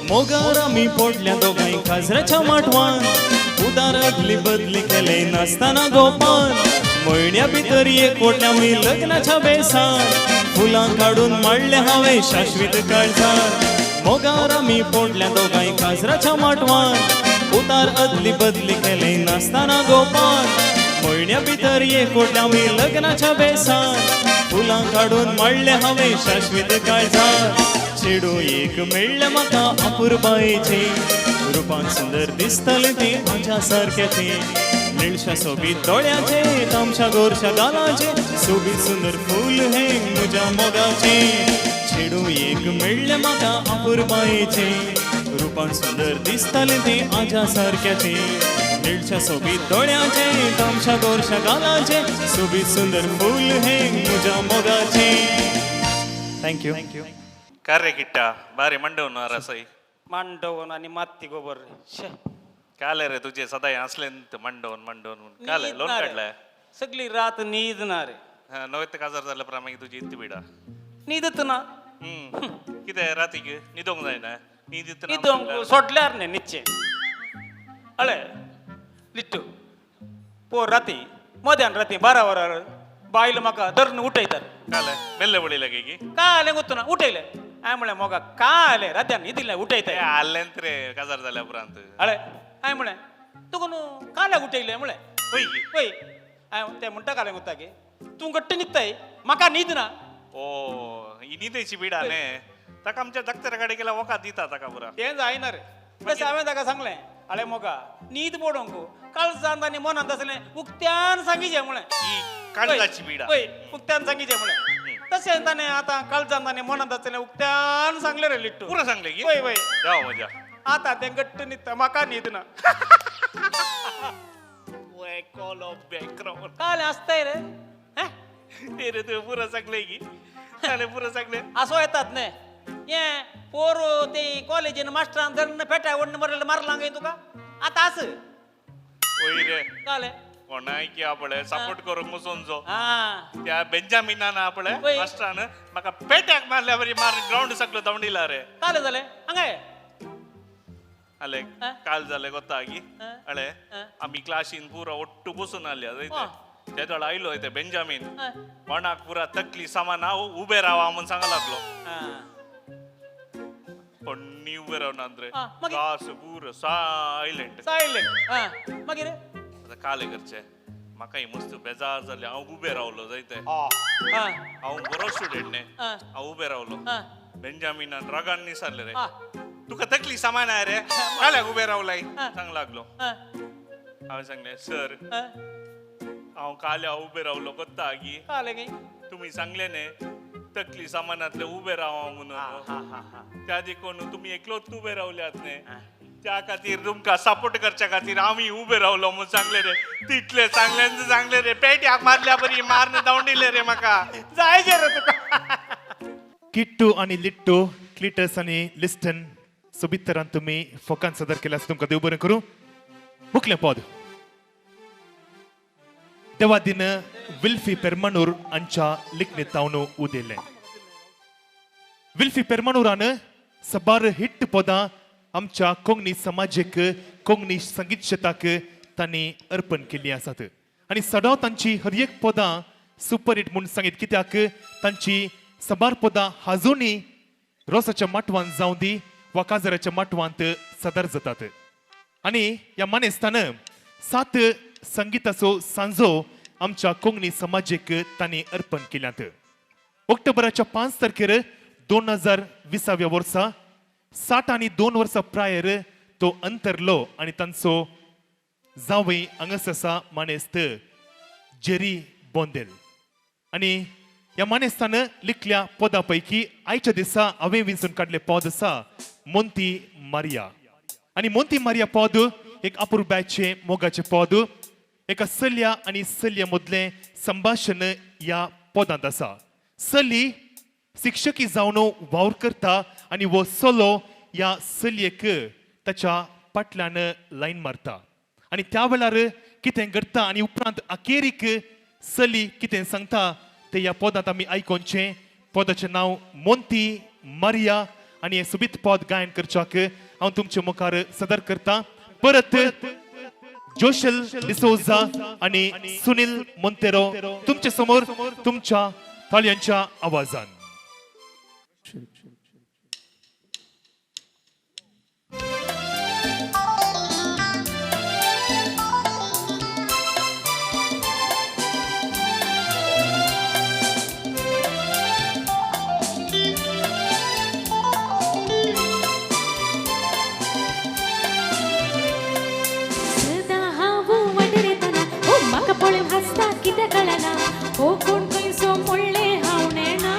मोगार आमी पडल्या दोगांय काजराच्या माटवान उदार अदली बदली केले नासतना गोपान म्हयन्या भितर एक पडल्या आमी लग्नाच्या बेसान फुलां काडून माडले हांवें शाश्वीत काळजान. मोगार आमी पडल्या दोगांय काजराच्या माटवान उतार अदली बदली केले नासतना गोपान म्हयन्या भितर एक पडल्या आमी लग्नाच्या बेसान फुलां काडून माडले हांवें शाश्वीत काळजान. चेडूं एक मेळ्ळें म्हाका अपुरबायेचें रुपान सुंदर दिसतलें तें आज्या सारक्याचें निळशा सोबीत दोळ्यांचें तामशा गोरशा गालाचें सोबीत सुंदर फूल हें म्हज्या मोगाचें. चेडूं एक मेळ्ळें म्हाका अपुरबायेचें रुपान सुंदर दिसतलें तें आज्या सारक्याचें निळशा सोबीत दोळ्यांचें तामशा गोरशा गालाचें सोबीत सुंदर फूल हें म्हज्या मोगाचें. Thank you. कार्य किट्टा बारे मंडवन रसई मांडवन आणि माती गोबर शे काले रे तुझे सदाय असले मंडवन मंडवन काले लोन काढलाय सगळी रात नीद ना रे. नव्हे काजार झालं प्रमाणे तुझी इतकी बिडा न्हिदत ना. कितें रातीक न्हिदोंक जायना? न्हीद न्हिदोंक सोडल्यार न्ही न्हिदचें. अळे लिट्टू, पोर राती मध्यान राती 12 वरार बायल म्हाका धरून उठयतात. काले मेल्ले बडी लागी की काले गोत्तु ना उठयले. हांवें म्हणलें मोगा काले रात्यान न्हिदिल्लें उठयताय. आल्लेंत रे काजार जाल्या उपरांत. अळे हांवें म्हणलें तुका न्हू काल्याक उठयलें म्हणलें. हय हय. हांवें तें म्हणटा काले गोत्ता की तूं घट्ट न्हिदताय म्हाका न्हीद ना. ओ ही न्हिदेची बिडा न्ही, ताका आमच्या डॉक्टरा कडेन गेल्यार वखद दिता ताका पुरा. तें जायना रे. तशें हांवें ताका सांगलें, अळे मोगा न्हीद पडोवंक काळजांत आनी मनांत आसलें उक्त्यान सांगिचें म्हणलें. काळजाची बिडा. हय उक्त्यान सांगिचें म्हणलें. तशें ताणें आतां काळजांत आनी मनांत आसलें उक्त्यान सांगलें रे लिट्टू. पुरो सांगलें की? हय हय. जावं मजा. आतां तें घट्ट न्हिदता म्हाका न्हीद ना. कालें आसताय रे. ते रे तुवें पुरो सांगलें की? कालें पुरो सांगलें. आसो येतात न्ही हें पोर ते कॉलेजीन मास्टरान धरून पेट्या ओडून मरलें मारलां काय तुका आतां आस. वय रे. कालें कोणाय की आपले सपोर्ट करूंक वचोनचो त्या बेंजामिनान आपले मास्टरान म्हाका पेट्याक मारल्या बरी मार ग्रावंड सगळो धांवडिला रे. कालें जालें हांगा. अले काल जालें गोता की अळे आमी क्लासीन पुरो ಒಟ್ಟು बसून आल्या जायते तेदळ आयलो ते बेंजामीन कोणाक पुरा तकली सामान हांव उबे रावा म्हूण सांगा लागलो. कोणी उबे रावनात रे, क्लास पुरो सायलेंट सायलेंट. मागीर आतां काले करचे म्हाकाय मस्त बेजार जालें. हांव उबे रावलो जायते, हांव बरो स्टुडंट न्ही, हांव उबे रावलो. बेंजामिनान रागान निसारले रे, तुका तकली सामान आहे रे काल्याक उबे रावलाय सांग लागलो. हांवें सांगलें सर हांव काल्या उबे रावलो कोत्ता की तुमी सांगलें न्ही तकली सामानांतले उबे रावा म्हणून, त्या देखून तुमी एकलोच उबे रावल्यात न्ही, त्या खातीर तुमकां सपोर्ट करच्या खातीर आमी उबे रावलो म्हूण सांगलें रे. तितले सांगलें सांगलें रे, पेट्याक मारल्या बरी मारून धांवडिलें रे म्हाका. जायचें रे तुका. किट्टू आनी लिट्टू, क्लिटस आनी लिस्टन सोबीत तरान तुमी फोकान सादर केला, तुमकां देव बरें करूं. मुखलें पद देवादीन विल्फी पेरमानूर हांच्या लिखणेंत तावन उदेलें. विल्फी पेरमानूरान सबार हिट पदां आमच्या कोंकणी समाजेक, कोंकणी संगीत शेताक तांणी अर्पण केल्लीं आसात आनी सदां तांची हर एक पदां सुपर हिट म्हूण सांगीत, कित्याक तांची सबार पदां हाजूनी रोसाच्या माटवान जावं दी वा काजराच्या माटवांत सादर जातात. आनी ह्या मानेस्तान 7 संगीताचो सांजो आमच्या कोंकणी समाजेक तांणी अर्पण केल्यात. ऑक्टोबराच्या 5 तारखेर 2020व्या वर्सा 60 आनी 2 वर्सां प्रायर तो अंतरलो आनी तांचो जावंय हांगासर आसा मानेस्त जेरी बोंदेल. आनी ह्या मानेस्तान लिखल्या पदां पैकी आयच्या दिसा हांवें विंचून काडलें पद आसा मोंती मारिया. आनी मोंती मारिया पद एक अपुरबायचें मोगाचें पद, एका चलया आनी चलये मदलें संभाशण ह्या पदांत आसा. चली शिक्षकी जावन वावर करता आनी हो चलो ह्या चलयेक ताच्या फाटल्यान लायन मारता आनी त्या वेळार कितें घडटा आनी उपरांत अखेरीक चली कितें सांगता ते ह्या पदांत आमी आयकोनचें. पदाचें नांव मोंती मारिया आनी हें सोबीत पद गायन करच्याक हांव तुमचे मुखार सादर करता. परत जोशल डिसोजा आनी सुनील मोंतेरो तुमचे समोर तुमच्या ताळयांच्या आवाजान. हो कोण खंयचो म्हणलें हांव नेणा,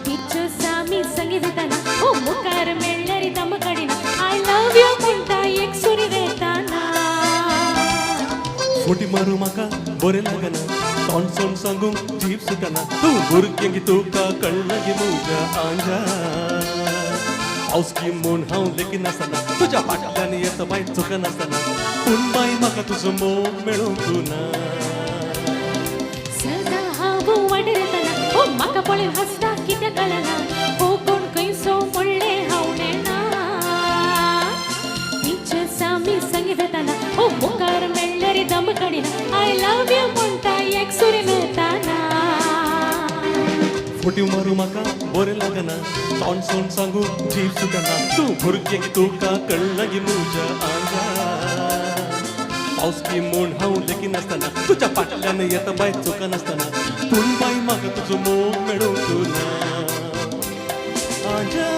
टिचर्स आमी संगीत दिताना, हो मुखार मेळ्ळ्यार दम काडिना, I love you म्हणटा एक सुरी वेताना. फोटी मारू म्हाका बरें लागना, तोंड सोंड सांगूंक जीब सुटना, तूं भुरग्यांक तुका कळना गे म्हज्या आंजा, पावस की म्हूण हांव लेखिनासतना तुज्या फाटल्यान येता बाय चुकनासतना, पूण बाय म्हाका तुजो मोग मेळूंक ना. सदां हांव वाडरतना, हो म्हाका पळय हांसता कित्याक कळना, हो कोण खंयचो म्हणलें हांव नेणा, टिचर्स फटीव मारू म्हाका बरें लागना, तोंड सोंड सांगू जीव सुटना. तूं भुरगें तुका कळना गी म्हज्या आंगा, पावस बी म्हूण हांव लेखिनासतना तुज्या फाटल्यान येता बाय चुकनासतना, पूण बाय म्हाका तुजो मोग मेळूंक ना. आंजा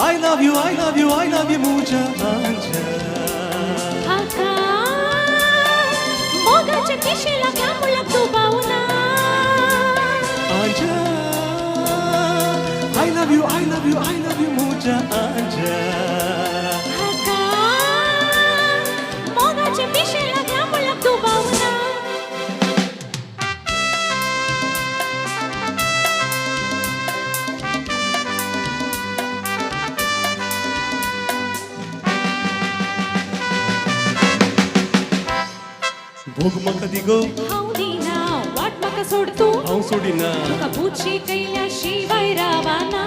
I love you, I love you, I love you म्हज्या आंजा. हाका मोगाच्या पिशे लागल्या म्हणल्यार तूं पावना. आंजा I love you, I love you, I love you म्हज्या आंजा. हाका मोगाच्या पिशे लागल्या म्हणल्यार तूं पावना. भोग म्हाका दिगो हांव दिना, वाट म्हाका सोड तूं हांव सोडिना, तुका पुची कैल्या शिवाय रावना.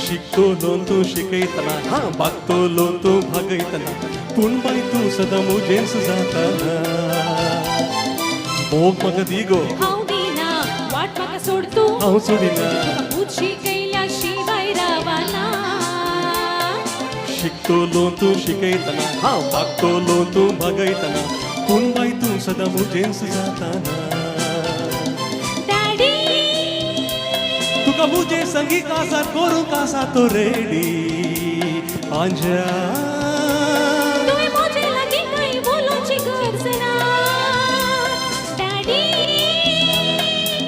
शिकतलो तूं शिकयतना, हां भागतलो तूं भागयतना, पूण बाय तूं सदां म्हजेंच जाता. भोग म्हाका दिगो हांव दिना, वाट म्हाका सोड तूं हांव सोडिना, तुका पुची कैल्या शिवाय रावना. शिकतलो तूं शिकयतना, हांव भागतलो तूं भागयतना, पूण बाय तूं सदां म्हजेंच जाताना. डॅडी तुका म्हजे संगी कासार करूंक आसा तो रेडी. आंजा तुवें म्हजे लागीं कांय उलोवची गरज ना. डॅडी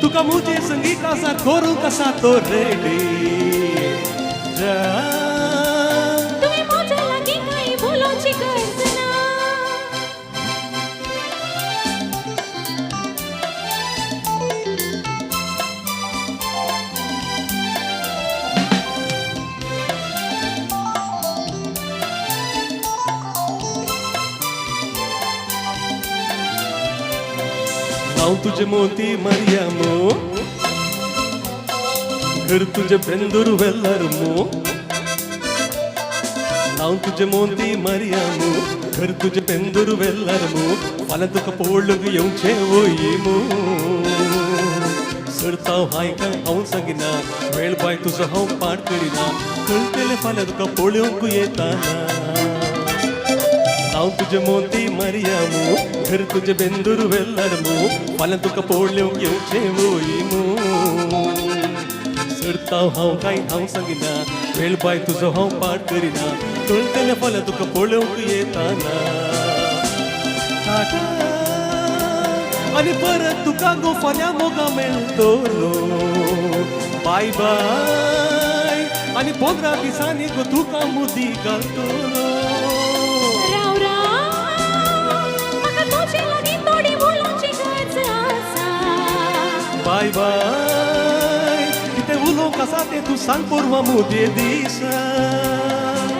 तुका म्हजे संगी कासार करूंक आसा तो रेडी. जा हांव तुजे मोती मरियामो, घर तुजे बेंदूर वेल्लार मो. हांव तुजे मोती मरियामो, घर तुजे बेंदूर वेल्लार मो. फाल्यां तुका पळोवंक येवचें वोय मो. सरताव हांय काय हांव सांगिना, वेळ बाय तुजो हांव पाड करिना, कळटलें फाल्यां तुका पळोवंक येताना. हांव तुजे मोती मरियामो, घर तुजे बेंदूर वेल्लार मो. फाल्यां तुका पळोवंक येवचें वोय मो. सरताव हांव काय हांव सांगिना, वेळ बाय तुजो हांव पाड करिना, कळटलें फाल्यां तुका पळोवंक येताना. टाटा आनी परत तुका गो फाल्यां मोगा मेळटलो. बाय बाय आनी 15 दिसांनी गो तुका मुदी घालतलो. राव राव म्हाका तुजे लागीं थोडी उलोवची गरज आसा. बाय बाय कितें उलोवंक आसा तें तूं सांग पोरवा मुदये दिसा.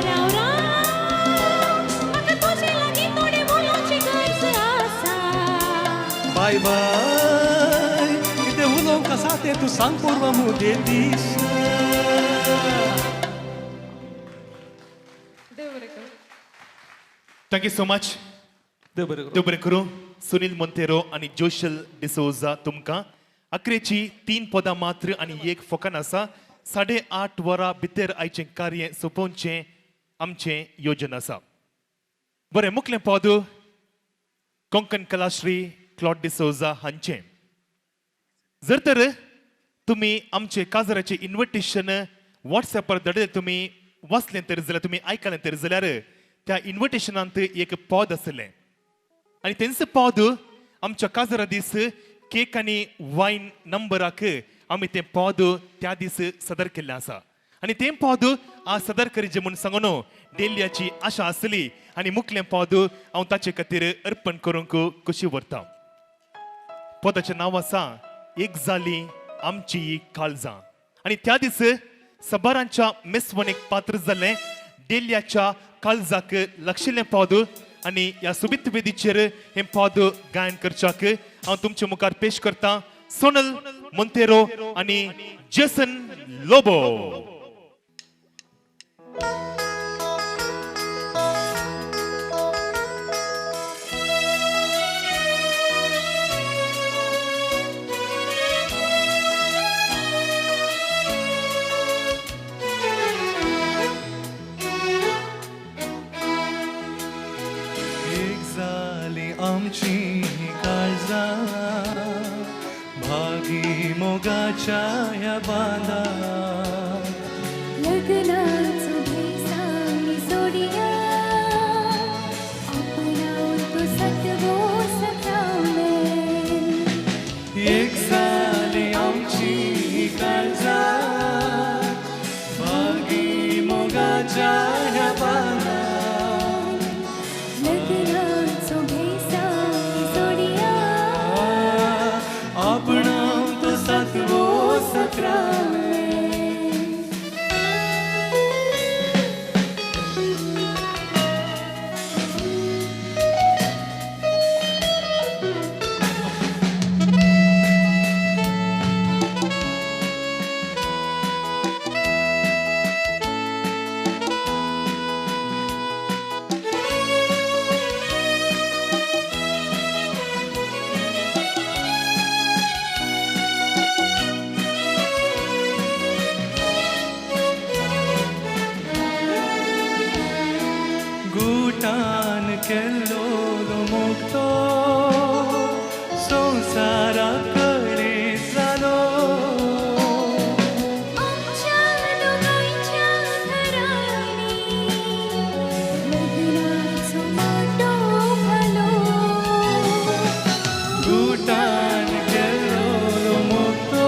राव राव म्हाका तुजे लागीं थोडी उलोवची गरज आसा. बाय बाय कितें उलोवंक आसा तें तूं सांग पोरवा मुदये दिसा. Thank you so much. देव बरें करूं. सुनील मोंतेरो आनी जोशल डिसोजा तुमकां अकरेची 3 पदां मात्र आनी एक फोकान आसा. 8:30 वरां भितर आयचें कार्य सोंपोवचें आमचें योजन आसा. बरें, मुखलें पद कोंकण कलाश्री क्लॉड डिसोजा हांचें. जर तर तुमी आमचे काजराचें इन्विटेशन वॉट्सएपार धाडलें, तुमी वाचलें तर जाल्यार, तुमी आयकलें तर जाल्यार त्या इन्विटेशनांत एक पद आसलें आनी तेंच पद आमच्या काजरा दीस केक आनी वायन नंबराक आमी तें पद त्या दीस सदर केल्लें आसा आनी तें पद आज सदर करीचें म्हूण सांगून डेलियाची आशा आसली आनी मुखलें पद हांव ताचे खातीर अर्पण करूंक खुशी व्हरता. पदाचें नांव आसा एक जाली आमची काळजां आनी त्या दीस सबारांच्या मेसवणेक पात्र जालें डेलियाच्या काळजाक लागशिल्लें पद आनी ह्या सोबीत वेदीचेर हें पद गायन करच्याक हांव तुमचे मुखार पेश करता सोनल मोंतेरो आनी जेसन लोबो. जाली आमची काळजां भागी मोगाच्या ह्या बांदार लग्नाचो भेस आमी सोडया आपणावन तो सतवो सकामेन एक जाली आमची काळजां भागी मोगाच्या ह्या बांदार लग्नाचो भेस आमी सोडया आपणावन तो सातवो सकामेन. गुटान केल्लो मोगतो संवसारा कडे जालो आमच्या दोगांयच्या घरांनी लग्नाचो माटो घालो गुटान केल्लो मोगतो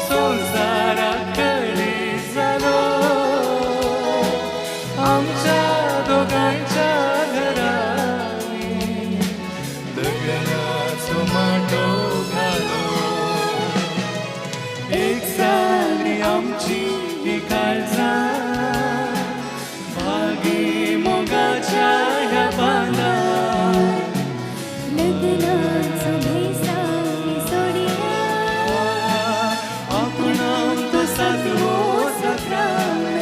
संवसारा कडे जालो आमच्या दोगांयच्या घरांनी लग्नाचो माटो घालो एक जाली आमची ही काळजां भागी मोगाच्या ह्या बांदार लग्नाचो भेस आमी सोडया आपणावन तो सातवो सकामेन.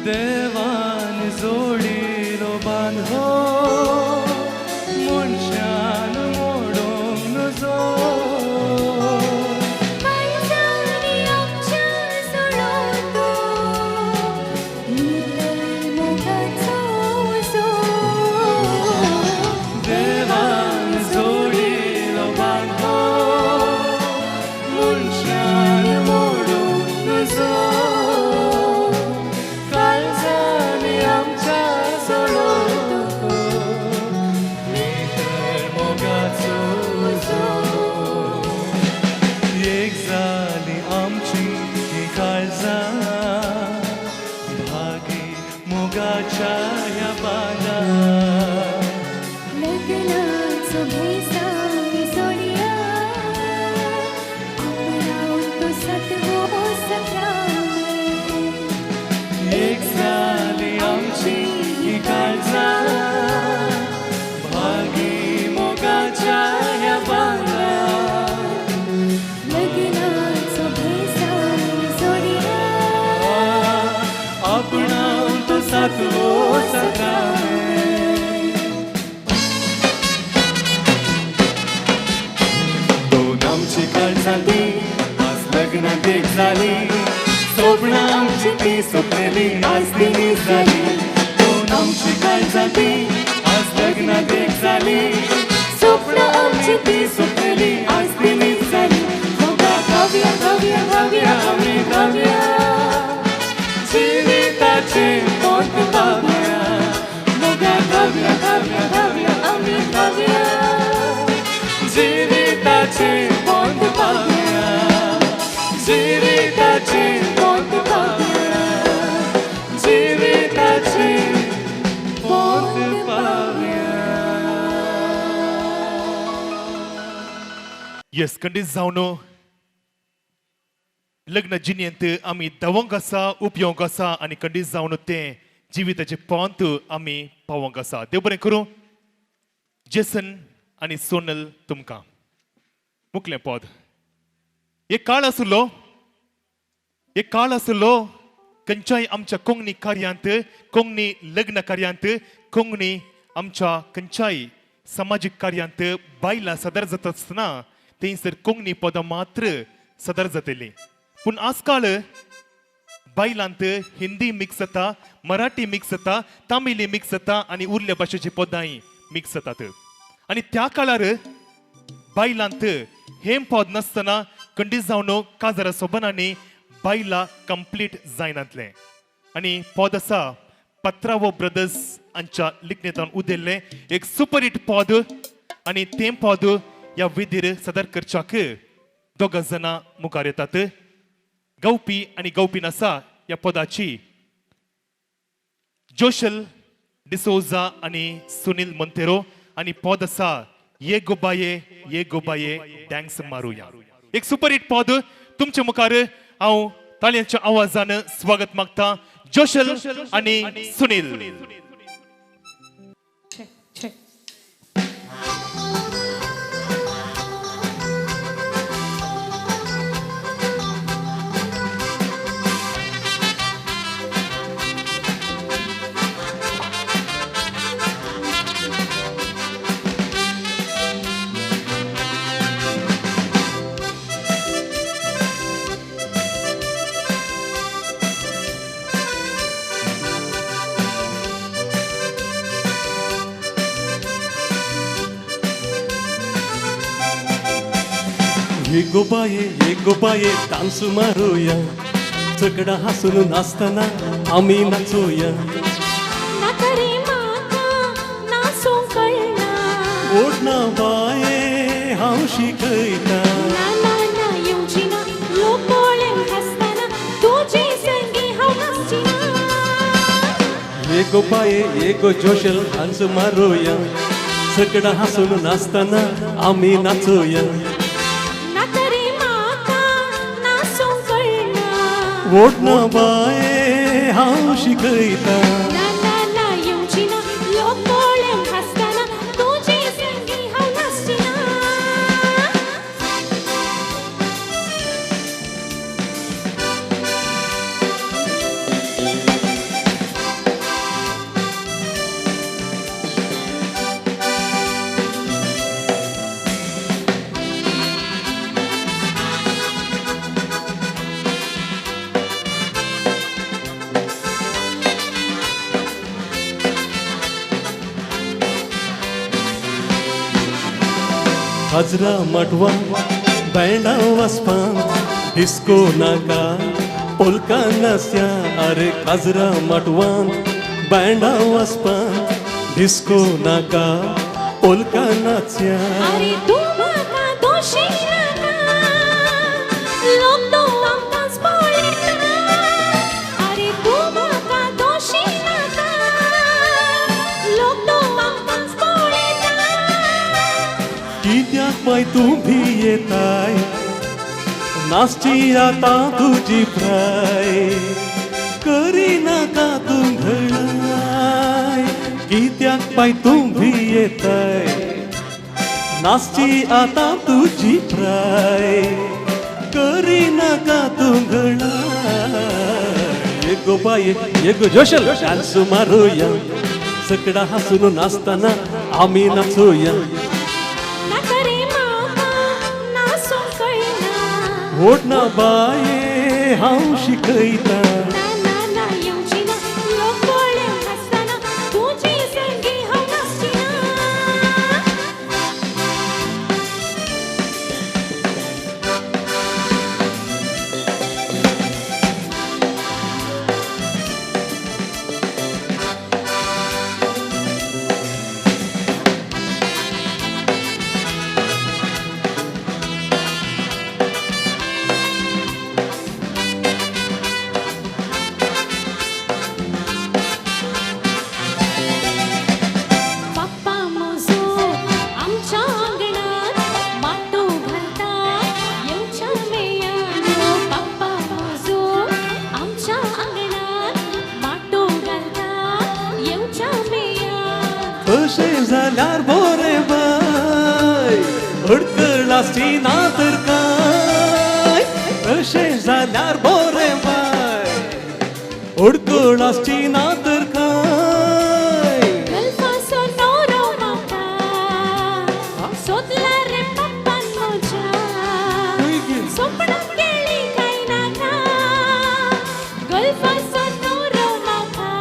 देवान जोडिलो बांदो मनशान मोडूंक नजो काळजांनी आमच्या सोडो नितळ मोगाचो उजो देवान जोडिलो बांदो मनशान मोडूंक नजो काळजांनी आमच्या सोडो नितळ मोगाचो उजो एक जाली आमची ही काळजां भागी मोगाच्या ह्या बांदार लग्नाचो भेस आमी सोडया आपणावन तो सतवो सकामेन एक जाली आमची ही काळजां भागी मोगाच्या ह्या बांदार लग्नाचो भेस आमी सोडया आपणावन तो सातवो सकामेन. दोन आमची काळजां ती आज लग्नात एक जाली सोपणां आमची ती सोपलेली आज ती नीज जाली दोन आमची काळजां ती आज लग्नात एक जाली सोपणां आमची ती सोपलेली आज ती नीज जाली मोगा गावया गावया गावया आमी गावया जिविताचे पोत पावया मोगा गावया गावया गावया आमी गावया जिविताचे पोत पावया जिविताचे पोत पावया जिविताचे पोत पावया. येस, खंडीत जावन लग्न जिणेंत आमी धांवंक आसा, उपयोंक आसा आनी खंडीत जावन तें जिविताचें पोंत आमी पावोंक आसा. देव बरें करूं जेसन आनी सोनल तुमकां. मुखलें पद. एक काळ आसलो, एक काळ आसलो खंयच्याय आमच्या कोंकणी कार्यांत, कोंकणी लग्न कार्यांत, कोंकणी आमच्या खंयच्याय समाजीक कार्यांत बायलां सादर जाता आसतना थंयसर कोंकणी पदां मात्र सादर जातलीं. पूण आजकाल बायलांत हिंदी मिक्स जाता, मराठी मिक्स जाता, तामिली मिक्स जाता आनी उरल्या भाशेची पदांय मिक्स जातात. आनी त्या काळार बायलांत हें पद नासतना खंडीत जावन काजारा सोबनांनी बायलां कंप्लीट जायनातलें. आनी पद आसा पत्रावो ब्रदर्स हांच्या लिखणेंतल्यान उदेल्लें एक सुपरहिट पद आनी तें पद ह्या वेदीर सादर करच्याक दोगां जाणां मुखार येतात. गावपी आनी गावपी आसा ह्या पदाची जोशल डिसोजा आनी सुनील मोंतेरो आनी पद आसा ये गो बाये ये गो बाये डँक्स मारुया. एक सुपरहिट पद तुमच्या मुखार हांव ताळयांच्या आवाजान स्वागत मागता जोशल आनी सुनील. ये गो बाये ये गो बाये डान्स मारुया, चकडां हांसून नाचतना आमी नाचुया. नाका रे म्हाका नाचूंक कळना, ओडना बाये हांव शिकयता. ना ना ना येवची ना, लोक पळोवन हांसतना तुजे संगी हांव नाचची ना. ये गो बाये ये गो जोशल डान्स मारुया, चकडां हांसून नाचतना आमी नाचुया. ओडना बाये हांव शिकयता. ना ना ना येवची ना, लोक पळोवन हांसतना तुजे संगी हांव नाचची ना. काजरा माटवा बँडा वाजपांत डिस्को नाका पोलका नाचया. अरे काजरा माटवान बँडा वाजपांत डिस्को नाका पोलका नाचया. अरे तूं म्हाका दोशी नाका, लोक तो आमकांच पळयता. अरे तूं म्हाका दोशी नाका, लोक तो आमकांच पळयता. कित्याक बाय तूं भियेताय, नाचची आतां तुजी प्राय, करिनाका तूं घडाय. कित्याक बाय तूं भियेताय, नाचची आतां तुजी प्राय, करिनाका तूं घडाय. ये गो बाये ये गो जोशल डान्स मारुया, सकडां हांसून नाचतना आमी नाचुया. ओडना बाये हांव शिकयता. ना ना ना येवची ना, लोक पळोवन हांसतना तुजे संगी हांव नाचची ना. तशें जाल्यार बरें बाय, अडकळ आसची ना तर काय. तशें जाल्यार बरें बाय, अडकळ आसची ना तर काय. गल्फाचो न्हवरो म्हाका सोदला रे पप्पान म्हज्या, सपनां केळी काय नाका. गल्फाचो न्हवरो म्हाका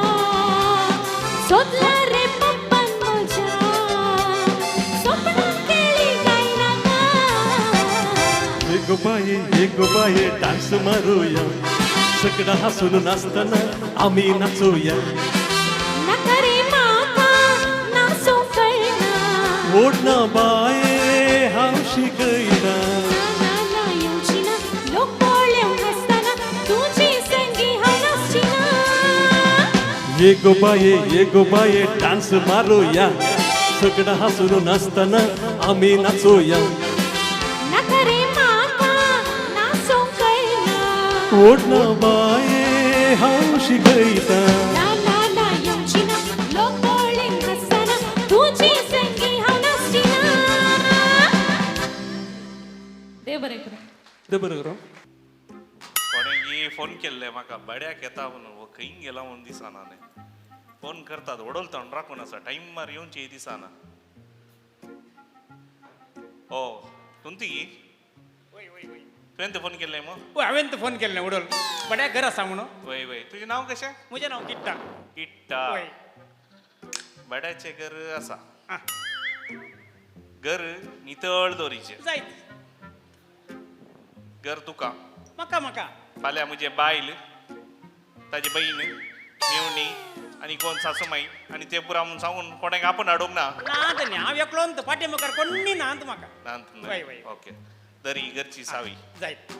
सोदला रे पप्पान म्हज्या, सपनां केळी काय नाका. एगो बाये एगो बाये डान्स मारूया, सगळा हसून नाचताना आमी नाचूया. नाका रे म्हाका नाचूंक कळना, ओडना बाये हांव शिकयता. ना ना येवची ना, लोक पळोवंक हांसतना तुजी संगी हांव नाचची ना. एगो बाये डान्स मारूया, सगळा हसून नाचताना आमी नाचूया. नाका रे म्हाका नाचूंक कळना, ओडना बाये हांव शिकयता. ना ना ना येवची ना, लोक पळोवंक हांसतना तुजी संगी हांव नाचची ना. देव बरें करूं. देव बरें करूं. कोणें फोन केल्ले म्हाका बड्याक येता म्हणून, हो खंय गेला म्हणून दिसना न्ही. फोन करतात वडोल तोंड राखून आसा, टायमार येवचे दिसना. ओ तुमती तुवें तर फोन केल्ले मो? वय, हांवें तर फोन केल्ले उडोल बड्या घर आसा म्हणून. वय वय, तुजें नांव कशें? म्हजें नांव किट्टा. किट्टा. वय. बड्याचें घर आसा, घर नितळ दवरीचें. जायत. घर तुका म्हाका म्हाका फाल्यां म्हजें बायल, ताजी बहीण, मेवणी आनी कोण सासूमाई आनी ते पुरा म्हूण सांगून कोणाक आपूण हाडूंक ना. ना धन्य, हांव एकलो न्हय, फाटी मुखार कोण्णी ना म्हाका. ना. वय वय. ओके, दरी घरची सावी. जायत.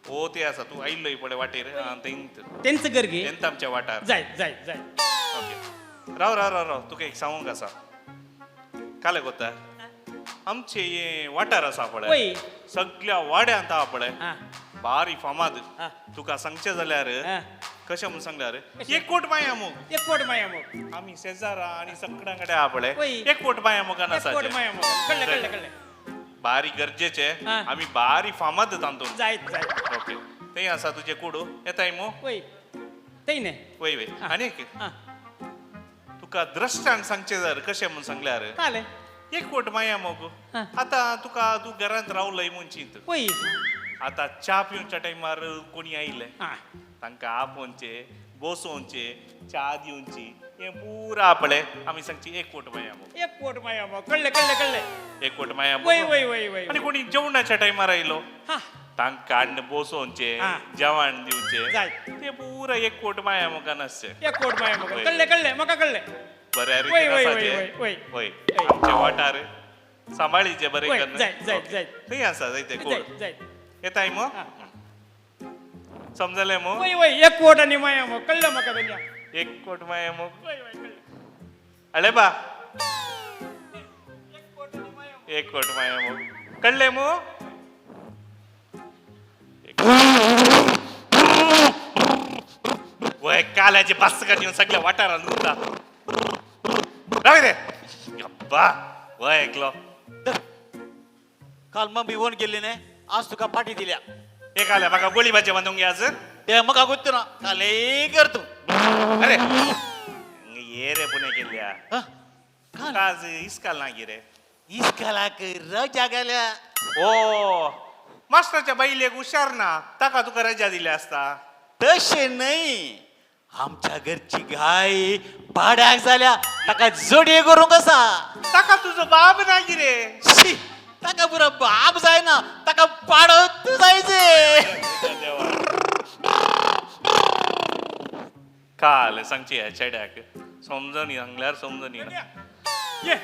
ओ ते आसा, तूं आयिल्लोय पळय वाटेर तेंच तेंच घर गे, तेंच आमच्या वाठार. जायत जायत जायत. ओके, राव राव राव राव, तुका एक सांगूंक आसा. काले कोता आमचे हे वाठार आसा पळय, सगळ्या वाड्यांत आहा पळय बारी फामाद. तुका सांगचें जाल्यार कशें म्हूण सांगल्यार एक कोट माया मोग, एक कोट माया मोग. आमी शेजारा आनी सगळ्यां कडेन आहा पळय एक कोट माया मोगान आसा. कळ्ळें कळ्ळें कळ्ळें. बारी गरजेचे, आमी बारी फामाद तातूंत. जायत जायत. ओके, थंय आसा तुजें कुडू, येताय मू? वय थंय न्ही. वय वय. आनी एक तुका द्रश्टान सांगचें जाल्यार कशें म्हूण सांगल्यार एक कोट माया मोग. आतां तुका तूं घरांत रावलय म्हूण चिंत. वय. आतां च्या पिवच्या टायमार कोणी आयले तांकां आपोवचें, बसोवचें, च्या दिवची, हें पुरा पळय आमी सांगची एक कोट माया मोग. एक कोट माया मोग. कळ्ळें कळ्ळें कळ्ळें. एक कोट माया मोग. वय वय वय वय. आनी कोणी जेवणाच्या टायमार आयलो तांकां हाडून बसोवचें, जेवण दिवचें, तें पुरा एक कोट माया मोगान आसचें. एक कोट माया मोग. कळ्ळें कळ्ळें म्हाका कळ्ळें. बऱ्या रितीन आसाचें. वय, आमचे वाठार सांबाळीचे बरें करून. थंय आसा जायते कोट. येताय मो? समजलें मो? वय वय, एक कोट आनी माया मोग. कळ्ळें म्हाका धन्या. एक कोट माया मोग. अळे बा, एक कोट माया मोग. कळ्ळें मो? वय, काल्याचे बस काडून सगळ्या वाठारांत उरता. राव रे अब्बा, वय एकलो. काल मम्मी फोन केल्ली न्ही, आज तुका पाटी दिल्या. एक आल्या म्हाका गोळी भाजी बांदूंक आज ते म्हाका गोत्तू ना, काल कर तूं. अरे ये रे पुणे केल्ल्या आज इस्काल ना गे रे. इस्कालाक रजा गेल्या. ओ मास्टराच्या बायलेक हुशार ना, ताका तुका रजा दिल्या आसता. तशें न्हय, आमच्या घरची गाय भाड्याक जाल्या, ताका जोडये करूंक आसा. ताका तुजो बाब ना गिरे. शी, ताका पुरो बाब जायना, ताका पाडत जायचे. काल सांगची ह्या चेड्याक समजनी सांगल्यार समजनी. ये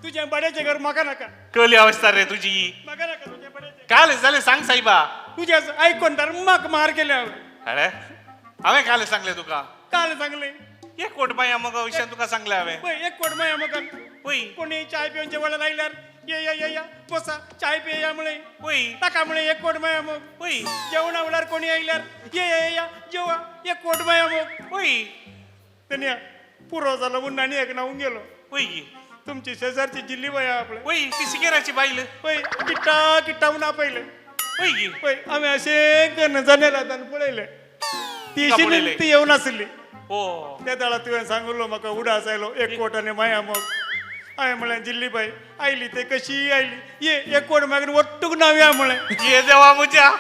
तुझ्या बड्याचें घर म्हाका नाका. कली अवस्था रे तुजी. म्हाका नाका तुझ्या बड्याचें. काल जालें सांग साहेबा. तुझ्या आयकोन तर म्हाका मार केल्या. अरे हांवें काल सांगलें तुका. काल सांगलें. एक कोट माया मगा विशयान तुका सांगलें हांवें. पळय एक कोट माया मगा. पळय कोणी चाय पिवचे वेळार आयल्यार ये या ये या बसा चाय पिया म्हळें. पळय ताका म्हळें एक कोट माया मग. पळय जेवणा वेळार कोणी आयल्यार ये या या जेवा एक कोट माया मग. पळय तेन्ना पुरो जालो म्हूण आनी एक न्हावूंक गेलो. पळय तुमची शेजारची जिल्ली बाय आपले. वय ती सिगेराची बायल. वय किट्टा किट्टा म्हणून आपयले. वय गी. वय आमी अशें करून जनेलांत पळयले. ती शिनी ती येवन आसली. हो. त्या वेळार तुवें सांगलो म्हाका उडास आयलो एक कोट आनी माया मोग. हांवें म्हणलें जिल्ली बाय आयली ते कशी आयली ये एक कोट मागीर वट्टूक नाव्या म्हणलें. ये देवा म्हज्या.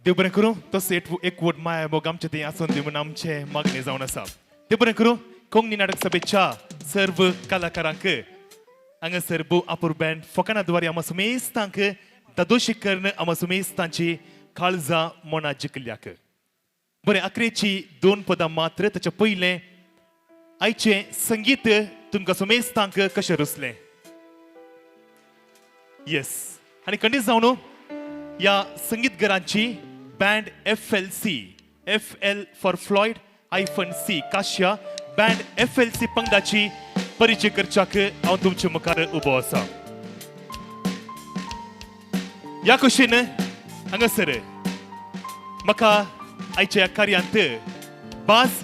देव बरें करूं तसो एकवट माया मोग आमचे थंय आसून दी म्हूण आमचें मागणें जावन आसा. देव बरें करूं कोंकणी नाटक सभेच्या सर्व कलाकारांक हांगासर भोव आपूर बँड फकाणा द्वारे आमा सुमेस्तांक दादोशी करून आमा सुमेस्तांची काळजां मनां जिखल्याक. बरें अकरेची दोन पदां मात्र. ताच्या पयलें आयचें संगीत तुमकां सुमेस्तांक कशें रुचलें? येस. आनी खंडीत जावन ह्या संगीतघरांची band FLC, FL for Floyd hyphen C Kashya band FLC पंगडाची परिचय करच्याक हांव तुमचे मुखार उबो आसा. ह्या कुशीन हांगासर म्हाका आयच्या ह्या कार्यांत बास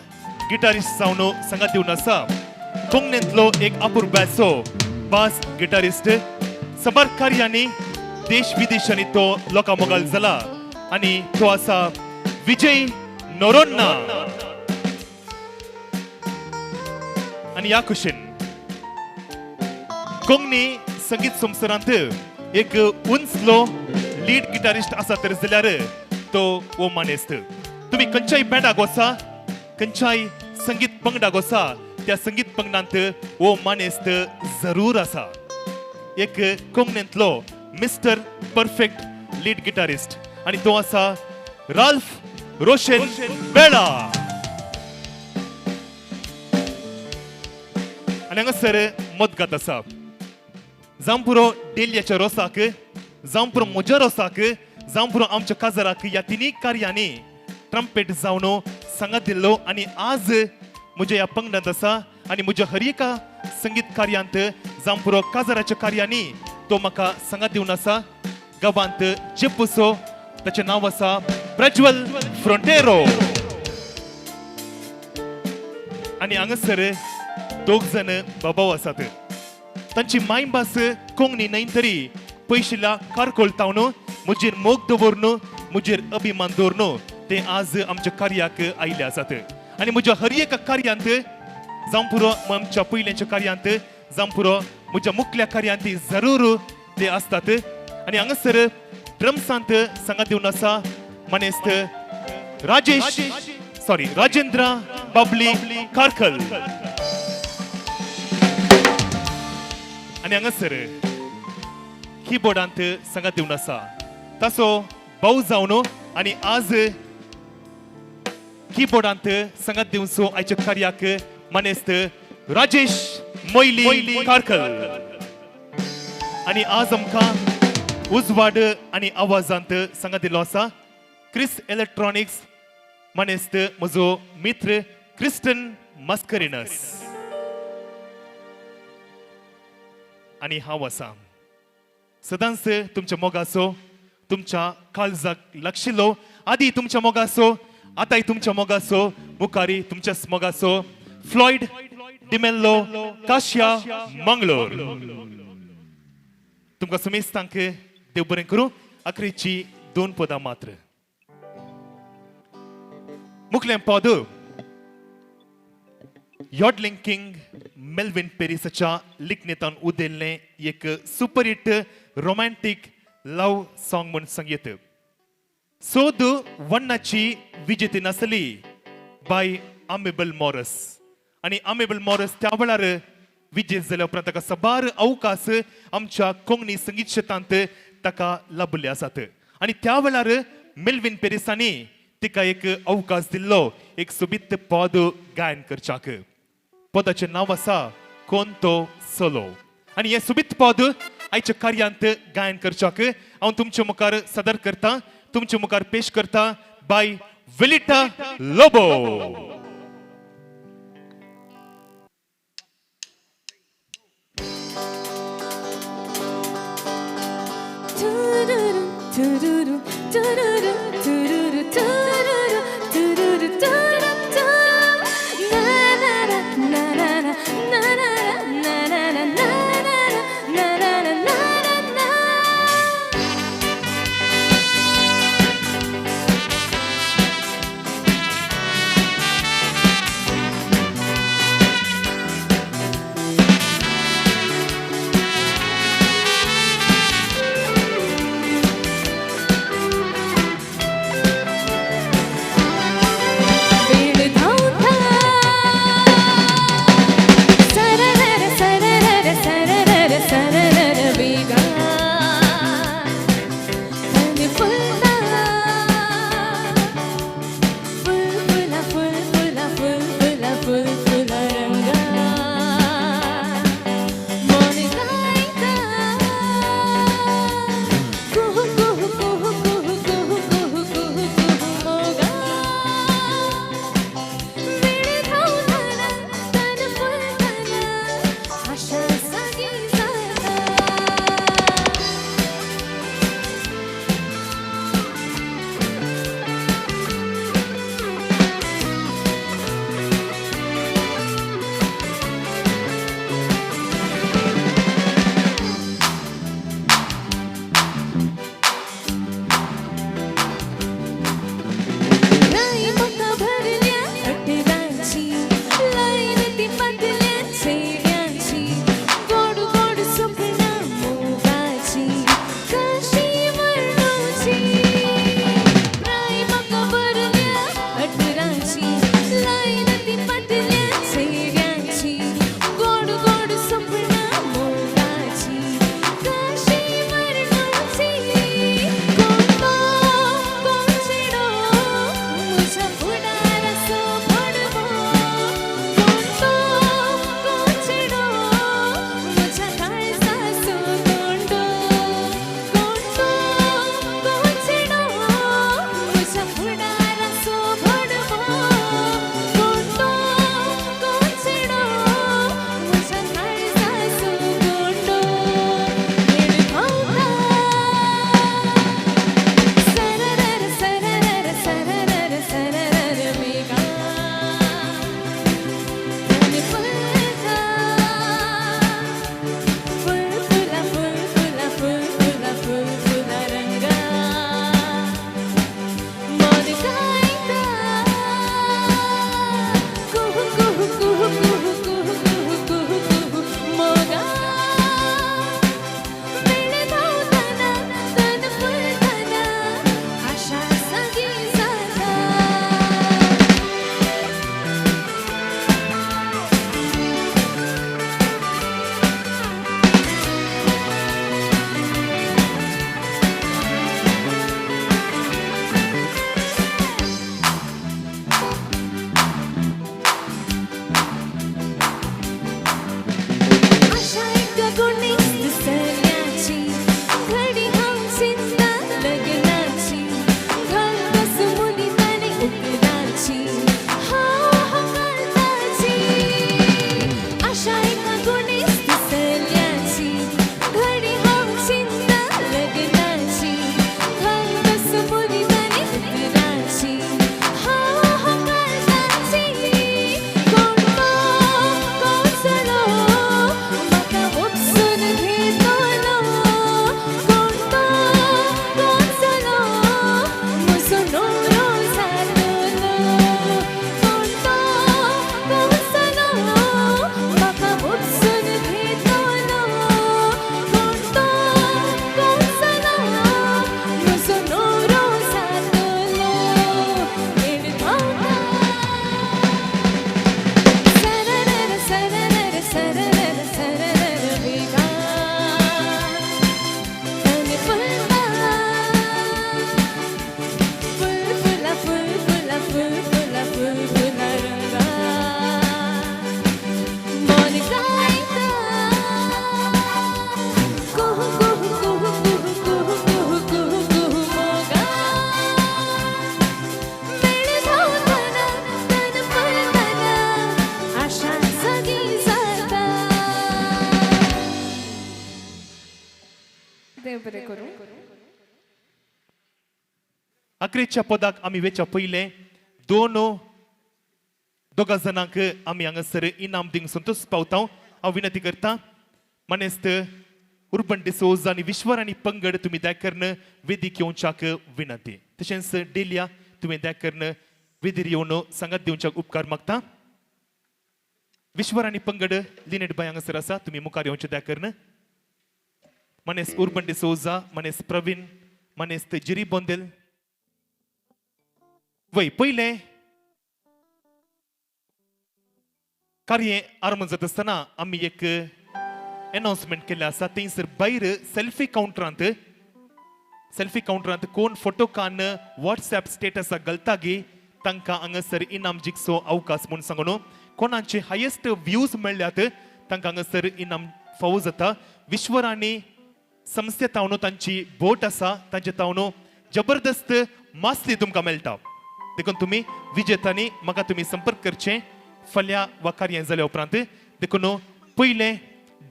गिटारिस्ट जावन सांगात दिवन आसा कोंकणींतलो एक अपुरबायचो बास गिटारिस्ट. साबार कार्यांनी देश विदेशांनी तो लोकां मोगाल जाला आनी तो आसा विजय नोरोन्ना. आनी ह्या कुशीन कोंकणी संगीत संवसारांत एक उंचलो लीड गिटारिस्ट आसा तर जाल्यार तो हो मानेस्त. तुमी खंयच्याय बँडाक वसा, खंयच्याय संगीत पंगडाक वसा, त्या संगीत पंगडांत हो मानेस्त जरूर आसा. एक कोंकणींतलो मिस्टर परफेक्ट लीड गिटारिस्ट आनी तो आसा राल्फ रोशन बेळा. आनी हांगासर मदगात आसा जांपुरो डेलियाच्या रोसाक, जांपुरो म्हज्या रोसाक, जांपुरो आमच्या काजाराक ह्या तिनूय कार्यांनी ट्रम्पेट जावन सांगात दिल्लो आनी आज म्हज्या ह्या पंगडांत आसा आनी म्हज्या हर एका संगीत कार्यांत जांपुरो काजाराच्या कार्यांनी तो म्हाका सांगात दिवन आसा. गांवांत जेपुसो ताचें नांव आसा प्रज्वल फ्रोंटेरो. आनी हांगासर दोग जाण बाबाव आसात. तांची मायभास कोंकणी न्हय तरी पयशिल्ल्या कारकोळ तावन म्हजेर मोग दवरून म्हजेर अभिमान दवरून ते आज आमच्या कार्याक आयिल्ले आसात. आनी म्हज्या हर एका कार्यांत जांपुरो आमच्या पयल्याच्या कार्यांत जांपुरो म्हज्या मुखल्या कार्यांत जरूर ते आसतात. आनी हांगासर ड्रम्सांत सांगात दिवन आसा मानेस्त राजेश सॉरी राजेंद्र बाबली कारखल. आनी हांगासर किबोर्डांत सांगात दिवन आसा ताचो भाव जावन आनी आज किबोर्डांत सांगात दिवचो आयच्या कार्याक मानेस्त राजेश मोयली कारखल. आनी आज आमकां उजवाड आनी आवाजांत सांगात दिल्लो आसा क्रिस इलेक्ट्रॉनिक्स मानेस्त म्हजो मित्र क्रिस्टन मास्करिनस. आनी हांव आसा सदांच तुमच्या मोगाचो, तुमच्या काळजाक लागशिल्लो, आदी तुमच्या मोगाचो, आतांय तुमच्या मोगाचो, मुखारी तुमच्याच मोगाचो फ्लॉयड डिमेल्लो काश्या मंगलोर. तुमकां सुमेस्तांक देव बरें करूं. अकरेची दोन पदां मात्र. मुखलें पद यॉडलिंग किंग मेल्विन पेरिसाच्या लिखणेंतान उदेल्लें एक सुपरहिट रोमॅन्टीक लव्ह सॉंग म्हूण सांगयत. सोद वण्णाची विजेती नासली बाय आमेबल मॉरस. आनी आमेबल मॉरस त्या वेळार विजेत जाल्या उपरांत ताका साबार अवकाश आमच्या कोंकणी संगीत क्षेत्रांत ताका लाभले आसात. आनी त्या वेळार मेल्विन पेरिसांनी तिका एक अवकाश दिल्लो एक सोबीत पद गायन करच्याक. पदाचें नांव आसा कोण तो सोलो. आनी हें सोबीत पद आयच्या कार्यांत गायन करच्याक हांव तुमचे मुखार सादर करता, तुमचे मुखार पेश करता बाय विलिटा Lobo. Tururu, tururu, tururu, tururu, tururu, tururu. देव बरें करूं. अकरेच्या पदाक आमी वेच्या पयलें दोन दोगा जाणांक आमी हांगासर इनाम दिवंक संतोश पावता. हांव विनंती करता मानेस्त उर्बन डिसोज आनी विश्वराणी पंगड तुमी दया करून वेदीक येवच्याक विनंती. तशेंच डेलिया तुवें दया करून वेदीर येवन सांगात दिवच्याक उपकार मागता. विश्वराणी पंगड लिनेट बाय हांगासर आसा, तुमी मुखार येवचे दया करून. मानेस्त उर्बन डिसोजा, मानेस्त प्रवीण, मानेस्त जिरी बोंदेल. वय पयलें कार्य आरंभ जाता आसतना आमी एक अनाउन्समेंट केल्लें आसा. थंयसर भायर सेल्फी कावंटरांत कोण फोटो कान वॉट्सएप स्टेटसाक घालता गी तांकां हांगासर इनाम जिखचो अवकाश म्हूण सांगून कोणाचे हायेस्ट व्यूज मेळ्ळ्यात तांकां हांगासर इनाम फावो जाता. विश्वराणी संस्थे तावन तांची बोट आसा, तांचे तावन जबरदस्त मासली तुमकां मेळटा. देखून तुमी विजेतांनी म्हाका तुमी संपर्क करचे फाल्यां वा कार्य जाल्या उपरांत. देखून पयलें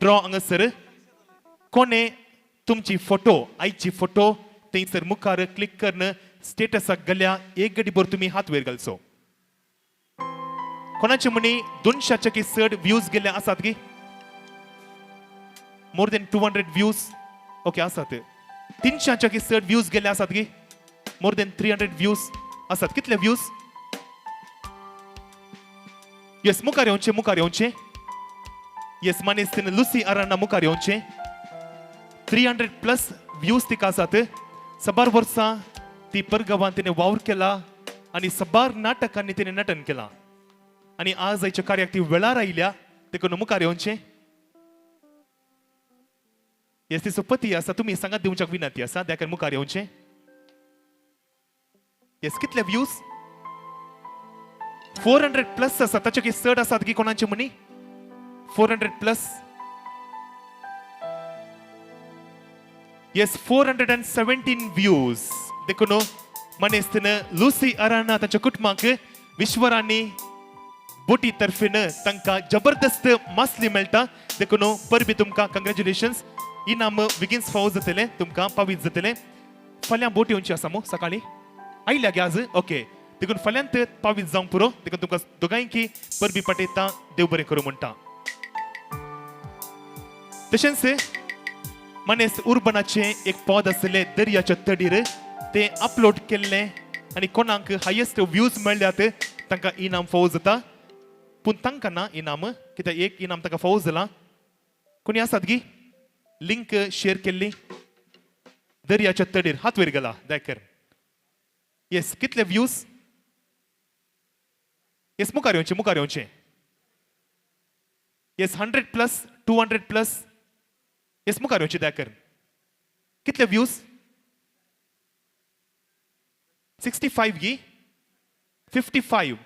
ड्रॉ हांगासर कोणे तुमची फोटो आयची फोटो थंयसर मुखार क्लिक करून स्टेटसाक गेल्या एक गडी भर तुमी हात वयर घालचो. कोणाचे म्हणी 200 की चड व्यूज गेल्ले आसात की मोर देन 200 व्यूज ओके आसात. 300 की चड व्यूज गेल्ले आसात की मोर देन 300 व्यूज आसात. कितले व्यूज? येस मुखार येवचे, मुखार येवचे. येस मानेस्त लुसी अराना मुखार येवचे. 300 प्लस व्यूज तिका आसात. साबार वर्सां ती परगांवान तिणें वावर केला आनी साबार नाटकांनी तिणें नटन केलां आनी आज आयच्या कार्याक ती वेळार आयल्या. देखून मुखार येवचें. येस तिचो पती आसा, तुमी सांगात दिवच्याक विनंती आसा, देखून मुखार येवचें. येस कितले व्यूज? 400 प्लस आसा. ताचे की चड आसात की कोणाचे म्हणी 400 प्लस. येस 417 व्यूज. देखून मानेस्तीन लुसी अराना तांच्या कुटुंबाक विश्वराणी बोटी तर्फेन तांकां जबरदस्त मासली मेळटा. देखून परबी तुमकां कंग्रेच्युलेशन्स. इनाम बेगीन फावो जातलें तुमकां, पावीत जातलें. फाल्यां बोट येवची आसा मू सकाळीं आयल्या गे आज? ओके देखून फाल्यांत पावीत जावंक पुरो. देखून तुमकां दोगांयकी परबी पाठयता. देव बरें करूं म्हणटा. तशेंच मानेस्त उर्बनाचें एक पद आसलें दर्याच्या तडीर, तें अपलोड केल्लें आनी कोणाक हायेस्ट व्यूज मेळ्ळ्यात तांकां इनाम फावो जाता. पूण तांकां ना इनाम, कित्याक एक इनाम तांकां फावो जालां. कोणी आसात गी लिंक शेअर केल्ली दर्याच्या तडीर? हात वयर गेला दायकर. येस कितले व्यूज? येस मुखार येवचे, मुखार येवचे. येस 100 प्लस, 200 प्लस. येस मुखार येवचे दायकर. कितले व्यूज? 65 गी 55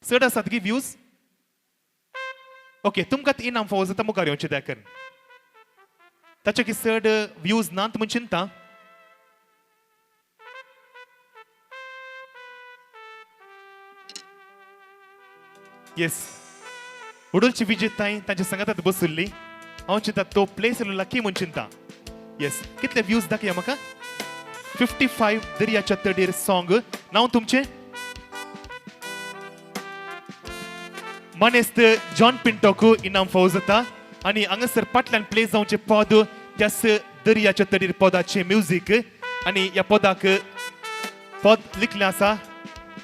चड आसात गी व्यूज? ओके तुमकां इनाम फावो जाता. मुखार येवचे दायकर. ताचे की चड व्यूज नात म्हूण चिंता. येस उडोलची विजेताय तांच्या सांगातात बसुल्ली. हांव चिंता तो प्लेस लकी म्हूण चिंता. येस कितले व्यूज दाखया म्हाका? 55 दर्याच्या तडीर सॉंग. नांव तुमचें? मानेस्त जॉन पिंटोक इनाम फावो जाता आनी हांगासर फाटल्यान प्ले जावचें पद त्याच दर्याच्या तडीर पदाचें म्युजीक आनी ह्या पदाक पद लिखलें आसा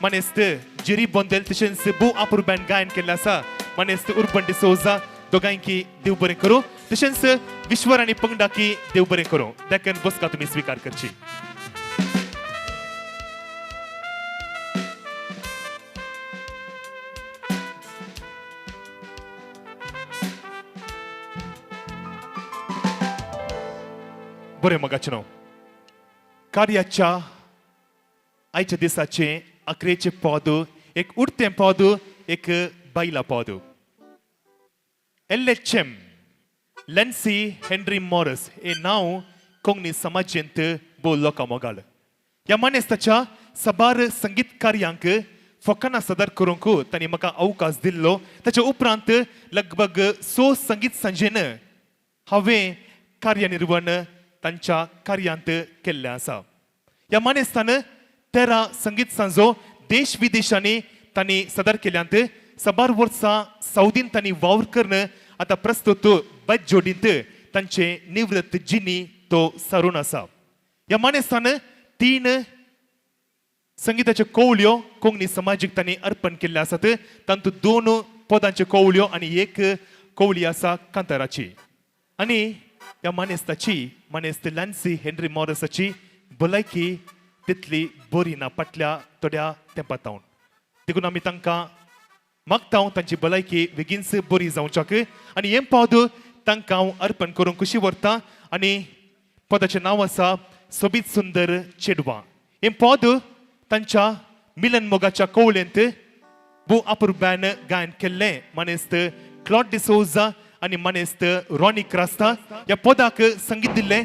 मानेस्त जिरी बोंदेल. तशेंच बू अपुरबायन गायन केल्लें आसा मानेस्त उर्बन डिसोजा. दोगांयकी देव बरें करूं. तशेंच विश्वर आनी पंगडाकी देव बरें करूं. देखून बसका तुमी स्विकार करची. बरें मगाचें नांव कार्याच्या आयच्या दिसाचें अकरेचें पद एक उडतें पद एक बायला पद. LHM Lancy Henry Morris हे नांव कोंकणी समाजेंत भोव लोकां मोगाळ. ह्या मानेस्ताच्या साबार संगीत कार्यांक फकाणां सादर करूंक तांणी म्हाका अवकाश दिल्लो. ताच्या उपरांत लगभग 6 संगीत सांजेन हांवें कार्यनिर्वण तांच्या कार्यांत केल्लें आसा. ह्या मानेस्तान 13 संगीत सांजो देश विदेशांनी तांणी सदर केल्यांत. साबार वर्सां सावदीन तांणी वावर करून आतां प्रस्तुत बज्जोडींत तांचे निवृत्त जिनी तो सारून आसा. ह्या मानेस्तान 3 संगीताच्यो कोवल्यो कोंकणी समाजीक तांणी अर्पण केल्ले आसात. तातूंत 2 पदांच्यो कोवल्यो आनी 1 कोवली आसा कांताराची. आनी ह्या मानेस्ताची मानेस्त लॅन्सी हेनरी मॉरसाची भलायकी तितली बरी ना फाटल्या थोड्या तेंपा देखून आमी तांकां मागता तांची भलायकी बेगीनच बरी जावच्याक आनी हें पद तांकां हांव अर्पण करूंक खुशी व्हरता. आनी पदाचें नांव आसा सोबीत सुंदर चेडवां. हें पद तांच्या मिलन मोगाच्या कोवळेंत भू अपुरबायन गायन केल्लें मानेस्त क्लॉड डिसोजा आनी मानेस्त रॉनी क्रास्ता. ह्या पदाक संगीत दिल्लें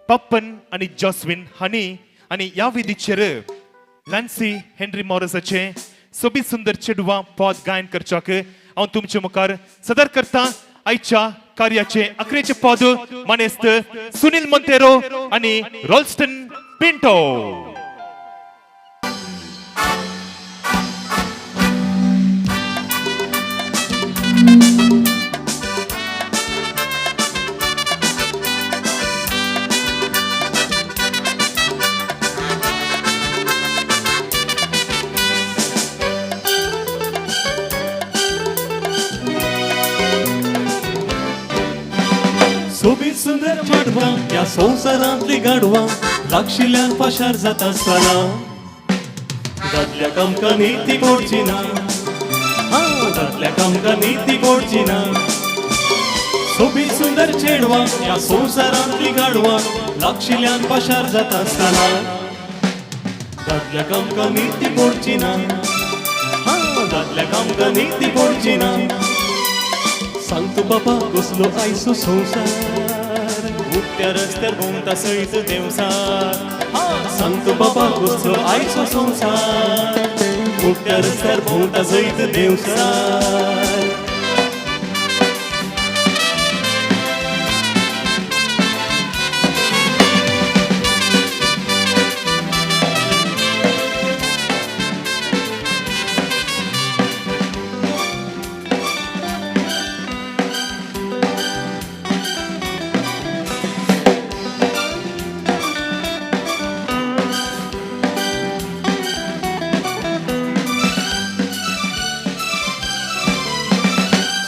पप्पन आनी जॉस्विन हांणी. आनी ह्या विधीचेर लॅन्सी हेनरी मॉरसाचें सोबीत सुंदर चेडवां पद गायन करच्याक हांव तुमचे मुखार सदर करता. आयच्या कार्याचे अकरेचे पद मानेस्त सुनील मोंतेरो आनी रॉल्स्टन पिंटो. सोबीत सुंदर चेडवां ह्या संवसारांतली गाडवां लागशिल्ल्यान पाशार जाता आसतना दादल्याक आमकां नीती पडची ना, दादल्याक आमकां नीती पडची ना. सोबीत सुंदर चेडवां ह्या संवसारांतली गाडवां लागशिल्ल्यान पाशार जाता आसतना दादल्याक आमकां नीती पडची ना, दादल्याक आमकां नीती पडची ना. सांगतो बाबा कसलो आयचो संवसार, उक्त्या रस्त्यार भोंवता सयत देंवसार. सांगतो बाबा कसलो आयचो संवसार, उक्त्या रस्त्यार भोंवता सयत देंवसार.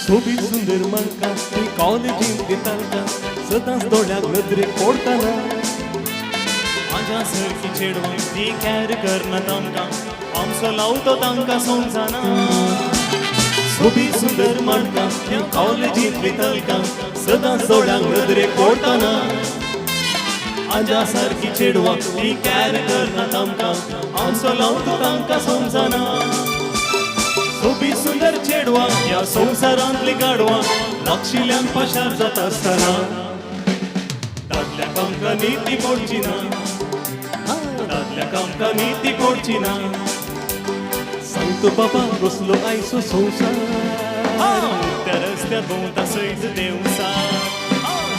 सोबीत सुंदर मानका ती कॉलेजींत दितालका सदांच दोळ्याक नदरेक पडटना. म्हाज्या सारकी चेडवां ती कॅर करना तांकां, आमचो लावतो तांकां समजना. सोबीत सुंदर मानका ती कॉलेजींत दितालका सदांच दोळ्याक नदरेक पडटना. आज्या सारकी चेडवां ती कॅर करना तांकां, आमचो लावतो तांकां समजना. सोबीत सुंदर चेडवां ह्या संवसारांतली गाडवां लागशिल्ल्यान पाशार जाता आसतना दादल्याक आमकां नीती पडची ना, दादल्याक आमकां नीती पडची ना. सांगतो बाबा कसलो आयचो संवसार, उक्त्या रस्त्यार भोंवता सयत देंवसार.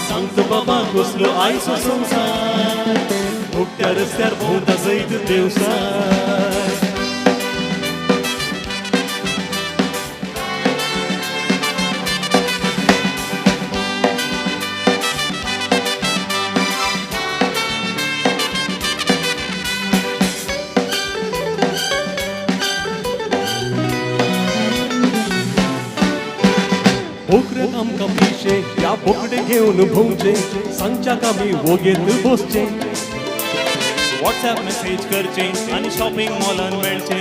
सांगतो बाबा कसलो आयचो संवसार, उक्त्या रस्त्यार भोंवता सयत देंवसार. बोकड्याक आमकां पिशे ह्या बोकडे घेवन भोंवचे, सांगच्याक आमी वोगेत बसचे. वॉट्सएप मेसेज करचे आनी शॉपिंग मॉलान मेळचे,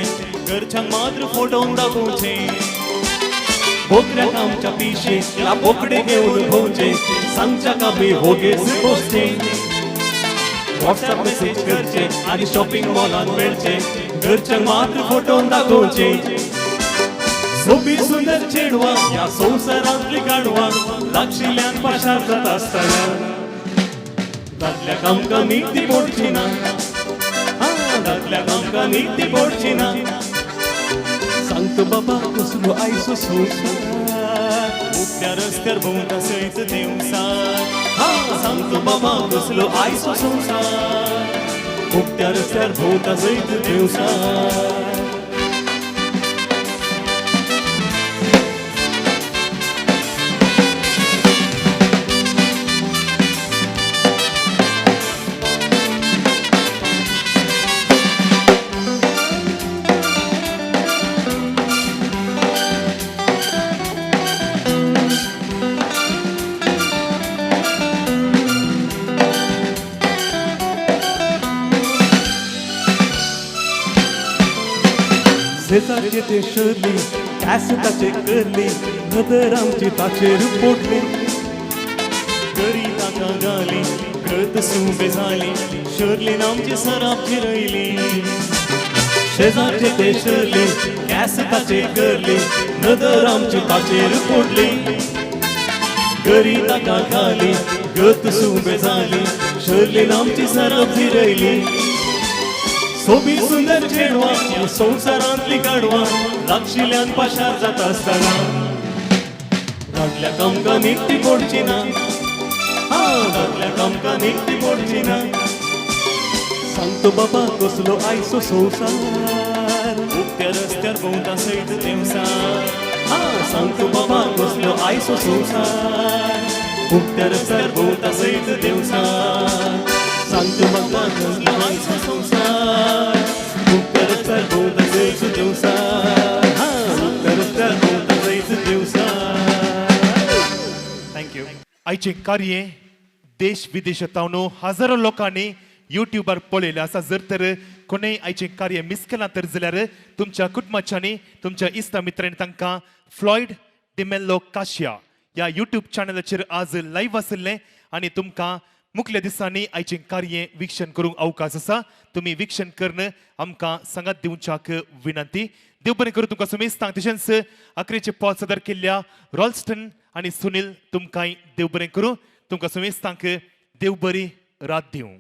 घरच्यांक मात्र फोटो दाखोवचे. बोकड्याक आमच्या पिशे ह्या बोकडे घेवन भोंवचे, सांगच्याक आमी वोगेत बसचे. वॉट्सएप मेसेज करचे आनी शॉपिंग मॉलान मेळचे, घरच्यांक मात्र फोटो दाखोवचे. सोबीत सुंदर चेडवां ह्या संवसारांतली गाडवां लागशिल्ल्यान पाशार जाता आसतना दादल्याक आमकां नीती पडची ना, दादल्याक आमकां नीती पडची ना. सांगतो बाबा कसलो आयचो संवसार, उक्त्या रस्त्यार भोंवता सयत देवसार. हा सांगतो बाबा कसलो आयचो संवसार, उक्त्या रस्त्यार भोंवता सयत देवसार. शेजारचे ते शरली कॅस ताचे करली, नदर आमची ताचेर पोडली. गरी ताका घाली गत सुबे जाली, शरलीन आमची सराप जिरयली. शेजारचे ते शरली कॅस ताचे करली, नदर आमची ताचेर पोडली. गरी ताका घाली गत सुबे जाली, शरलीन आमची सराप जिरयली. सोबीत सुंदर चेडवां संवसारांतली गाडवां लागशिल्ल्यान पाशार जाता आसतना दादल्या कामकां निकटी पडची ना, दादल्या कामकां निकटी पडची ना. सांगतो बाबा कसलो आयचो संवसार, उक्त्या रस्त्यार भोंवता सयत देवसार. सांगतो बाबा कसलो आयचो संवसार, उक्त्या रस्त्यार भोंवता सयत देवसार. सांगतो बाबा कसलो आयचो संवसार, उक्त्या रस्त्यार भोंवता सयत देवसार. उक्त्या रस्त्यार भोंवता सयत देवसार. Thank you. आयचें कार्य देश विदेशांत हजारो लोकांनी युट्यूबार पळयलें आसा. जर तर कोणेय आयचें कार्य मिस केलां तर जाल्यार तुमच्या कुटुंबाच्यांनी तुमच्या इश्टा मित्रांनी तांकां फ्लॉयड डिमेल्लो काशिया ह्या युट्यूब चॅनलाचेर आज लायव्ह आशिल्लें आनी तुमकां मुखल्या दिसांनी आयचें कार्य वीक्षण करूंक अवकाश आसा. तुमी वीक्षण करून आमकां सांगात दिवच्याक विनंती. देव बरें करूं तुमकां सुमेस्तांक. तशेंच अकरेचे पद सादर केल्ल्या रॉल्स्टन आनी सुनील तुमकांय देव बरें करूं. तुमकां सुमेस्तांक देव बरी रात दिवं.